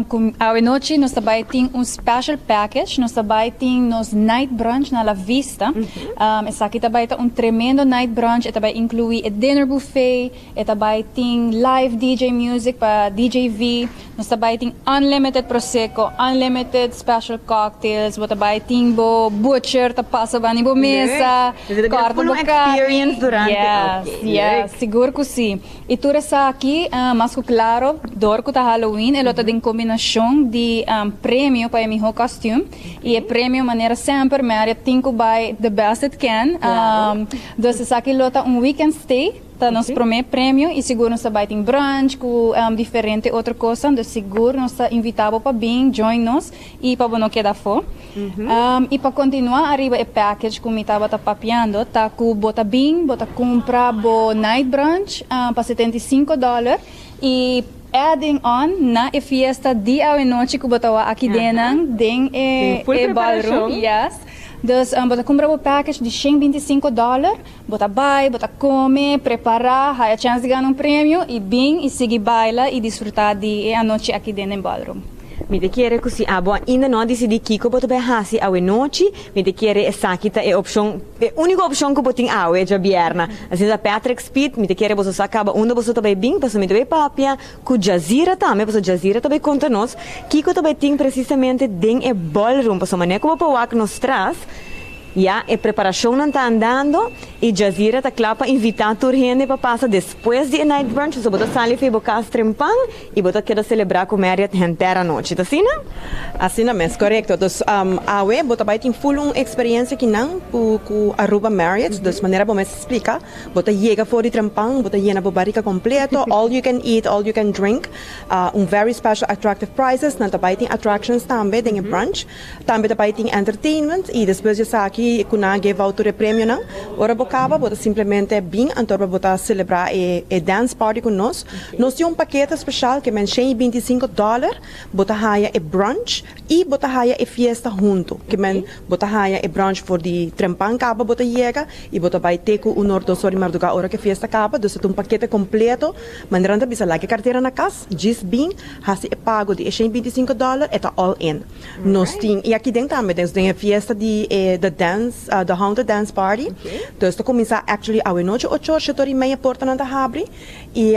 Ku awe nochi nos ta bai tin un special package, nos ta bai tin nos night brunch na La Vista. Esaki ta bai ta un tremendo night brunch, e ta bai inkluí e dinner buffet, E ta bai tin live DJ music pa DJ V. Nos ta bai tin unlimited prosecco, unlimited special cocktails. Bo ta bai tin bo butcher ta pasa bani bo mesa, corta bo carni. Yes, yes, sigur cu si. Y tur esaki, mas cu claro, door cu ta Halloween, e lo ta den combinacion di premio pa e miho costume. Y e premio manera semper, Marriott tin cu bai the best it can. Dus esaki lo ta un weekend stay. Ta nos promé premio y sigur nos ta bai tin brunch cu diferente otro cosnan, dus sigur nos ta invita bo pa bin join nos y pa bo no keda afó. Y pa continua ariba e package cu mi tabata papiando ta cu bo ta bin, bo ta cumpra bo night brunch pa 75 dollar y adding on na e fiesta di awenochi cu bo ta wak aki dennan den e ballroom, yes. Dus bo ta cumpra bo package di 125 dollar. Bo ta bai, bo ta come, prepara, haya chance di gana un premio y bin y sigui baila y disfruta di e anochi aki den den ballroom. Mi ta kere cu si abo ainda no a dicidi kico bo ta bay haci awe nochi, mi ta kere esaki ta e opcion, e unico opcion cu bo tin awe djabierna. Asina ta Patrick Speed, mi ta kere boso sa caba unda boso ta bay bin, pasobra mi ta bay papia cu Jazira tambe, pasobra Jazira ta bay conta nos kico ta bay tin precisamente den e ballroom, pasobra manera cu bo por wak nos tras, Ya e preparashonnan ta andando y Jazira ta kla pa invita tur hende pa pasa despues di e night brunch, so bo ta sali fei bo kas trempan y bo ta keda celebra cu Marriott henter anochi, ta asina? Asina mes, corecto. Dus awe bo ta bay tin full un experiencia kinan cu cu Aruba Marriott, dus manera bo mes splica, bo ta yega for di trempan, bo ta yena bo barica completo, all you can eat, all you can drink, un very special attractive prices, nan ta bay tin attractions tambe den e brunch. Tambe ta bai tin entertainment y despues di esaki cu nan a give out tur e premionan. Ora bo caba bo ta simplemente bin anto pa bo ta celebra e e dance party cu nos. Nos tin un pakete special ke men 125 dollar bo ta haya e brunch y bo ta haya e fiesta hunto. Ke men bo ta haya e brunch for di trempan caba bo ta yega y bo ta bai te cu un or dos or di marduga ora cu e fiesta caba. Dus e ta un pakete completo. Manera nan ta bisa laga e cartera na cas, djis bin Hasi e pago di e 125 dollar e ta all in. Nos tin y aki den tambe den den e fiesta di e the dance the haunted dance party. Dus ta cuminsa actually awe nochi ocho or shetor y meia portanan ta habri y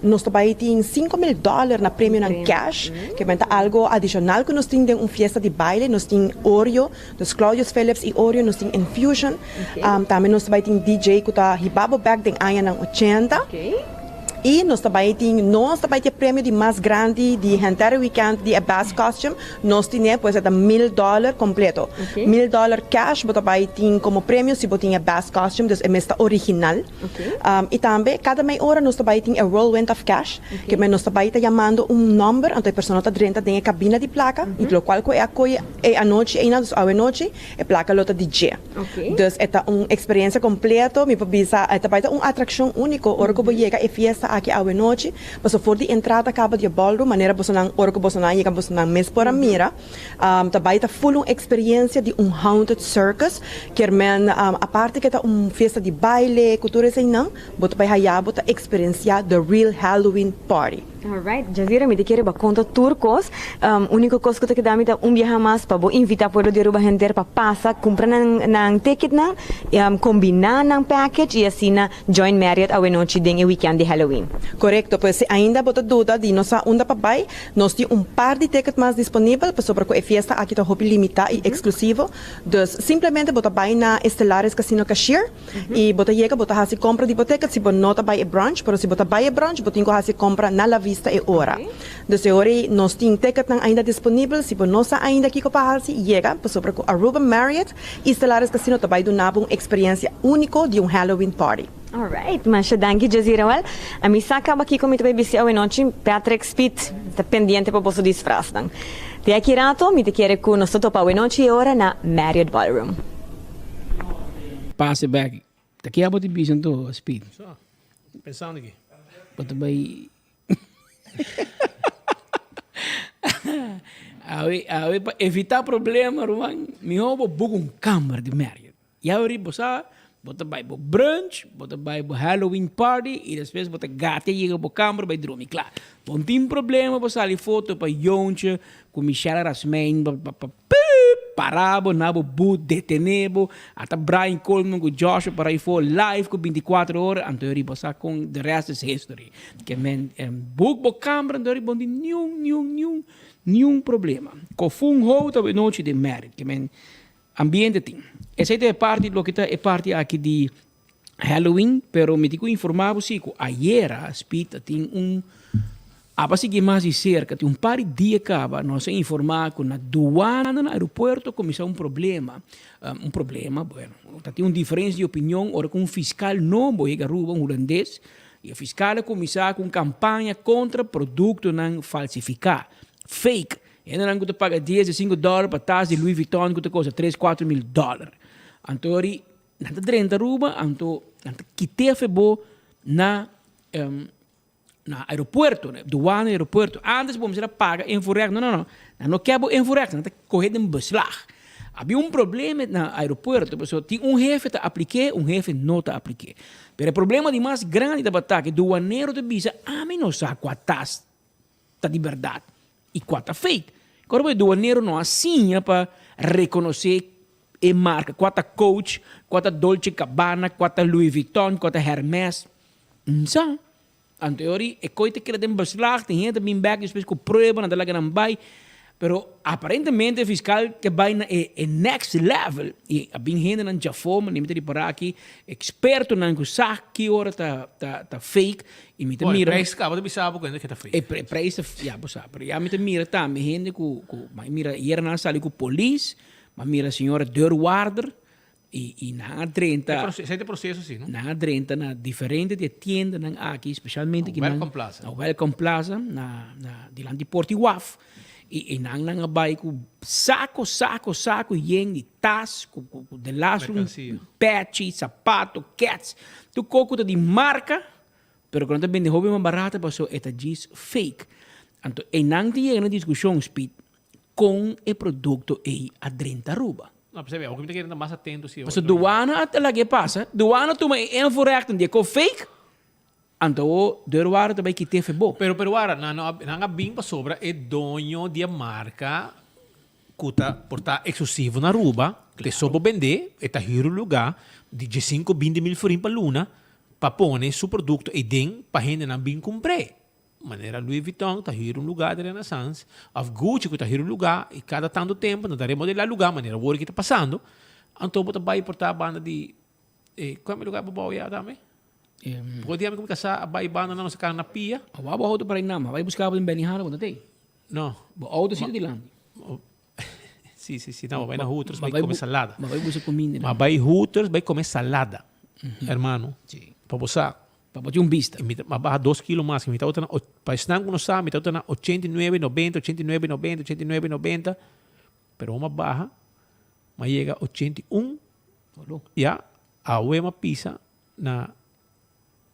nos ta bay tin 5000 dollar na premionan cash ke men ta algo adicional cu nos tin den un fiesta di baile. Nos tin Oreo, dus Claudius Philips y Oreo, nos tin Infusion. Tambe nos ta bay tin DJ cu ta hiba bo bek den añanan ochenta. Y nos ta bay tin, nos ta bay tin e premio di mas grandi di henter e weekend di e best costume, nos tine pues e ta mil dollar completo. Mil dollar cash bo ta bay tin como premio si bo tin e best costume, dus e mes ta original. Y tambe cada mei ora nos ta bay tin e whirlwind of cash, ke men nos ta bay ta yamando un nomber, anto e persona ta drenta den e cabina di placa, y locual cu e a coye e anochi eynan, dus awe nochi, e placa lo ta di dje. Dus e ta un experiencia completo, mi por bisa e ta bay ta un atraccion unico ora cu bo yega e fiesta aki awe nochi, pasobra for di entrada caba di e ballroom, manera bosonan ora cu bosonan yega bosonan mes por a mira, ta bay ta full un experiencia di un haunted circus, kier men aparte cu e ta un fiesta di baile cu tur eseinan, bo ta bay haya bo ta experiencia the real Halloween party. Alright, Jazira, mi ta kere bo konta tur kos. Uniko kos ku ta keda mi ta un biaha mas pa bo invitá pueblo di Aruba henter pa pasa kumpra nan nan ticketnan, kombiná nan package i asina join Marriott awenochi den e weekend di Halloween. Korekto, pues si ainda bo ta duda di no sa unda pa bai, nos tin un par di ticket mas disponibel pasobra ku e fiesta aki ta hopi limitá i eksklusivo. Dus simplemente bo ta bai na Estelares Casino Cashier. I bo ta yega, bo ta hasi kompra di bo ticket si bo no ta bai e brunch, pero si bo ta bai e brunch bo tin ku hasi kompra na La Vista e ora. Dus e ora ei nos tin ticketnan ainda disponibel, si bo no sa ainda kiko pa hasi, yega, pasobra ku Aruba Marriott i Stellaris Casino ta bai duna bo un eksperensia úniko di un Halloween party. Alright, masha danki Jazira. Wel, ami sa kaba kiko mi ta bai bisti awenochi, Patrick Speed ta pendiente pa boso disfraznan. Te aki rato mi ta kere ku nos ta topa awenochi e ora na Marriott Ballroom. Pase bek. Ta ke abo ta bisa anto, Speed? So, pensando aki. Bo ta bai. Awe, awe pa evita problema ruman, mihó bo boek un kamer di Marriott. Ya ori bo sa, bo ta bai bo brunch, bo ta bai bo Halloween party y despues bo ta gatia yega bo kamer bai drumi kla. Bo no tin problema bo sali foto pa Jontje ku Michelle Rasmijn pa pa pa piip para bo na bo boot detene bo, ata Brian Coleman ku Joshua para ifo live ku binticuatro ora anto ori bo sa kon the rest is history. Ke men boek bo kamer anto ori bo no tin niun niun niun niun problema. Kofun hou ta nochi den Marriott. Ke men Ambiente tin. Esei ta e parti loke ta e parti aki di Halloween, pero mi tin ku informa bo si ku ayera Speed ta tin un aba sigui mas di serka, tin un par di dia kaba nos a informa ku na duana na aeropuerto a kuminsá un problema, un problema, bueno, ta tin un diferensia di opinion ora ku un fiskal nobo yega Aruba, un hulandes, i e fiskal a kuminsá ku un kampaña kontra produktonan falsifiká, fake. Hendenan ku ta paga dies di sinku dòler pa tas di Louis Vuitton ku ta kosta tres kuatro mil dòler. Anto ori nan ta drenta Aruba anto nan ta kit'é afe bo na na aeropuerto, na duana di aeropuerto. Antes bo mester a paga invoerrecht, no no no, nan no ke bo invoerrecht, nan ta kohe den beslag. Habia un problema na aeropuerto pasobra tin un hefe ta aplik'é, un hefe no ta aplik'é. Pero e problema di mas grandi tabata ku e duanero ta bisa ami no sa kua tas ta di berdad y cua ta fake. Ora bo e duanero no a siña pa reconoce e marca, cua ta Coach, cua ta Dolce Gabbana, cua ta Louis Vuitton, cua ta Hermes. Nsa. Anto e ora e coy ta keda den beslag, tin hende ta bin bek despues cu prueba, nan ta laga nan bay. Pero aparentemente e fiscal ke bay na e e next level y a bin hendenan djafó, mi ta ripara aki, expertonan cu sa ki ora ta ta ta fake y mi ta Bueno, e mira. prijs caba ta bisa bo cu hende ke ta fake. E pre prijs ta ya bo sa, pero ya mi ta mira tambe hende cu cu mi a mira ayer nan a sali cu polis, mi a mira señora deurwaarder Y y nan a drenta. E proceso, esei ta e proceso si, no? Nan a drenta na diferente di e tiendanan aki, specialmente Na ki nan. Welcome Plaza. Na Welcome Plaza, na na dilanti Porti Waf. Y y nan nan a bai ku sako, sako, sako yen di tas, ku ku ku de laatste un Mercancía. pechi, sapato, kets, tur kos ku ta di marka, pero ku nan ta bende hopi mas barata pasobra e ta djis fake. Anto einan ta yega na diskushon, Speed, Kon e produkto ei a drenta Aruba? No, p'esei awor mi ta kere ta mas atento si. Pasobra duana a laga e pasa. Duana tuma e invoerrechten di e ko fake, anto awor deurwaarder ta bai kit'é fe bo. Pero pero wara, nan no a nan a bin pasobra e doño di e marka ku ta por ta eksklusivo na Aruba, te so por bendé, e ta hür un lugá di diesinko binti mil florin pa luna pa pone su produkto eiden pa hendenan bin kumpr'é. Manera Louis Vuitton ta hür un lugá di Renaissance òf Gucci ku ta hür un lugá i kada tantu tempu nan ta remodelá lugá manera awor ki ta pasando, anto bo ta bai por ta banda di e kua mi lugá bo bou ya tambe? Poko dia mi ku mi kasá a bai banda nan nos a kana na pia. Awor bo outo para inama, bai buska bo den Benihana bo ta tei. No. Bo outo si ta dilanti. Si, si, si. No, bai na Hooters bai come salada. Ma bai buska kuminda. Ma bai Hooters bai come salada, hermano. Si. Pa bo sa. Pa bo tin un bista. Mi ta baha dos kilo mas. Mi tabata na, pa esnan ku no sa, mi tabata na 89, 90, 89, 90, 89, 90. Pero mi a baha, mi a yega 81. Ya, awe mi a pisa na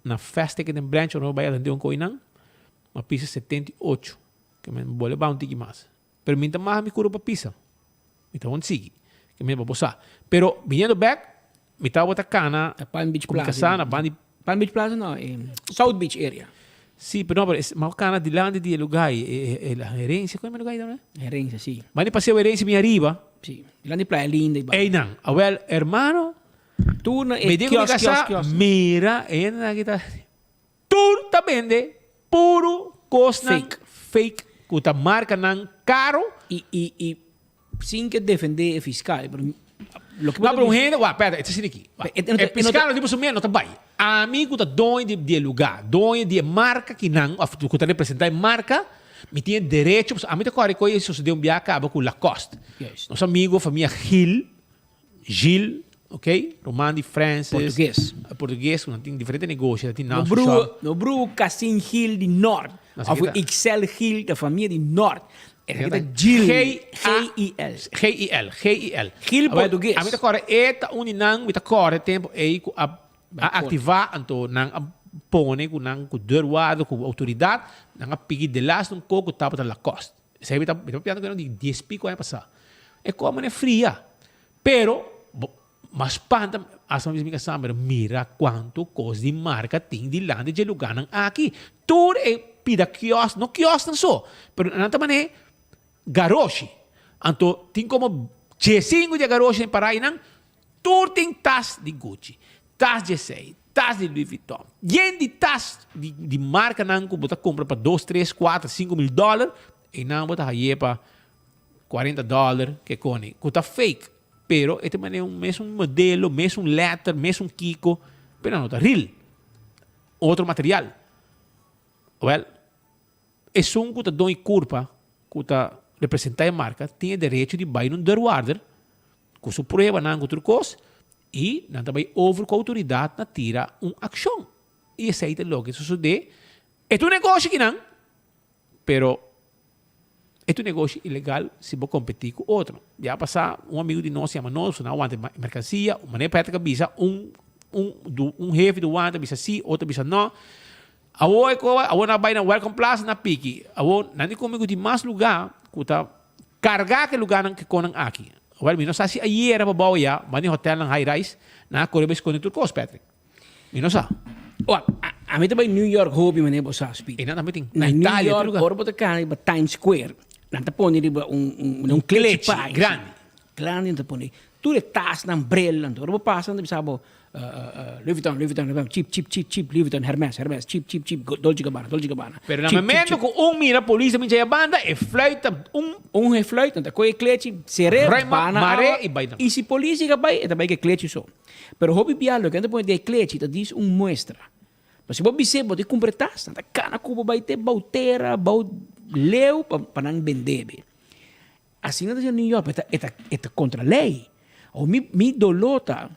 na Fast Ticket den Branch, ora mi bai atende un koinan, mi a pisa 78. Ke mi bole baha un tiki mas. Pero mi ta maha mi kuro pa pisa. Mi ta won sigui. Ke mi pa bo sa. Pero biniendo bek, mi tabata kana Na Palm Beach ku mi Plaza. kasá na banda di. Palm Beach Plaza no, South Beach area. Sí, pero no, pero es, mi kana dilanti di e lugá ei, e, e, la herencia, kon e lugá ei tambe? Herencia, sí. Banda di Paseo Herencia mi ariba. Sí, dilanti di Playa Linda i banda. Einan. Awel, hermano, Tur na e mi di ku mi kiosk, kasá, kiosk, kiosk. mira, e hendenan aki ta. Tur ta bende puro kosnan Fake. fake ku ta markanan karo. I i i sin ke defende e fiskal pero loke bo No ta pero un bisa. hende wak pera e ta asina aki wak E no ta e e no ta fiskal no tin por su mes no ta bai ami ku ta doño di di e luga doño di e marka kinan of ku ta representa e marka mi tin e derecho pasobra ami ta kore koe e sosode un biaha kaba ku Lacoste Juist. nos amigo famia Gil Gil, ok, Roman di Francis. Portugues. Portugues, ku nan tin diferente negoshi, nan tin No nan su broer, shop. no broer Cassin Gil di Noord. No sa Of kita. Ixel Gil, ta famia di Noord. E Kita ta Gil. G A G-I-L. G-I-L, G-I-L. Gil Awel, Portugues. Ami ta kòrda e ta un di nan, mi ta kòrda e tempu ei ku a Bai a kort. aktivá, anto nan a. pone ku nan ku deurwaarder ku outoridat nan a piki delas un kos ku tabata Lacoste. Esei mi ta mi ta papiando ku nan di dies piko aña pasá. E kos a manera fria. Pero bo mas spanta asta mi bisa mi kasá pero mira kuantu kos di marka tin dilanti dje lugánan aki. Tur e pida kiosk no kiosknan so pero nan ta manera garoshi. Anto tin komo diesinku dje garoshinan pará einan Tur tin tas di Gucci, tas di esei, tas di Louis Vuitton. Yen di tas di di markanan ku bo ta kumpra pa dos, tres, kuater, 5000 dòler, einan bo ta haye pa 40 dòler ke koni, ku ta fake. Pero e ta manera un mesun modelo, mesun lèter, mesun kiko, pero nan no ta real. Otro material. Wèl, esun ku ta doño kurpa, ku ta representá e marka, tin e derecho di bai na un deurwaarder Ku su pruebanan ku tur kos i nan ta bai over ku outoridat na tira un akshon. I esei ta loke sosodé. E ta un negoshi kinan, pero e ta un negoshi ilegal si bo kompetí ku otro. Ya pasá un amigu di nos yama nos, nan a wanta e merkansia, manera Patrick a bisa, un un un hefe di wanta a bisa sí, otro a bisa no. Awor e koba, awor nan a bai na Welcome Plaza na piki. Awor nan di komi ku tin mas lugá ku ta Carga ke lugarnan ke konan aki. Awel mi no sa si ayera pa bou ya, ban di hotelnan high rise, nan a kore bai skonde tur kos, Patrick. Mi no sa. Wak, ami ta bai New York hopi manera bo sa, Speed. E nan tambe tin. Na Na New Italia, tur York, lugar. ora bo ta kana riba Times Square, nan ta pone riba un, un, Un un klechi klechi pa grandi. Grandi nan ta pone. Tur e tasnan, brilnan, ora bo pasa nan ta bisa bo, Louis Vuitton, Louis Vuitton, Louis Vuitton, cheap, cheap, cheap, cheap, Louis Vuitton, Hermes, Hermes, cheap, cheap, cheap, Dolce Gabbana, Dolce Gabbana. Pero na cheap, cheap, momento cheap. ku un mira polis ta bin chaya banda, e fluit ta un. Un e fluit, nan ta kohe e klechi, ser'é, Ruim bana mare awa, i bai nan. I si polis yega bai, e ta bai ku e klechi so. Pero hopi bia loke nan ta pone den e klechi ta dis un muestra. Pero si bo bis'é bo tin kumpra e tas, nan ta kana ku bo bai te bou tera, bou leu pa nan bende be. Asina ta haciendo New York, pero e ta, e ta contra ley. Awor mi, mi dolor ta,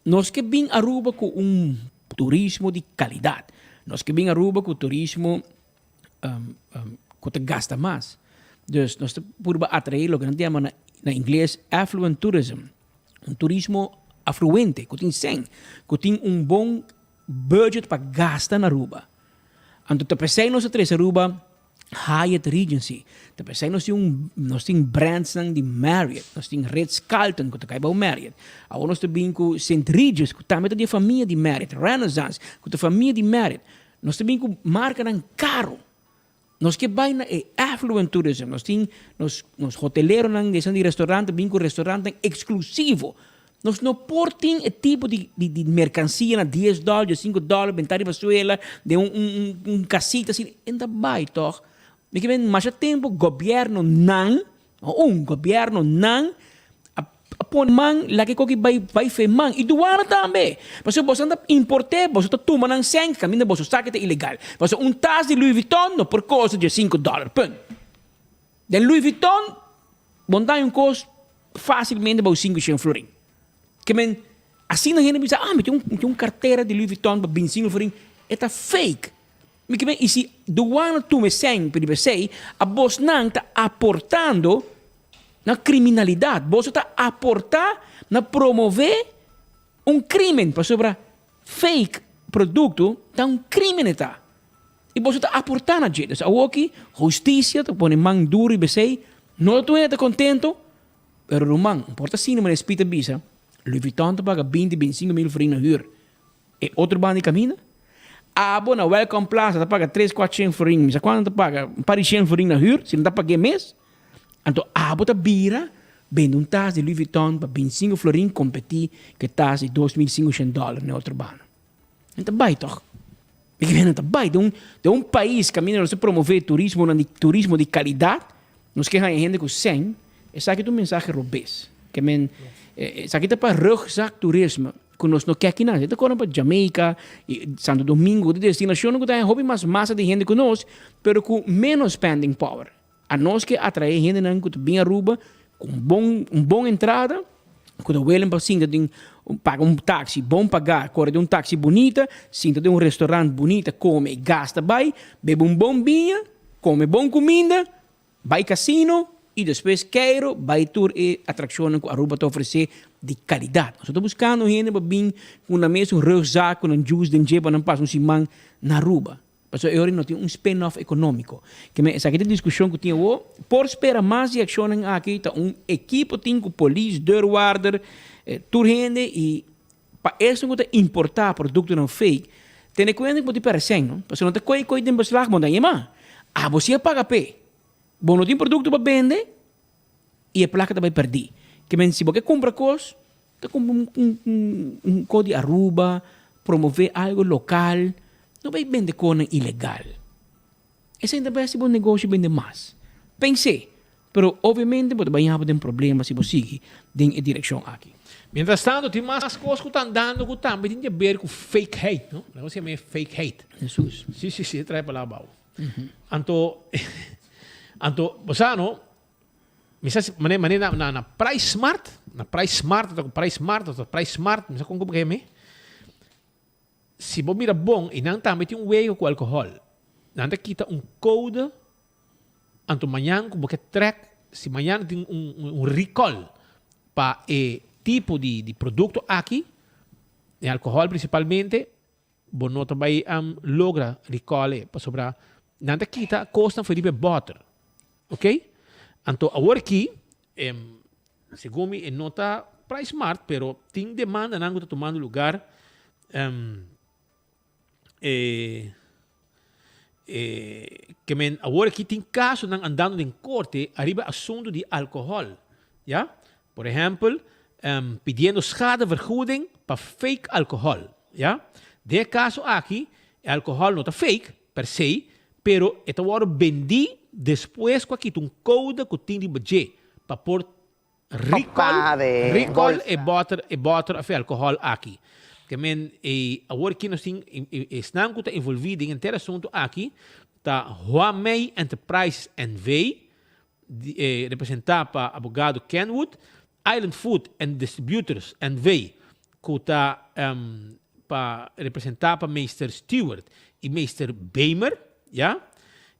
nos ke bin Aruba cu un turismo di calidad. Nos ke bin Aruba cu turismo um, um, cu ta gasta mas. Dus nos ta purba atrae loke nan ta yama na, na ingles affluent tourism. Un turismo afluente, cu tin cen, cu tin un bon budget pa gasta na Aruba. Anto ta pesey nos a trece Aruba Hyatt Regency. Ta p'esei nos tin un, nos tin brandsnan di Marriott, nos tin Ritz Carlton ku ta kai bou Marriott. Awor nos ta bin ku St. Regis ku tambe ta di e famia di Marriott, Renaissance ku ta famia di Marriott. Nos ta bin ku markanan karu. Nos ke bai na e affluent tourism. Nos tin nos nos hoteleronan, esnan di restaurant ta bin ku restaurantnan eksklusivo. Nos no por tin e tipo di di mercancia na dies dollar, diescinco dollar, benta riba suela den un un un casita asina, e no ta bay toch. Mi ke men masha tempo gobierno nan, no un, gobierno nan a a pone man laga e koki bay bay fe man y duana tambe. Pasobra boso ta importe, boso ta tuma nan cen caminda boso sa ke ta ilegal. Pasobra un tas di Louis Vuitton no por kosta diescinco dollar, punt. Den Louis Vuitton bo no ta haña un kos fásilmente bou 500 florin. Ke men, asina hende bisa, ah, mi tin un, mi tin un kartera di Louis Vuitton pa 25 florin. E ta fake. Mi ke men, i si douane tuma e sèn pa riba esei, abosnan ta aportando na kriminalidat. Boso ta aportá na promové un krimen, pasobra fake produkto ta un krimen e ta. I boso ta aportá na dje. Dus awoki hustisia ta pone man duru riba esei. No ta tur hende ta kontento, pero ruman, un por ta asina manera Speed a bisa, Louis Vuitton ta paga 20, 25 mil florin na hür. E otro banda di kaminda, abo na Welcome Plaza ta paga tres, kuatshen florin, mi sa kuantu nan ta paga, un par di shen florin na hür, si nan ta pag'é mes. Anto abo ta bira bende un tas di Louis Vuitton pa 25 florin kompetí ku e tas di 2500 dòler na e otro banda. Nan ta bai tòg. Mi ke nan ta bai den un den un pais kaminda nos ta promové turismonan di turismo di kalidat, nos ke haña hende ku sèn, esaki ta un mensahe robes. Ke men esaki ta pa rugzak turisme ku nos no ke akinan. E ta kore pa Jamaica i Santo Domingo, otro destinashonnan ku ta haña hopi mas masa di hende ku nos, pero ku ménos spending power. Anos ke atraé hendenan ku ta bin Aruba ku un bon un bon entrada, ku ta welen pa sinta den paga un taxi bon pagá, kore den un taxi bunita, sinta den un restaurant bunita, kome i gasta bai, bebe un bon biña, kome bon kuminda, bai kasino. y despues Cairo bay tur e atraccionnan cu Aruba ta ofrece di calidad. Nos ta buscando hende pa bin cu nan mes un rugzak cu nan juice den dje pa nan pasa un siman na Aruba. Pasobra e ora no tin un spin-off economico. Keme esaki ta e discusion cu tin awo. Por spera mas di accionnan aki ta un ekipo tin cu polis, deurwaarder, tur hende y pa esnan cu ta importa productonan fake tene cuenta cu bo tin perde cen no. Pasobra no ta coy coy den beslag bo no ta yema. Abo si a paga p'e. Bo no tin producto pa bende y e placa ta bay perdi. Keme si bo ke cumpra cos Ta cumpra un co di Aruba, promove algo local, no bay bende conan ilegal. Esey ta bay haci bo negocio bende mas. Pens'e, pero obviamente bo ta bay haba den problema si bo sigui den e direccion aki. Mientras tanto tin mas cos cu ta andando cu tambe tin di haber cu fake hate, no? Laga nos yama e fake hate. Jesus. Si, si, si, e trae palabra abao. Anto, anto, bo sa no, Mi sa si mane mane na na na Price Smart, na Price Smart ta ku Price Smart ta Price Smart, mi sa kon ku bo mi. Si bo mira bon i nan tambe tin un wega ku alkohòl. Nan ta kita un kode anto mañan ku bo ke trèk si mañan tin un un recall pa e tipo di di produkto aki, e alkohòl prinsipalmente, Bo no ta bai logra recall e pasobra nan ta kita cosnan for riba e boter. Ok? Anto awor aki, segun mi e no ta price smart pero tin demandanan cu ta tumando lugar e ke men awor aki tin casonan andando den corte ariba asunto di alcohol. Ya? Por ehempel, pidiendo schadevergoeding pa fake alcohol. Ya? Den e caso aki, e alcohol no ta fake per se, pero e ta wordo bendi despues cu a kita un code cu tin riba dje pa por recall, recall e boter, e boter of e alcohol aki. Ke men e awor aki nos tin esnan cu ta envolvi den henter asunto aki ta Huamei Enterprises NV. Representá pa abogado Kenwood, Island Food and Distributors NV. ku ta pa representá pa meester Stewart i meester Bemer, ya,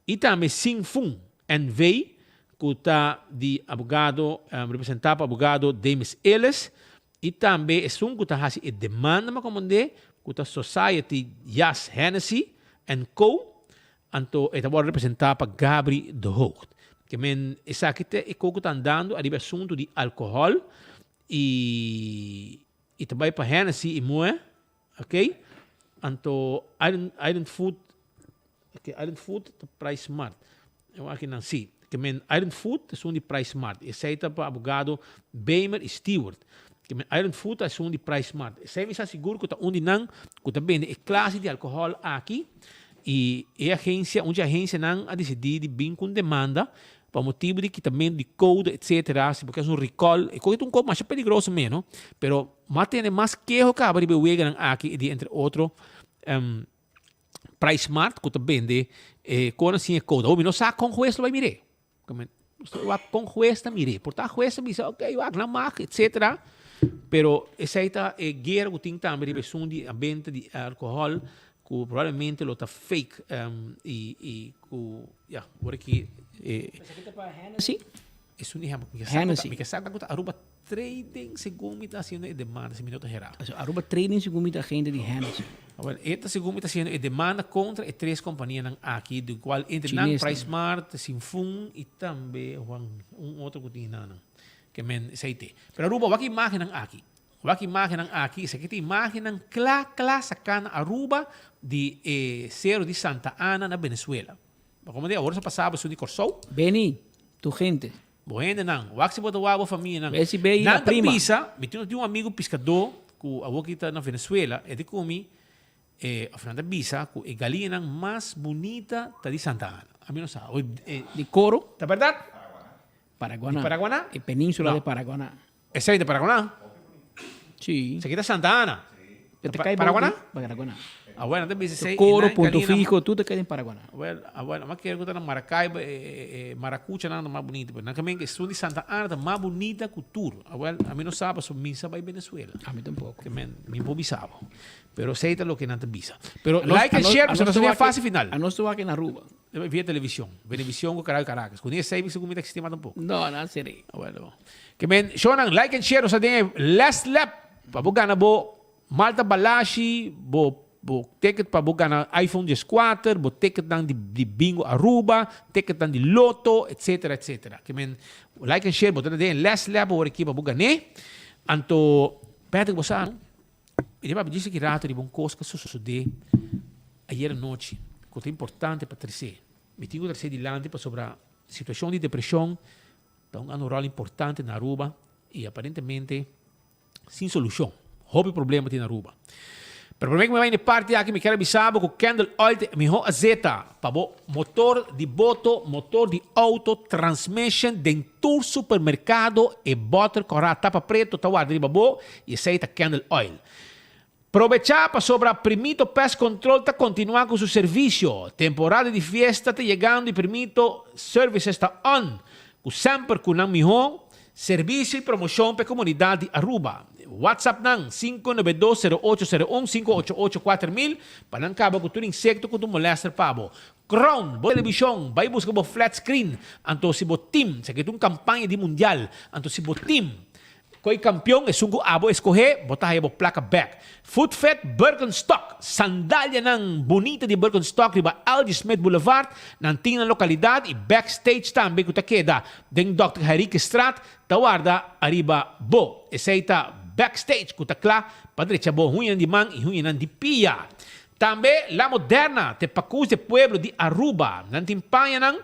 i tambe Sing Fung NV. ku ta di abogado representá pa abogado Demis Ellis i tambe esun ku ta hasi e demanda makomondé ku ta Society Yas Hennessy and Co. Anto e ta wòrdu representá pa Gabri de Hoogt. Ke men esaki ta e koko ta andando ariba e asuntu di alkohòl i i ta bai pa Hennessy i Moe, ok. Anto Island Island Food, ok Island Food ta Price Smart. E wak akinan si. Ke men Island Food ta esun di Price Smart. Esei ta pa abogado Bemer i Stewart. Ke men Island Food ta esun di Price Smart. Esei mi sa sigur ku ta un di nan ku ta bende e klase di alkohòl aki. I e agensia, un dje agensianan a disidí di bin ku un demanda pa motibu di kitamentu di koude etsetera, si bo ke hasi un recall, e kohe ta un kos masha peligroso mes no, pero bo a tene mas keho kaba riba e weganan aki di entre otro Price Smart ku ta bende e kosnan sin e koude. Awor mi no sa kon hues lo bai mir'é. Wak kon hues ta mir'é. Por ta hues ta bisa ok wak nan mag etsetera, pero esei ta e guera ku tin tambe riba esun di benta di alkohòl ku probablemente lo ta fake i i ku ya ora ki e Esaki ta pa Hennessy? Esun di hèmber mi ke sa ku ta mi ke sa ku ta Aruba Trading segun mi ta hasiendo e demanda si mi no ta herá. Aruba Trading segun mi ta agente di Hennessy. Awel, e ta segun mi ta hasiendo e demanda kontra e tres kompanianan aki, di kual entre nan Chinesnan. Price Smart, Sinfung i tambe Juan, un otro ku tin nan. Ke men esei te. Pero Aruba, wak imagennan aki. Wak imagennan aki, esaki ta imagennan kla kla saká na Aruba di e sero di Santa Ana na Venezuela. Bo komo di awor sa pasaba esun di Kòrsou. Beni, tu gente. Bo hendenan, wak si bo ta wak bo famianan. Wes si bay la Nan ta prima. bisa, mi tin un amigu piskadó ku awor ki ta na Venezuela, e di ku mi, e, òf nan ta bisa ku e galiñanan mas bunita ta di Santa Ana. Ami no sa. E, Di Coro? Ta bèrdat? Paraguaná. Di Paraguaná? E península No. de Paraguaná. Esei ta Paraguaná? Sí. Esaki ta Santa Ana. Te ta kai Paraguaná? Paraguaná. Ah, bueno, ta bisa esei. Coro, Punto Fijo, tur ta kai den Paraguaná. Well, ah, bueno, ma kere ku ta na Maracaibo, e, e, e maracuchanan ta mas bunita. Pero nan kamen esun di Santa Ana ta mas bunita ku tur. Ah, well, ami no sa pasobra mi sa bai Venezuela. Ami tampoco. Ke men, mi por bisa bo. Pero esei ta loke nan ta bisa. Pero like and share, pasobra nos ta den fase final. Anos ta wak na Aruba. Via television. Venevisión cu Carajo Caracas. Cu ni esey mi segun mi ta existi mas tampoco. No, nan seri. Bueno. Ke men, shownan, like and share. Nos ta den e last lap pa bo gana bo Malta Balashi, bo bo ticket pa bo gana iPhone 14, bo ticketnan di di Bingo Aruba, ticketnan di Lotto, etcetera, etcetera. Ke men, like and share, bo ta den e last lap awor aki pa bo gané. Anto, Patrick, bo sa, mi ta papia djis aki rato riba un kos ku a sosodé ayera nochi ku ta importante pa tresé. Mi tin ku tresé dilanti pasobra situashon di depreshon ta un ròl importante na Aruba i aparentemente sin solucion. Hopi problema tin na Aruba. Pero prome cu mi bay na e parti aki mi kier a bisa bo cu Candle Oil ta e miho azeta pa bo motor di boto, motor di auto, transmission den tur supermercado e boter cora tapa preto ta warda riba bo y esey ta Candle Oil. Probecha pasobra Primito Pest Control ta continua cu su servicio. Temporada di fiesta ta yegando y Primito Services ta on cu semper cu nan miho servicio y promocion pa e comunidad di Aruba. WhatsApp nan, 592 0801 588 4000 pa nan caba cu tur insecto cu ta un molester pa bo. Crown, bo television, bay busca bo flat screen, anto si bo team, esaki ta un campaña di mundial, anto si bo team Koe kampion esun ku abo eskohé, bo ta haya bo plaka bèk. Footfit Birkenstock, Sandalianan bunita di Birkenstock riba Algie Smith Boulevard, nan tin na lokalidat i backstage tambe ku ta keda den Dòkter Henriquestraat ta warda ariba bo. Esei ta backstage ku ta kla pa drecha bo huñanan di man i huñanan di pia. Tambe La Moderna te pakus de pueblo di Aruba. Nan tin pañanan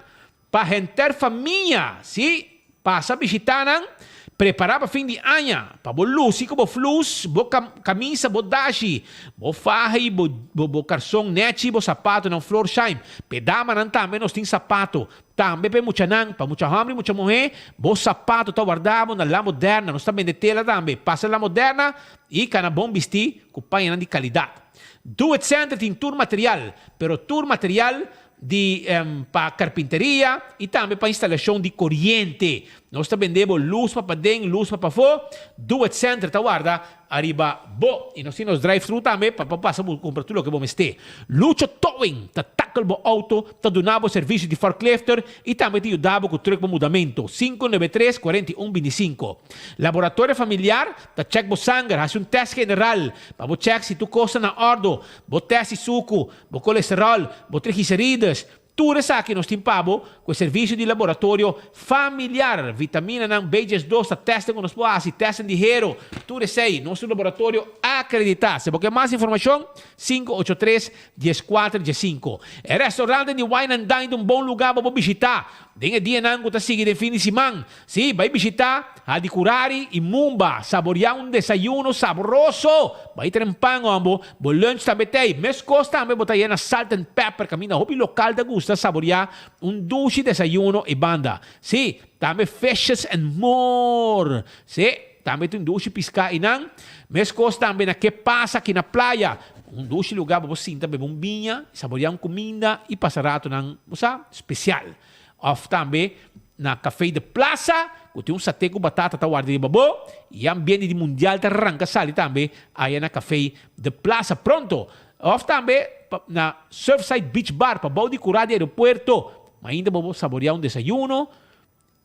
Pa henter famia, sí, pasa bishitá nan, prepará pa fin di aña, pa bo lusi ku bo flus, bo kamisa, bo dashi, bo faha i bo bo karson nèchi, bo sapatonan Florsheim. P'e damanan tambe nos tin sapato. Tambe p'e muchanan, pa mucha hòmber i mucha muhé, bo sapato ta wardá bo na La Moderna. Nos ta bende tela tambe. Pasa La Moderna i kana bon bistí ku pañanan di kalidat. Do It Center tin tur material, pero tur material di pa carpinteria y tambe pa instalacion di coriente. Nos ta bende bo luz pa paden, luz pa pafo. Do It Center ta warda ariba bo. Y nos tin nos drive thru tambe pa bo pasa bo cumpra tur loke bo mester. Lucho Towing ta tackle bo auto, ta duna bo servicio di forklifter y tambe ta yuda bo cu truck bo mudamento. 593 41 25. Laboratorio Familiar ta check bo sanger, haci un test general pa bo check si tur cos ta na ordo. Bo test di sucu, Bo kolesterol, bo triglicerides, tur esaki nos tin pa bo ku e servisio di laboratorio familiar. Vitaminanan B12 ta testen ku nos por hasi, testen di hero, tur esei nos tin un laboratorio akreditá. Si bo ke mas informashon, 583 14 15. E restaurante di Wine and Dine ta un bon lugá pa bo bishitá den e dianan ku ta sigui den fin di siman. Sí, bai bishitá Hadicurari i Mumba, saboriá un desayuno sabroso! Bai tren pan ombo, bo lunch tambe t'ei. Meskos tambe bo ta yena Salt and Pepper kaminda hopi lokal ta gusta saboriá un dushi desayuno i banda. Sí, tambe Fishes and More. Sí, tambe tin dushi piská einan. Meskos tambe na Ke Pasa aki na playa, un dushi lugá pa bo sinta bebe un biña, saboriá un kuminda i pasa ratonan, bo sa, spesial. Of tambe na Café de Plaza cu tin un saté cu batata ta warda riba bo y ambiente di mundial ta ranca sali tambe aya na Café de Plaza pronto. Of tambe na Surfside Beach Bar pabou di cura di aeropuerto. Mainta bo por saborea un desayuno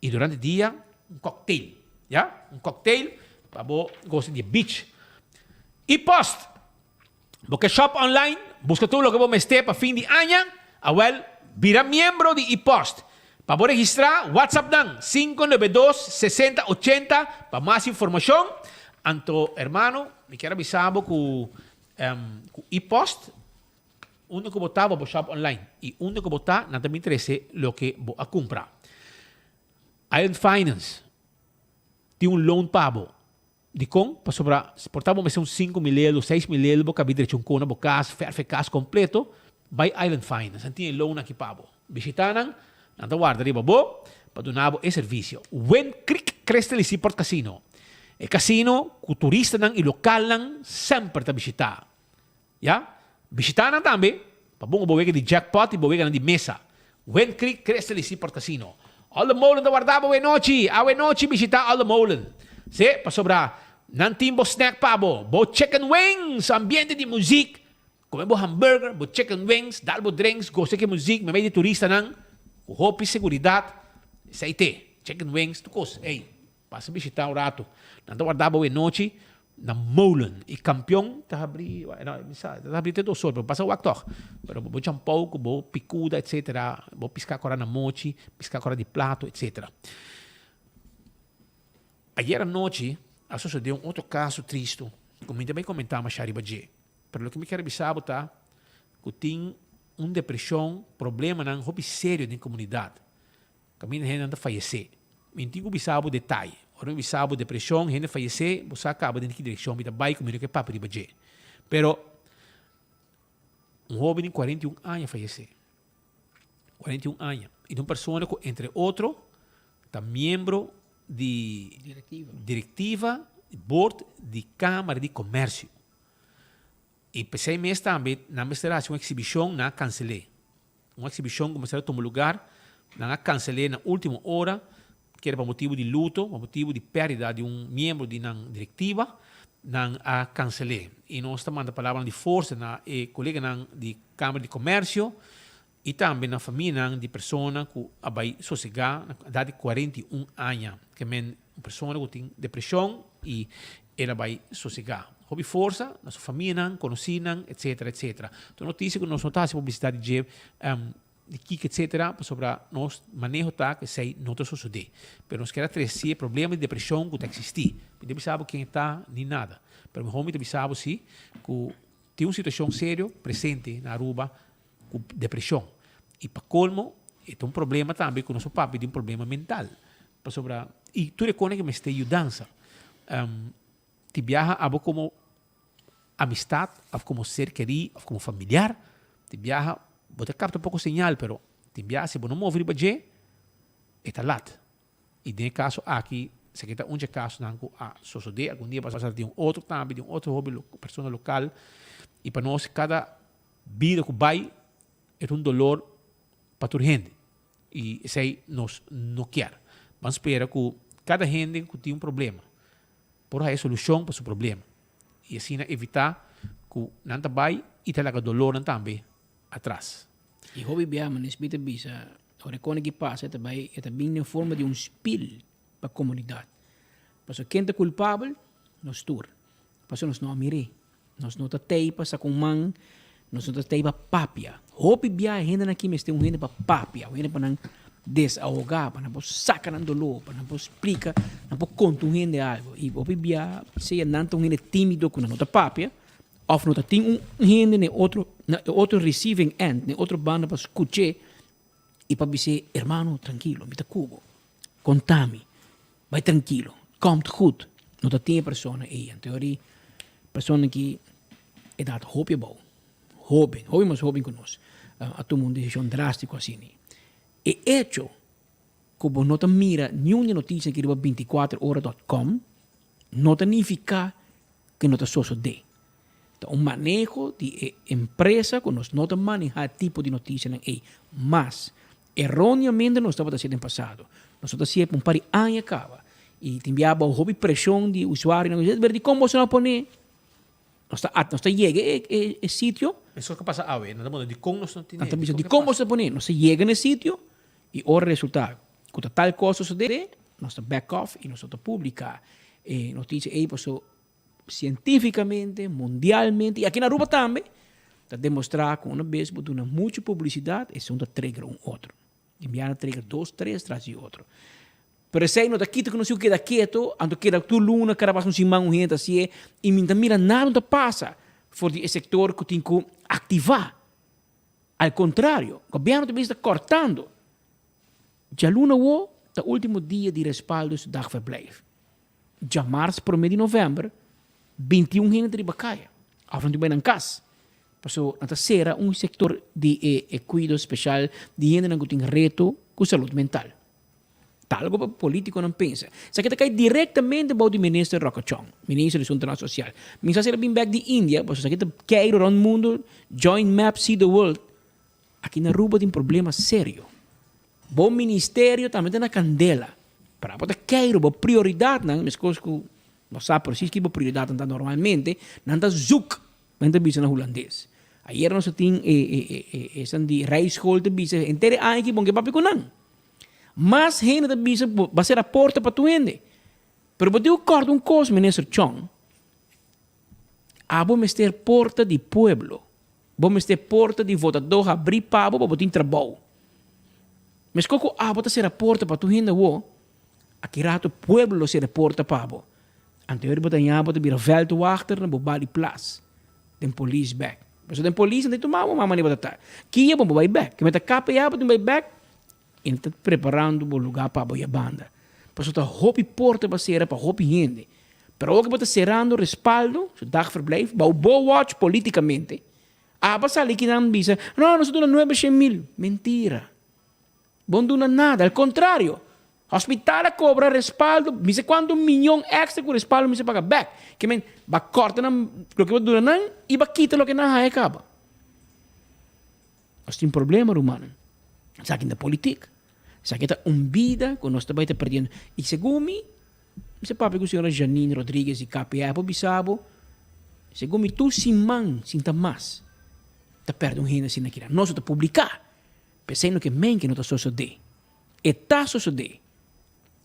y durante dia un cocktail, ya, un cocktail pa bo goza di e beach. Y post! Bo ke shop online? Buska tur loke bo mester pa fin di aña? Awel, bira miembro di ePost. Pa bo registrá, WhatsApp nan, 592 60 80 pa mas informashon. Anto, hermano, mi kier a bisa bo ku ku ePost, unda ku bo ta bo por shop online i unda ku bo ta nan ta bin trese loke bo a kumpra. Island Finance tin un loan pa bo. Dikon? Pasobra si por ta bo mester un 5000 euro, 6000 euro bo kabi drecha un kona bo kas, fèrf e kas kompleto, bai Island Finance, nan tin e loan aki pa bo. Bishitá nan, nan ta warda riba bo pa duna bo e servisio. Wind Creek Crystal y Seaport Casino, e kasino ku turistanan y lokalnan semper ta bishitá. Ya, bishitá nan tambe pa bunga bo wega di jackpot y bo weganan di mesa. Wind Creek Crystal y Seaport Casino. All the Molen ta warda bo awenochi! Awenochi bishitá All the Molen. Sí, pasobra nan tin bo snack pa bo, bo chicken wings, ambiente di muziek. Come bo hamburger, bo chicken wings, dal bo drinks, gosa cu e muziek memey di turistanan, cu hopi seguridad. Esey te. Chicken wings, tur cos. Ey, pasa bishita un rato. Nan ta warda bo e nochi na Molen. Y Campeon ta habri, no, mi sa, ta habri te dos or, pero pasa wak toch. Pero bo champou cu bo picuda, etcetera, bo pisca cora na mochi, pisca cora di plato, etcetera. Ayer anochi a sosode un otro caso tristo cu mi ta bay comenta masha riba dje. Pero loke mi kier bisa bo ta cu tin un depresion, problemanan hopi serio den comunidad. Caminda hendenan ta fayece. Mi no tin cu bisa bo detaye. Ora mi bisa bo depresion, hende fayece, bo sa caba den ki direccion mi ta bay cu mi no ke papia riba dje. Pero un hoben di 41 aña fayece. 41 aña. Y ta un persona cu entre otro ta miembro di Directiva. directiva, board di Camara di Comercio. Y p'esey mes tambe nan mester haci un exhibicion, nan a cancel'e. Un exhibicion cu mester a tuma lugar, nan a cancel'e na ultimo ora, kere pa motibo di luto, pa motibo di perdida di un miembro di nan directiva, nan a cancel'e. Y nos ta manda palabranan di forsa na e coleganan di Camara di Comercio y tambe na famianan di persona cu a bay sosega na edad di 41 aña. Ke men un persona cu tin depresion y el a bay sosega. Hopi forsa na su famianan, conocinan, etcetera, etcetera. Tur noticia cu nos no ta haci publicidad di dje, di kiko, etcetera, pasobra nos maneho ta cu esey no ta sosode. Pero nos kier a trece e problema di depresion cu ta existi. Mi no ta bisa bo ken e ta ni nada. Pero mihor mi ta bisa bo si cu tin un situacion serio presente na Aruba cu depresion. Y pa colmo e ta un problema tambe cu nos por papia di un problema mental. Pasobra y tur e cona ke mester yudansa. Ti biaha abo como amistad of como ser keri of como familiar, tin biaha bo ta capta poco señal pero tin biaha si bo no move riba dje e ta lat. Y den e caso aki esaki ta un dje casonan cu a sosode algun dia pasa di un otro tambe di un otro hoben persona local y pa nos cada bida cu bay e ta un dolor pa tur hende y esey nos no kier. Ban spera cu cada hende cu tin un problema por haya solucion pa su problema y asina evita cu nan ta bay y ta laga dolornan tambe atras. Y hopi bia manera Smith a bisa, ora e kone ki pasa e ta bay e ta bin den forma di un spil pa comunidad. Pasobra ken ta culpabel? Nos tur. Pasobra nos no a mir'é. Nos no ta tei pa saca un man, nos no ta tei pa papia. Hopi bia e hendenan aki mester un hende pa papia, un hende pa nan desahoga, pa nan por saca nan dolor, pa nan por splica, nan por conta un hende algo. Y hopi bia sea nan ta un hende timido cu nan no ta papia, of no ta tin un hende na e otro, na e otro receiving end, na e otro banda pa scuch'e y pa bis'e, hermano trankilo, mi ta cu bo, conta mi. Bai trankilo, komt goed. No ta tin e persona ei. Anto ori persona ki edat hopi abou, hoben, hopi mas hoben ku nos, a tuma un desishon drástiko asina. E echo ku bo no ta mira niun di e notisia aki riba bintikuater ora dòt kòm no ta nifiká ku no ta sosodé. Ta un maneho di e empresa ku nos no ta manehá e tipo di notisianan ei mas. Erroneamente nos tabata hasié den pasado. Nos tabata hasié pa un par di aña kaba. I tin bia bou hopi preshon di usuarionan ku bisa, Pero dikon boso no a pone? Nos ta nos ta yega e e e sitio. Eso ke pasa awe, nan ta pone dikon nos no tene? Nan ta bisa dikon boso no pone? Nos ta yega na e sitio i ora resulta ku ta tal kos sosodé, nos ta back off i nos no ta publiká e notisia ei pasobra Sientificamente, mundialmente y aki na Aruba tambe, ta demostra cu una bes bo duna mucho publicidad, esun ta trigger un otro. Di biaha ta trigger dos, tres tras di otro. Pero esey no ta kita cu nos tin cu keda keto, anto keda tur luna, cada pas un siman un hende ta hacié y mi ta mira nada no ta pasa for di e sector cu tin cu activa. Al contrario, gobierno ta bisa ta cortando. Djaluna awo ta ultimo dia di respaldo su dagverblijf. Djamars prome di november, 21 hende ta riba kaya of nan tin bai nan kas. Paso nan ta sera un sektor di e e kuido speshal di hendenan ku tin reto ku salud mental. Ta algo pa politikonan pensa. Esaki ta kai direktamente bou di minister Rocco Chong, minister di Asuntonan Sosial. Mi sa si el a bin bek di India, paso esaki ta keiru rond mundu, join map see the world. Aki na Aruba tin problema serio. Bo ministerio tambe ta na candela. Pero abo ta keiru bo prioridadnan, meskos ku bo sa precies ki bo prioridadnan ta normalmente, nan ta zoek, men ta bisa na hulandes. Ayera nos a tin e e e e esan di rijschool ta bisa henter e aña aki bon ke papia ku nan. Mas hende ta bisa bo ba sera porta pa tur hende. Pero bo tin ku kòrda un kos Minister Chong, abo mester porta di pueblo. Bo mester porta di votadó habrí pa bo pa bo tin trabou. Meskos ku abo ta sera porta pa tur hende awor, aki rato pueblo lo sera porta pa bo. Anterior bo ta ña bo ta bira veldwachter na bo bali plas den polis bek. Pasobra den polis nan ta tuma bo mama bo ta ta. Kia bo bo bai bek. Kimen ta KPA bo tin bai bek i nan ta preparando bo lugar pa bo ya banda. Pasobra ta hopi porta bo a sera pa hopi hende. Pero awor ku bo ta serando respaldo, su dagverblijf, bou bo watch politikamente, aba sali kinan bisa, no, nos a duna nuebe shen mil. Mentira. Bo no duna nada. Al contrario, hospital a cobra respaldo misa cuanto miyon extra cu respaldo misa paga bek. Ke men, ba corta nan loke bo duna nan y ba kita loke nan haya caba. Nos tin problema rumannan. Esaki ta politik. Esaki ta un bida cu nos ta bay ta perdiendo. Y segun mi, mi sa papia cu señora Janine Rodriguez di KPA por bisa bo, segun mi tur siman sin ta mas ta perde un hende asina kira. Nos no ta publica. P'esei no ke men ke no ta sosodé. E ta sosodé.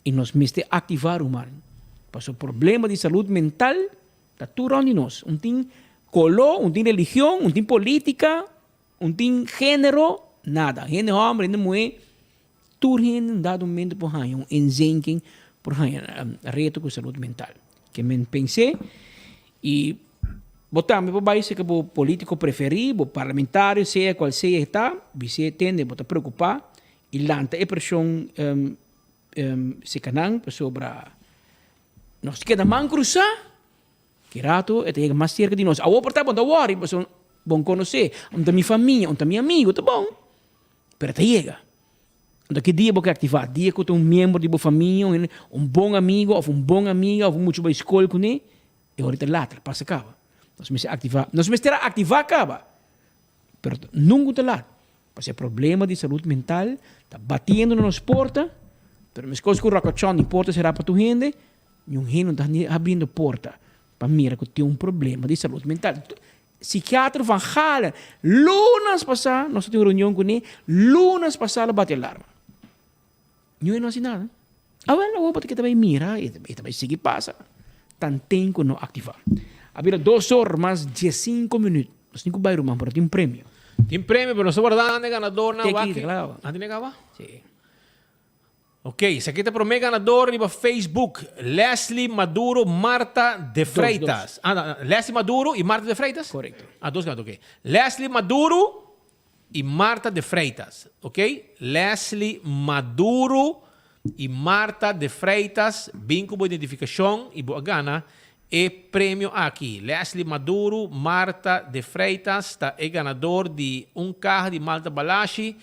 I nos mester aktivá, ruman. Pasobra problema di salud mental ta tur rònt di nos. Un tin koló, un tin religion, un tin polítika, un tin género, nada. Hende hòmber, hende muhé, tur hende un dado momento por haña un inzinking, por haña reto ku salud mental. Ke men pens'é i bo tambe por bai serka bo politico preferí, bo parlamentario, sea cual sea e ta, bis'é tende bo ta preocupá i lanta e presion serka nan pasobra nos keda man cruzá, ki rato e ta yega mas serka di nos. Awor por ta bo no ta worry pasobra bo no konosé, un ta mi famia, un ta mi amigo, ta bon, pero e ta yega. Anto ki dia bo ke aktivá? Dia ku ta un miembro di bo famia, un hende, un bon amigo òf un bon amiga òf un mucha bai skol kuné, e ora ta later, pasa kaba. Nos mester aktivá, nos mester a aktivá kaba, pero nunka ta lat. Pasobra e problema di salud mental ta batiendo na nos porta, pero meskos ku ròkòchòn di porta será pa tur hende, niun hende no ta habriendo porta pa mira ku tin un problema di salud mental. Psikiater Van Galen, lunas pasá nos a tin un reunion kuné, lunas pasá lo bati alarma. Niun e no hasi nada. Awel awor bo ta keda bai mira i e ta bai sigui pasa tanten ku no aktivá. A bira dos or mas diesinko minüt. Nos tin ku bai ruman pero tin premio. Tin premio pero nos ta wardando e ganadornan Te aki, te kla. Nan tin e kaba? Si. Ok, esaki ta e prome ganador riba Facebook, Leslie Maduro Marta de Freitas. Ah, no, no, Leslie Maduro y Marta de Freitas? Correcto. Ah, dos ganador, ok. Leslie Maduro y Marta de Freitas, ok. Leslie Maduro y Marta de Freitas, bin cu bo identificacion y bo a gana e premio aki. Leslie Maduro, Marta de Freitas ta e ganador di un caha di Malta Balashi,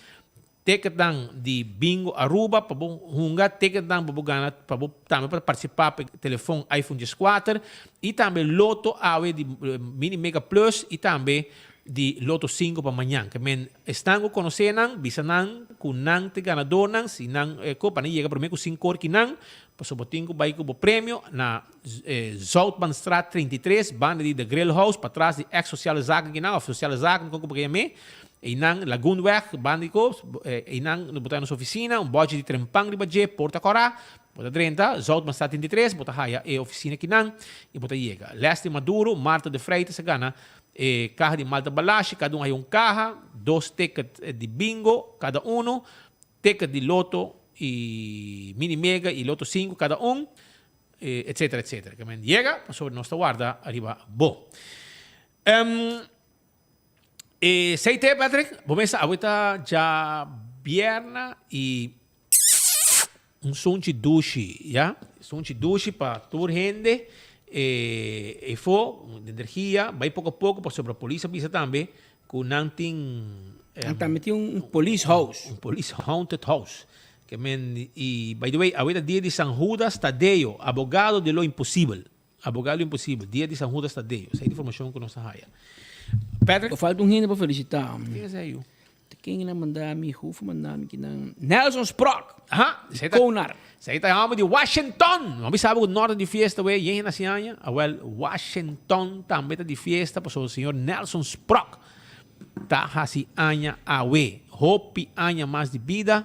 Ticketnan di Bingo Aruba pa bo hunga, ticketnan pa bo gana pa bo tambe pa participa pa e telefon iPhone 14 y tambe loto awe di Mini Mega Plus y tambe di Loto 5 pa mañan. Ke men esnan ku konosé nan, bisa nan ku nan ta e ganadornan, si nan ko pa nan yega prome ku sinku or ki nan, pasobra bo tin ku bai ku bo premio na Zoutmanstraat 33, banda di The Grill House, patras di ex Sociale Zaken ki nan of Sociale Zaken kon ku bo ke yam'é. Einan Lagoonweg, banda di kos, einan bo ta nos oficina, un bòchi di trempan riba dje, porta kòrá, bo ta drenta, Zoutmanstraat 33, bo ta haya e oficina kinan i bo ta yega. Leslie Maduro, Martha de Freitas a gana e kaha di Malta Balashi, kada un haya un kaha, dos ticket di bingo kada uno, ticket di loto i mini mega i loto sinku kada un, etcetera etcetera. Ke men yega pasobra nos ta warda riba bo. E sei te Patrick, bo mesa awe ta djabierna y un sunchi dushi, ya? Sunchi dushi pa tur hende e efo, energia, bai poco a poco pasobra polis a bisa tambe cu nan tin Nan tambe tin un police house. Un police haunted house. Ke men y by the way awe ta dia di San Judas Tadeo, abogado de lo imposibel. Abogado imposibel, dia di San Judas Tadeo. Esei ta informacion cu nos a haya. Patrick? Falta un hende pa felicita. Ken esei yu? Ta ken a manda mi, hoef a manda mi kinan. Nelson Sprock! Aha, Di Konar. Esei ta e homber di Washington! No mi sabi cu norte di fiesta wee yen hende haci aña. Awel, Washington tambe ta di fiesta pasobra señor Nelson Sprock. Ta hasi aña awe. Hopi aña mas di bida.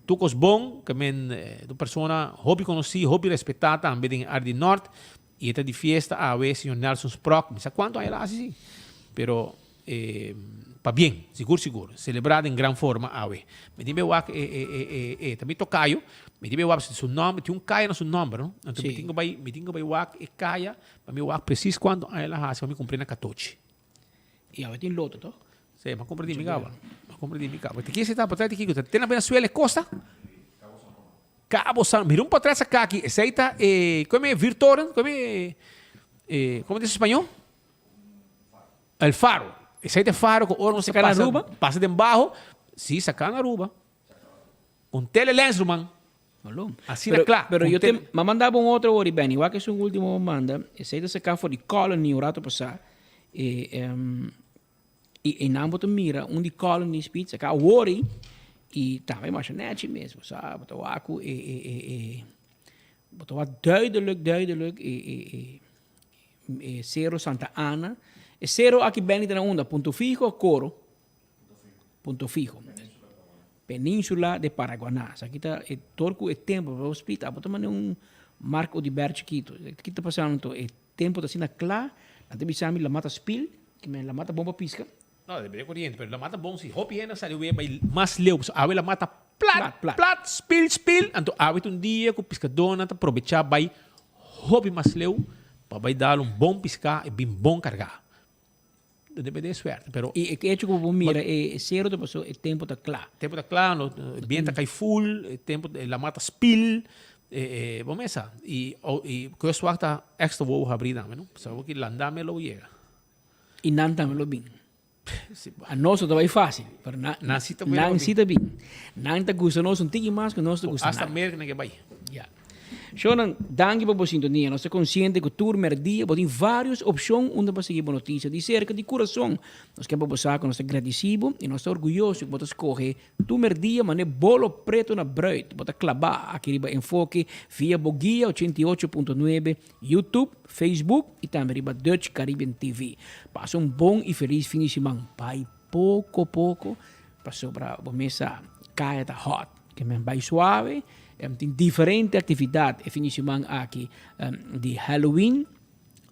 Tur kos bon, ke men ta un persona hopi konosí, hopi respetá tambe den e área di Nort. I e ta di fiesta awe, señor Nelson Sprock. Mi sa kuantu aña el a hasi si, pero pabien, sigur sigur. Selebrá den gran forma awe. Mi tin be wak e e e e e ta mi tokayo, mi tin be wak su nòmber, tin un kaya na su nòmber no. Anto mi tin ku bai mi tin ku bai wak e kaya pa mi wak presis kuantu aña el a hasi pa mi kumpr'é na katochi. I awe tin loto toch? Sí, m'a kumpra di mi kaba. M'a kumpra di mi kaba. Te kis e ta potret di kiko? Ta te na Venezuela e kosta? Cabo San, mira un potret sa kaki, esei ta e, como e vuurtoren, como e, e, como dice español? El faro. Esei ta e faro ku ora nos ta Saca na pasa, Aruba? pasa den baho, si, saca na Aruba. Un telelens, ruman. Malo. Asina Pero, kla. pero Un yo te, tele- m'a mandaba un otro ori, Benny, wak esun ultimo manda, esei ta saca for di Colony un rato pasá, e, em, I einan bo ta mira un di Colony's Pizza ka wori i tambe masha nechi mes. Bo sa, bo ta wak ku e e e e bo ta wak duidelijk duidelijk e e e e Sero Santa Ana. E sero aki Benny ta na unda? Punto Fijo o Coro? Punto Fijo. Peninsula de Paraguaná. Esaki ta e tur ku e tempo bo splita bo ta manda un Mark Oduber chikito. Ki ta pasando anto? E Tempo ta asina kla, nan ta bisa mi lama ta spil, ki men lama ta bon pa piska. No, depende di koriente, pero lama ta bon si hopi hende a sali wea bai mas leu, pasobra awe lama ta plat, plat, spil, spil, anto awe ta un dia ku piskadónan ta probechá bai hopi mas leu pa bai dal un bon piská i bin bon kargá. Depende di suerte, pero. I e hecho ku bo por mira e sero ta pasobra e tempo ta kla. Tempo ta kla, no, e biento ta kai full, e tempo, e lama ta spil, e, e, bo mesa. I, i kustwacht ta extra wowo habrí tambe, no? Pasobra bo ki landa me lo yega. I nan tambe lo bin. A nos no ta bai fácil, pero nan, Nan sí ta nan sí ta bin. Nan ta gusta nos un tiki mas ku nos ta gusta nan. Hasta Merka nan ke bai. Ya. Shownan, danki pa bo sintonia. Nos ta konsiente ku tur mèrdia bo tin vários opshon unda pa sigui bo notisia di serka di kurason. Nos ke pa bo sa ku nos ta gradisí bo i nos ta orguyoso ku bo ta skohe tur mèrdia manera bolo preto na bruid. Bo ta klabá aki riba Enfoke via bo guia 88.9, YouTube, Facebook i tambe riba Dutch Caribbean TV. Pasa un bon i felis fin di siman. Bai poko poko pasobra bo mes sa kaya ta hot. Ke men bai suave. Tin diferente actividad e fin di siman aki di Halloween.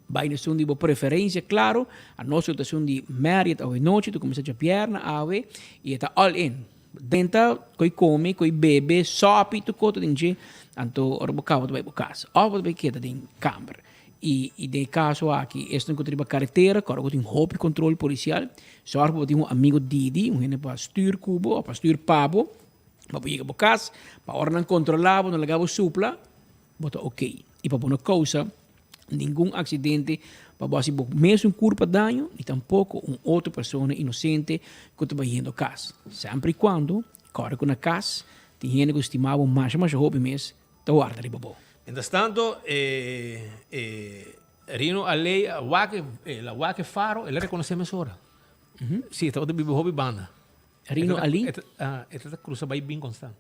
Bai na esun di bo preferencia, claro. Anochi lo ta esun di Marriott awe nochi, ta cuminsa djabièrnè awe y e ta all in. Drenta, ko'i come, ko'i bebe, sòpi, tur kos ta den dje. Anto ora bo caba bo ta bai bo cas of bo ta bai keda den camber. Y y den e caso aki esnan cu ta riba caretera, cu ora cu tin hopi control policial, sòrg pa bo tin un amigo didi, un hende pa stuur cu bo of pa stuur pa bo. Pa bo yega bo kas, pa ora nan kontrolá bo, nan laga bo supla, bo ta okey. I pa bo no kousa ningun aksidente, pa bo hasi bo mesun kurpa daño, ni tampoko un otro persona inosente ku ta bayendo kas. Semper i kuando, kòrda ku na kas tin hende ku stima bo masha masha hopi mes ta warda riba bo. Mientras tanto, e e Rino a lei a wak e el a wak e faro, el a rekonosé mesora. Sí, e tabata biba hopi banda. Rino Ali? E ta cruza bay bin constant.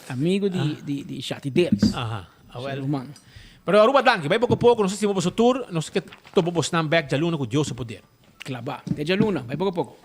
Amigo di di di Shati Derks. Aha. Awel. Pero Aruba danki. Bay poco poco. Nos ta stima boso tur. Nos ke topa bosnan bek djaluna cu Dios su poder. Claba. Te djaluna. Bay poco poco.